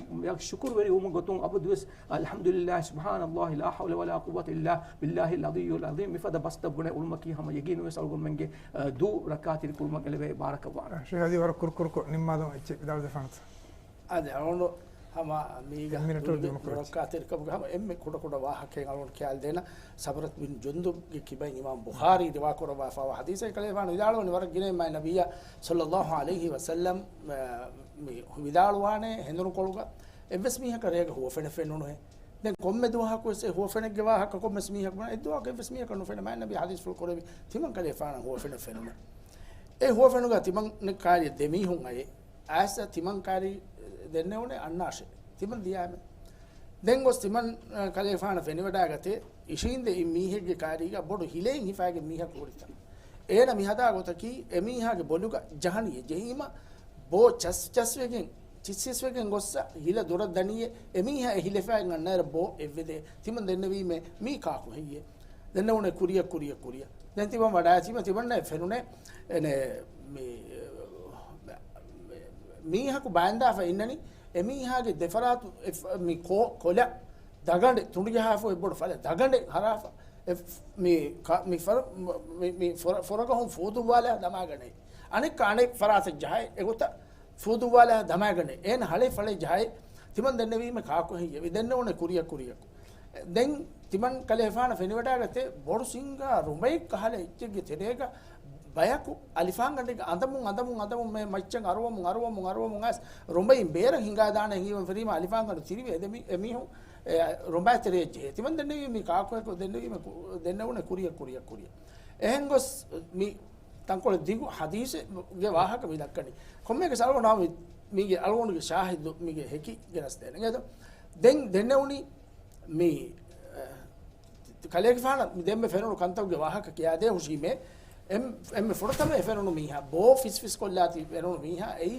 ޝުކުރުވެރިވުމުގެ ގޮތުން އަބަދުވެސް، އަލްޙަމްދުލިއްލާހި ސުބްޙާނައްލާހި ލާ ޙައުލަ ވަލާ ޤުއްވަތަ އިއްލާ ބިއްލާހިލް ޢަލިއްޔިލް ޢަޒީމް. މިފަދަ ބަސްތައް ބުނެ އުޅުމަކީ ހަމަ ޔަގީނުވެސް އަޅުގަނޑުމެންގެ، އަ، ދޫ ރައްކާތެރި ކުރުމަށް އެޅެވޭ ބާރަކަށް ވާނެ. ޝޭޚް އަދި ވަރަށް ކުރުކުރުކޮށް ނިންމާލަމާ އެއްޗެއް ވިދާޅުވެފާނަތަ؟ އަދި އަޅުގަނޑު ހަމަ މީގަ އެއް މިނެޓް ދުރުގެ ދިމުކުރައްޗި. ނުރައްކާތެރިކަމުގެ ހަމަ އެންމެ ކުޑަކުޑަ ވާހަކައެއް އަޅުގަނޑު ކިޔާލަދޭނަ. ސަމުރަތު ބިން ޖުންދުބްގެ ކިބައިން އިމާމް ބުޚާރީ ރިވާކުރައްވާފައިވާ ޙަދީޘެއް ކަލޭފާނު ވިދާޅުވަނީ ވަރަށް ގިނައިން މާތް ނަބިއްޔާ ޞައްލައްލާހު ޢަލައިހި ވަސައްލަމް، މި ވިދާޅުވާނެ ހެނދުނުކޮޅުގަ އެއްވެސް މީހަކަށް ރޭގަ ހުވަފެނެއް ފެނުނުހޭ. ދެން ކޮންމެ ދުވަހަކުވެސް އެ ހުވަފެނެއްގެ ވާހަކަ ކޮންމެސް މީހަކު ބުނާ، އެއްދުވަހަކު އެއްވެސް މީހަކަށް ނުފެނޭ. މާތް ނަބީ ޙަދީޘްފުޅު ކުރެއްވި ތިމަން ކަލޭފާނަށް ހުވަފެނެއް ފެނުނު. އެ ހުވަފެނުގަ ތިމަން ކާރި ދެމީހުން އައޭ. އައިސް ތިމަން ކާރި ދެންނެވުނެ އަންނާށޭ. ތިމަން ދިޔާމެ. ދެން ގޮސް ތިމަން، އަ، ކަލޭފާނަށް ފެނިވަޑައިގަތޭ، އިށީނދެ އިން މީހެއްގެ ކާރީގަ ބޮޑު ހިލައިން ހިފާގެން މީހަކު ހުރިތަން. އޭނަ މިހަދާ ގޮތަކީ، އެމީހާގެ ބޮލުގަ ޖަހަނީ ޖެހީމަ، ބޯ ޗަސް ޗަސްވެގެން، ޗިސް ޗިސްވެގެން ގޮއްސަ ހިލަ ދުރަށް ދަނީއޭ، އެމީހާ އެ ހިލަފައިން އަންނައިރަށް ބޯ އެއްވެދޭ. ތިމަން ދެންނެވީމޭ، މީ ކާކު ހެއްޔޭ؟ ދެންނެވުނެ ކުރިއަށް، ކުރިއަށް، ކުރިއަށް. ދެން ތިމަން ވަޑާއި ތިމަން، ތިމަންނަށް ފެނުނެ، އެނެ، މި، މީހަކު ބާންދާފަ އިންނަނީ، އެމީހާގެ ދެފަރާތު އެ ފަ-، މި ކޯ-، ކޮލަ ދަގަނޑެއް ތުނޑުޖަހާފަ އެއްބޮޑު ފަލަ ދަގަނޑެއް ހަރާފަ، އެ ފް-، މި ކަ-، މި ފަރ-، މި، މި ފޮރ-، ފޮރަގަހުން ފޫދުއްވާލާ ދަމާގަނެ. އަނެއްކާ އަނެއް ފަރާތަށް ޖަހައި އެގޮތަށް ފޫދުއްވާލާ ދަމާގަނެ. އޭނަ ހަޅޭ ފަޅޭ ޖަހައި ތިމަން ދެންނެވީމެ ކާކު ހެއްޔެވެ؟ ދެންނެވުނެ ކުރިއަށް ކުރިއަކު. ދެން ތިމަން ކަލޭފާނަށް ފެނިވަޑާގަތޭ ބޮޑު ސިންގާ ރުމައެއް ކަހަލަ އެއްޗެއްގެ ތެރޭގަ ބަޔަކު އަލިފާންގަނޑެއްގެ އަނދަމުން އަނދަމުން އަނދަމުން މޭ މައްޗަށް އަރުވަމުން އަރުވަމުން އަރުވަމުން އައިސް ރުމައިން ބޭރަށް ހިނގާދާނެ ހީވަން ފެރީމަ އަލިފާންގަނޑު ތިރިވެ އެދެމި-، އެމީހުން އެ ރުމައި ތެރެޔަށް ޖެހޭ. ތިމަން ދެންނެވީ މި ކާކުއެކު ދެންނެވީމެ ކު-، ދެންނެވުނެ ކުރިއަށް ކުރިއަށް ކުރިއަށް. އެހެން ގޮސް މި ތަންކޮޅެއް ދިގު ޙަދީޘެއްގެ ވާހަކަ މި ދައްކަނީ. ކޮންމެއަކަސް އަޅުގަނޑު މި-، މީގެ އަޅުގަނޑުގެ ޝާހިދު މީގެ ހެކި ގެނަސްދޭނެ. އެދޯ؟ ދެން ދެންނެވުނީ މި، އަ، ކަލޭގެފާނަށް މި ދެންމެ ފެނުނު ކަންތައްގެ ވާހަކަ ކިޔާދޭ ހުށީމޭ، އެން-، އެންމެ ފުރަތަމަ އެ ފެނުނު މީހާ، ބޯ ފިސްފިސް ކޮށްލާތީ ފެނުނު މީހާ އެއީ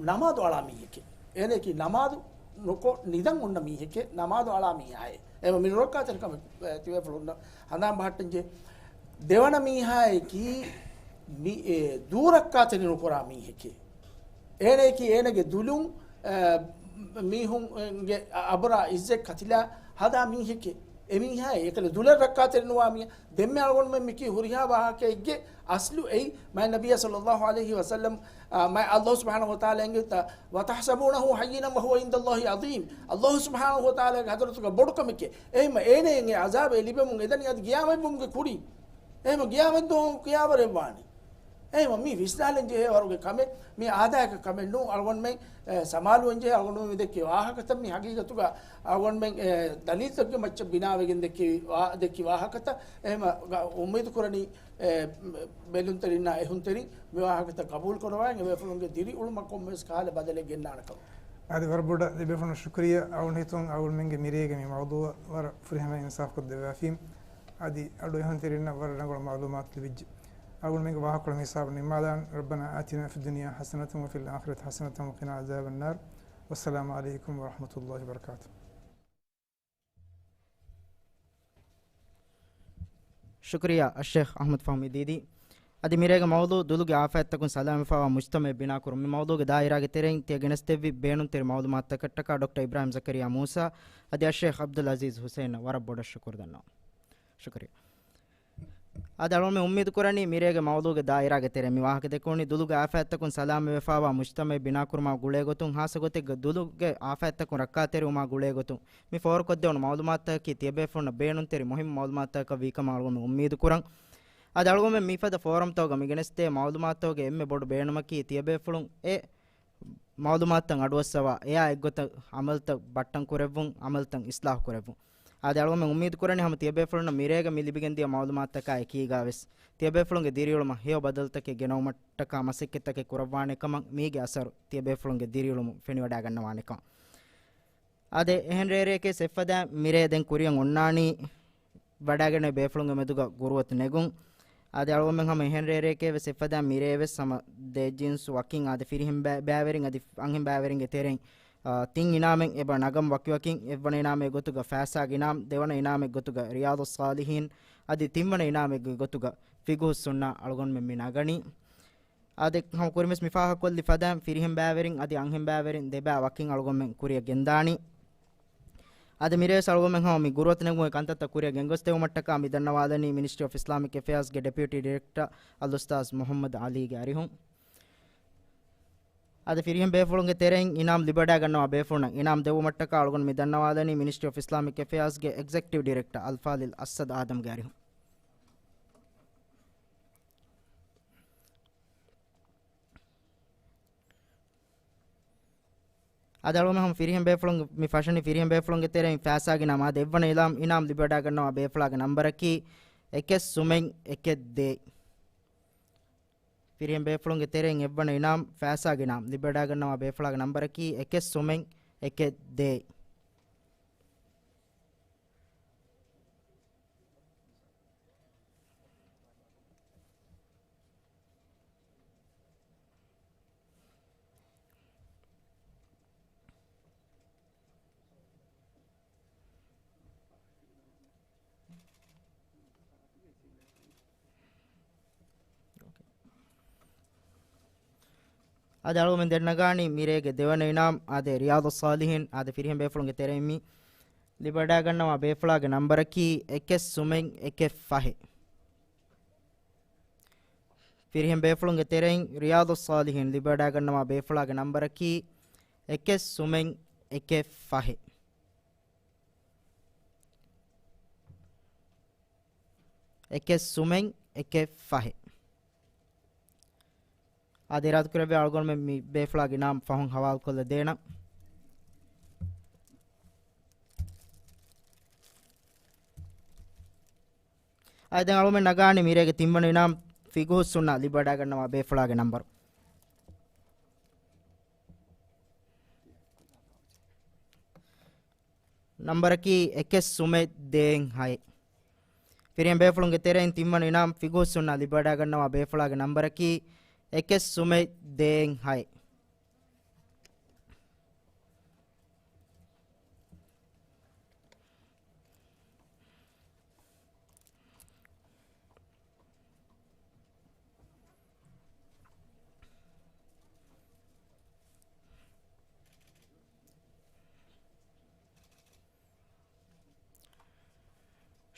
ނަމާދު އަޅާ މީހެކޭ. އޭނައަކީ ނަމާދު ނުކޮށް ނިދަން އޮންނަ މީހެކޭ، ނަމާދު އަޅާ މީހާއޭ. އެ މި ނުރައްކާތެރިކަމެއް، އެ، ތިބޭފުޅުންނަށް ހަނދާން ބަހައްޓަންޖެހޭ. ދެވަނަ މީހާއަކީ މި، އެ، ދޫ ރައްކާތެރި ނުކުރާ މީހެކޭ. އޭނައަކީ އޭނަގެ ދުލުން، އަ، މީހުންގެ އަބުރާ އިއްޒަތް ކަތިލާ ހަދާ މީހެކޭ. އެމީހާ އެކަލަ ދުލަށް ރައްކާތެރި ނުވާ މީހާ. ދެންމެ އަޅުގަނޑުމެން މިކީ ހުރިހާ ވާހަކައެއްގެ އަސްލު އެއީ މާތް ނަބިއްޔާ ޞައްލައްލާހު ޢަލައިހި ވަސައްލަމް، އަ، މާތް ﷲ ސުބްޙާނަހޫ ވަތަޢާލާ އެނގިއްތާ، "وَتَحْسَبُونَهُ هَيِّنًا وَهُوَ عِندَ اللَّهِ عَظِيمٌ." ﷲ ސުބްޙާނަހޫ ވަތަޢާލާގެ ޙަޟްރަތުގަ ބޮޑު ކަމެކޭ. އެހެންމަ އޭނައަށް އެ ޢަޒާބެއް ލިބެމުން އެދަނީ އަދި ޤިޔާމަތްވުމުގެ ކުރިން. އެހެންމަ ޤިޔާމަތްދުވަހު ކިޔާވަރެއް ވާނެ. އެހެންމަ މީ ވިސްނާލަން ޖެހޭ ވަރުގެ ކަމެއް. މީ އާދައިގެ ކަމެއް ނޫން. އަޅުގަނޑުމެން، އެ، ސަމާލުވަން ޖެހޭ. އަޅުގަނޑުމެން މި ދެއްކި ވާހަކަތައް މީ ހަގީގަތުގަ އަޅުގަނޑުމެން، އެ، ދަލީލްތަކުގެ މައްޗަށް ބިނާވެގެން ދެއްކި ވާ-، ދެއްކި ވާހަކަތައް. އެހެންމަ އުއްމީދު ކުރަނީ، އެ، ބެލުންތެރިންނާ އެހުންތެރިން މި ވާހަކަތައް ޤަބޫލު ކުރައްވާ އެބޭފުޅުންގެ ދިރިއުޅުމަށް ކޮންމެވެސް ކަހަލަ ބަދަލެއް ގެންނާނެ ކަމަށް. އަދި ވަރަށް ބޮޑަށް އެބޭފުޅުން ޝުކުރިއްޔާ. އަޅުގަނޑު ހިތުން އަޅުގަނޑުމެންގެ މިރޭގެ މި މައުޟޫޢަށް ވަރަށް ފުރިހަމަ އިންސާފު ކޮށްދެއްވާފީ. އަދި އަޑު އެހުންތެރިންނަށް ވަރަށް ރަނގަޅު މަޢުލޫމާތު ލިބިއްޖެ. އަޅުގަނޑުމެންގެ ވާހަކަކޮޅު މި ހިސާބު ނިންމާލާން. رَبَّنَا آتِنَا فِي الدُّنْيَا حَسَنَةً وَفِي الْآخِرَةِ حَسَنَةً وَقِنَا عَذَابَ النَّارِ. وَالسَّلَامُ عَلَيْكُمْ وَرَحْمَةُ اللَّهِ وَبَرَكَاتُهُ. ޝުކުރިއްޔާ އައްޝޭޚް އަޙްމަދު ފަހުމީ ދީދީ. އަދި މިރޭގެ މައުޟޫޢު ދުލުގެ އާފާތްތަކުން ސަލާމަތްވާ މުޖްތަމަޢެއް ބިނާކުރުން. މި މައުޟޫޢުގެ ދާއިރާގެ ތެރެއިން ތިޔަ ގެނެސްދެއްވި ބޭނުންތެރި މަޢުލޫމާތުތަކަށްޓަކާ ޑޮކްޓަރ އިބްރާހިމް ޒަކަރިޔާ މޫސާ އަދި އައްޝޭޚް ޢަބްދުލް ޢަޒީޒް ޙުސައިނަށް ވަރަށް ބޮޑަށް ޝުކުރު ދަންނަވަން. ޝުކުރިއްޔާ. އަދި އަޅުގަނޑުމެން އުއްމީދު ކުރަނީ މިރޭގެ މައުޟޫޢުގެ ދާއިރާގެ ތެރެއިން މި ވާހަކަ ދެއްކުނީ ދުލުގެ އާފާތްތަކުން ސަލާމަތްވެފާވާ މުޖްތަމަޢެއް ބިނާކުރުމާ ގުޅޭގޮތުން، ހާއްސަ ގޮތެއްގަ ދުލުގެ އާފާތްތަކުން ރައްކާތެރިވުމާ ގުޅޭގޮތުން މި ފޯރުކޮށްދެވުނު މަޢުލޫމާތުތަކަކީ ތިޔަބޭފުޅުންނަށް ބޭނުންތެރި މުހިއްމު މަޢުލޫމާތުތަކަކަށް ވީކަމަށް އަޅުގަނޑުމެން އުއްމީދު ކުރަން. އަދި އަޅުގަނޑުމެން މިފަދަ ފޯރަމްތަކުގަ މި ގެނެސްދޭ މަޢުލޫމާތުތަކުގެ އެންމެ ބޮޑު ބޭނުމަކީ ތިޔަބޭފުޅުން އެ މަޢުލޫމާތުތައް އަޑުއައްސަވާ، އެއާ އެއްގޮތަށް ޢަމަލުތައް ބައްޓަން ކުރެއްވުން، ޢަމަލުތައް އިޞްލާޙު ކުރެއްވުން. އާދެ، އަޅުގަނޑުމެން އުއްމީދު ކުރަނީ ހަމަ ތިޔަބޭފުޅުންނަށް މިރޭގަ މި ލިބިގެންދިޔަ މަޢުލޫމާތުތަކާ އެކީގަ ވެސް ތިޔަބޭފުޅުންގެ ދިރިއުޅުމަށް ހެޔޮ ބަދަލުތަކެއް ގެނައުމަށްޓަކާ މަސައްކަތްތަކެއް ކުރައްވާނެ ކަމަށް، މީގެ އަސަރު ތިޔަބޭފުޅުންގެ ދިރިއުޅުމުން ފެނިވަޑައިގަންނަވާނެ ކަމަށް. އާދެ، އެހެން ރޭރެއެކޭ ސެއްފަދައިން މިރޭ ދެން ކުރިއަށް އޮންނާނީ ވަޑައިގަންނަވި ބޭފުޅުންގެ މެދުގަ ގުރުއަތު ނެގުން. އާދެ، އަޅުގަނޑުމެން ހަމަ އެހެން ރޭރެއެކޭ ވެސް ސެއްފަދައިން މިރޭ ވެސް ހަމަ ދެ ޖިންސް ވަކިން އާދެ، ފިރިހެން ބައި-، ބައިވެރިން އަދި އަންހެން ބައިވެރިންގެ ތެރެއިން، އާ، ތިން އިނާމެއް އެބަ ނަގަން ވަކިވަކިން. އެއްވަނަ އިނާމެއް ގޮތުގަ ފައިސާގެ އިނާމް، ދެވަނަ އިނާމެއް ގޮތުގަ ރިޔާޟުއްޞާލިޙީން، އަދި ތިންވަނަ އިނާމެއްގެ ގޮތުގަ ފިޤުހުއްސުންނާ އަޅުގަނޑުމެން މި ނަގަނީ. އާދެ، ހަމަ ކުރިމަސް މި ފާހަގަކޮށްލި ފަދައިން ފިރިހެން ބައިވެރިން އަދި އަންހެން ބައިވެރިން ދެބައި ވަކިން އަޅުގަނޑުމެން ކުރިއަށް ގެންދާނީ. އަދި މިރޭސް އަޅުގަނޑުމެން ހަމަ މި ގުރުއަތު ނެގުމުގެ ކަންތައްތައް ކުރިއަށް ގެންގޮސްދެވުމަށްޓަކާ މި ދަންނަވާލަނީ މިނިސްޓްރީ އޮފް އިސްލާމިކް އެފެއާސްގެ ޑެޕިއުޓީ ޑިރެކްޓަރ އަލްއުސްތާޛް މުޙައްމަދު ޢަލީގެ އަރިހުން. އަދި ފިރިހެން ބޭފުޅުންގެ ތެރެއިން އިނާމް ލިބިވަޑައިގަންނަވާ ބޭފުޅުންނަށް އިނާމް ދެއްވުމަށްޓަކާ އަޅުގަނޑު މި ދަންނަވާލަނީ މިނިސްޓްރީ އޮފް އިސްލާމިކް އެފެއާސްގެ އެގްޒެކެޓިވް ޑިރެކްޓަރ އަލްފާޟިލް އައްސަދް އާދަމްގެ އަރިހުން. އަދި އަޅުގަނޑު ހަމަ ފިރިހެން ބޭފުޅުން މި ފަށަނީ ފިރިހެން ބޭފުޅުންގެ ތެރެއިން ފައިސާގެ އިނާމް. އާދެ، އެއްވަނަ އިނާމް، އިނާމް ލިބިވަޑައިގަންނަވާ ބޭފުޅާގެ ނަންބަރަކީ އެކެއް ސުމެއް އެކެއް ދޭއް. ފިރިހެން ބޭފުޅުންގެ ތެރެއިން އެއްވަނަ އިނާމް، ފައިސާގެ އިނާމް ލިބިވަޑައިގަންނަވާ ބޭފުޅާގެ ނަންބަރަކީ އެކެއް ސުމެއް އެކެއް ދޭއް. އާދެ، އަޅުގަނޑުމެން ދެންނަގާނީ މިރޭގެ ދެވަނަ އިނާމް. އާދެ، ރިޔާޟުއްޞާލިޙީން، އާދެ، ފިރިހެން ބޭފުޅުންގެ ތެރެއިން މި ލިބިވަޑައިގަންނަވާ ބޭފުޅާގެ ނަންބަރަކީ އެކެއް ސުމެއް އެކެއް ފަހެއް. ފިރިހެން ބޭފުޅުންގެ ތެރެއިން ރިޔާޟުއްޞާލިޙީން ލިބިވަޑައިގަންނަވާ ބޭފުޅާގެ ނަންބަރަކީ އެކެއް ސުމެއް އެކެއް ފަހެއް. އެކެއް ސުމެއް އެކެއް ފަހެއް. އާދެ، އިރާދަކުރެއްވި އަޅުގަނޑުމެން މި ބޭފުޅާގެ އިނާމް ފަހުން ހަވާލުކޮށްލަ ދޭނަން. އާދެ، ދެން އަޅުގަނޑުމެން ނަގާނީ މިރޭގެ ތިންވަނަ އިނާމް ފިޤުހުއްސުންނާ ލިބިވަޑައިގަންނަވާ ބޭފުޅާގެ ނަންބަރު. ނަންބަރަކީ އެކެއް ސުމެއް ދޭއް ހައެއް. ފިރިހެން ބޭފުޅުންގެ ތެރެއިން ތިންވަނަ އިނާމް ފިޤުހުއްސުންނާ ލިބިވަޑައިގަންނަވާ ބޭފުޅާގެ ނަންބަރަކީ އެކެއް ސުމެއް ދޭއް ހައެއް.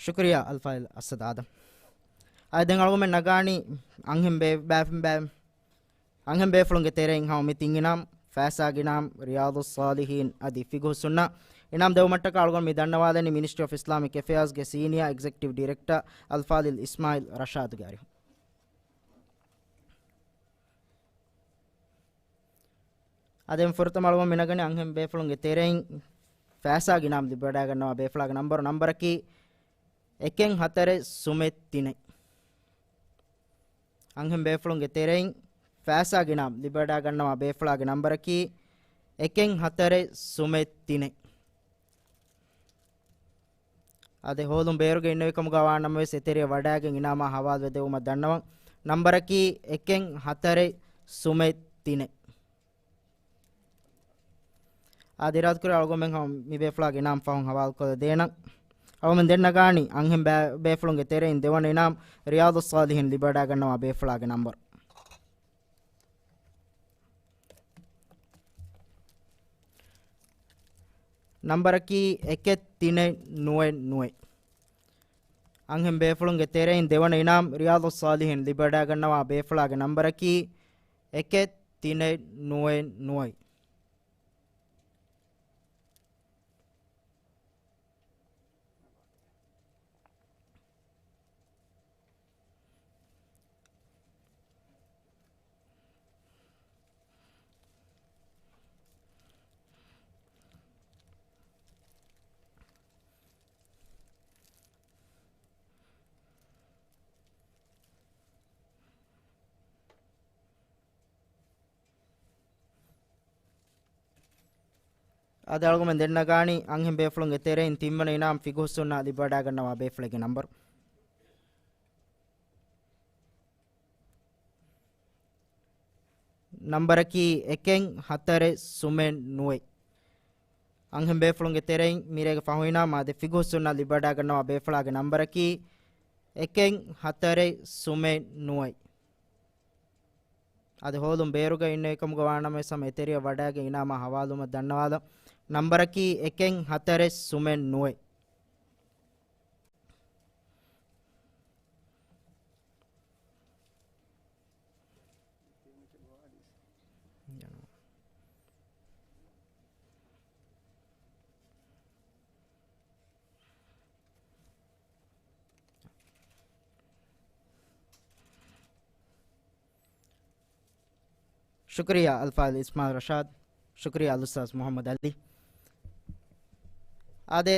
ޝުކުރިއްޔާ އަލްފާޟިލް އައްސަދް އާދަމް. އާދެ، ދެން އަޅުގަނޑުމެން ނަގާނީ އަންހެން ބޭ-، ބޭފުޅުން ބޭ-، އަންހެން ބޭފުޅުންގެ ތެރެއިން ހަމަ މި ތިން އިނާމް، ފައިސާގެ އިނާމް، ރިޔާޟުއްޞާލިޙީން އަދި ފިޤުހުއްސުންނާ. އިނާމް ދެވުމަށްޓަކާ އަޅުގަނޑު މި ދަންނަވާލަނީ މިނިސްޓްރީ އޮފް އިސްލާމިކް އެފެއާސްގެ ސީނިއާ އެގްޒެކެޓިވް ޑިރެކްޓަރ އަލްފާޟިލް އިސްމާޢީލް ރަޝާދުގެ އަރިހުން. އާދެ، ފުރަތަމަ އަޅުގަނޑު މި ނަގަނީ އަންހެން ބޭފުޅުންގެ ތެރެއިން ފައިސާގެ އިނާމް ލިބިވަޑައިގަންނަވާ ބޭފުޅާގެ ނަންބަރު. ނަންބަރަކީ އެކެއް ހަތަރެއް ސުމެއް ތިނެއް. އަންހެން ބޭފުޅުންގެ ތެރެއިން ފައިސާގެ އިނާމް ލިބިވަޑައިގަންނަވާ ބޭފުޅާގެ ނަންބަރަކީ އެކެއް ހަތަރެއް ސުމެއް ތިނެއް. އާދެ، ހޯލުން ބޭރުގަ އިންނެވި ކަމުގަ ވާ ނަމަވެސް އެތެރެއަށް ވަޑައިގެން އިނާމާ ހަވާލުވެ ދެވުމަށް ދަންނަވަން. ނަންބަރަކީ އެކެއް ހަތަރެއް ސުމެއް ތިނެއް. އާދެ، އިރާދަކުރޭ އަޅުގަނޑުމެން ހަމަ މި ބޭފުޅާގެ އިނާމް ފަހުން ހަވާލުކޮށްލަ ދޭނަން. އަޅުމެން ދެން ނަގާނީ އަންހެން ބޭ-، ބޭފުޅުންގެ ތެރެއިން ދެވަނަ އިނާމް ރިޔާޟުއްޞާލިޙީން ލިބިވަޑައިގަންނަވާ ބޭފުޅާގެ ނަންބަރު. ނަންބަރަކީ އެކެއް ތިނެއް ނުވެއް ނުވެއް. އަންހެން ބޭފުޅުންގެ ތެރެއިން ދެވަނަ އިނާމް ރިޔާޟުއްޞާލިޙީން ލިބިވަޑައިގަންނަވާ ބޭފުޅާގެ ނަންބަރަކީ އެކެއް ތިނެއް ނުވެއް ނުވެއް. އާދެ، އަޅުގަނޑުމެން ދެން ނަގާނީ އަންހެން ބޭފުޅުންގެ ތެރެއިން ތިންވަނަ އިނާމް ފިގުހުސުންނާ ލިބިވަޑައިގަންނަވާ ބޭފުޅެއްގެ ނަންބަރު. ނަންބަރަކީ އެކެއް ހަތަރެއް ސުމެއް ނުވެއް. އަންހެން ބޭފުޅުންގެ ތެރެއިން މިރޭގެ ފަހު އިނާމް އާދެ ފިގުހުސުންނާ ލިބިވަޑައިގަންނަވާ ބޭފުޅާގެ ނަންބަރަކީ އެކެއް ހަތަރެއް ސުމެއް ނުވެއް. އަދި ހޯލުން ބޭރުގަ އިންނެވިކަމުގަ ވާނަމަވެސް ހަމަ އެތެރެއަށް ވަޑައިގެން އިނާމާ ހަވާލުވުމަށް ދަންނަވާލަން. ނަންބަރަކީ އެކެއް ހަތަރެއް ސުމެއް ނުވެއް. ޝުކުރިއްޔާ އަލްފާޟިލް އިސްމާޢީލް ރަޝާދް. ޝުކުރިއްޔާ އަލްއުސްތާޛް މުޙައްމަދު ޢަލީ. އާދެ،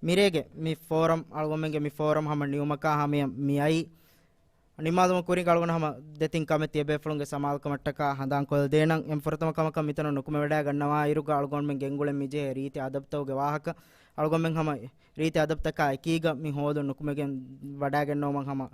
މިރޭގެ މި ފޯރަމް، އަޅުގަނޑުމެންގެ މި ފޯރަމް ހަމަ ނިމުމަކާ ހަމަޔަށް މިއައީ. ނިންމާލުމަށް ކުރިން އަޅުގަނޑު ހަމަ ދެތިން ކަމެއް ތިޔަބޭފުޅުންގެ ސަމާލުކަމަށްޓަކާ ހަނދާންކޮށްދޭނަން. އެން ފުރަތަމަ ކަމަކަށް މިތަނަށް ނުކުމެވަޑައިގަންނަވާ އިރުގަ އަޅުގަނޑުމެން ގެންގުޅެން މިޖެހޭ ރީތި އަދަބުތަކުގެ ވާހަކަ އަޅުގަނޑުމެން ހަމަ ރީތި އަދަބުތަކާ އެކީގަ މި ހޯލުން ނުކުމެގެން ވަޑައިގަންނަވުމަށް ހަމަ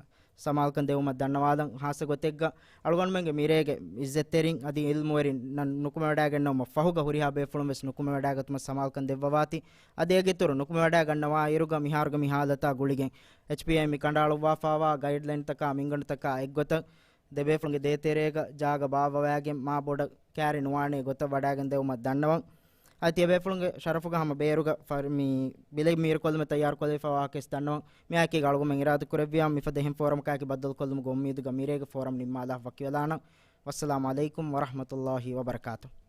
ސަމާލުކަން ދެވުމަށް ދަންނަވާލަން. ހާއްސަ ގޮތެއްގަ އަޅުގަނޑުމެންގެ މިރޭގެ އިއްޒަތްތެރިން އަދި ޢިލްމުވެރިންނަށް ނުކުމެވަޑައިގަންނަވުމަށް ފަހުގަ ހުރިހާ ބޭފުޅުން ވެސް ނުކުމެވަޑައިގަތުމަށް ސަމާލުކަން ދެއްވަވާތީ. އަދި އޭގެއިތުރު ނުކުމެވަޑައިގަންނަވާ އިރުގަ މިހާރުގެ މި ހާލަތާ ގުޅިގެން އެޗްޕީއޭއިން މި ކަނޑައަޅުއްވާފައިވާ ގައިޑްލައިންތަކާ މިންގަނޑުތަކާ އެއްގޮތަށް ދެބޭފުޅުންގެ ދޭތެރޭގަ ޖާގަ ބާއްވަވައިގެން މާ ބޮޑަށް ކައިރި ނުވާނޭ ގޮތަށް ވަޑައިގެން ދެވުމަށް ދަންނަވަން. އަދި ތިޔަބޭފުޅުންގެ ޝަރަފުގަ ހަމަ ބޭރުގަ ފަރި މި ބިލެއް މީރުކޮށްލުމަށް ތައްޔާރުކޮށްލެވިފައިވާ ކެސް ދަންނަވަން. މިއާއެކީގަ އަޅުގަނޑުމެން އިރާދަކުރެއްވިޔާ މިފަދަ އެހެން ފޯރަމަކާއެކީ ބައްދަލުކޮށްލުމުގެ އުއްމީދުގަ މިރޭގެ ފޯރަމް ނިންމާލާފަ ވަކިވެލާނަން. ވައްސަލާމު ޢަލައިކުމް ވަރަޙްމަތުﷲި ވަބަރަކާތުހު.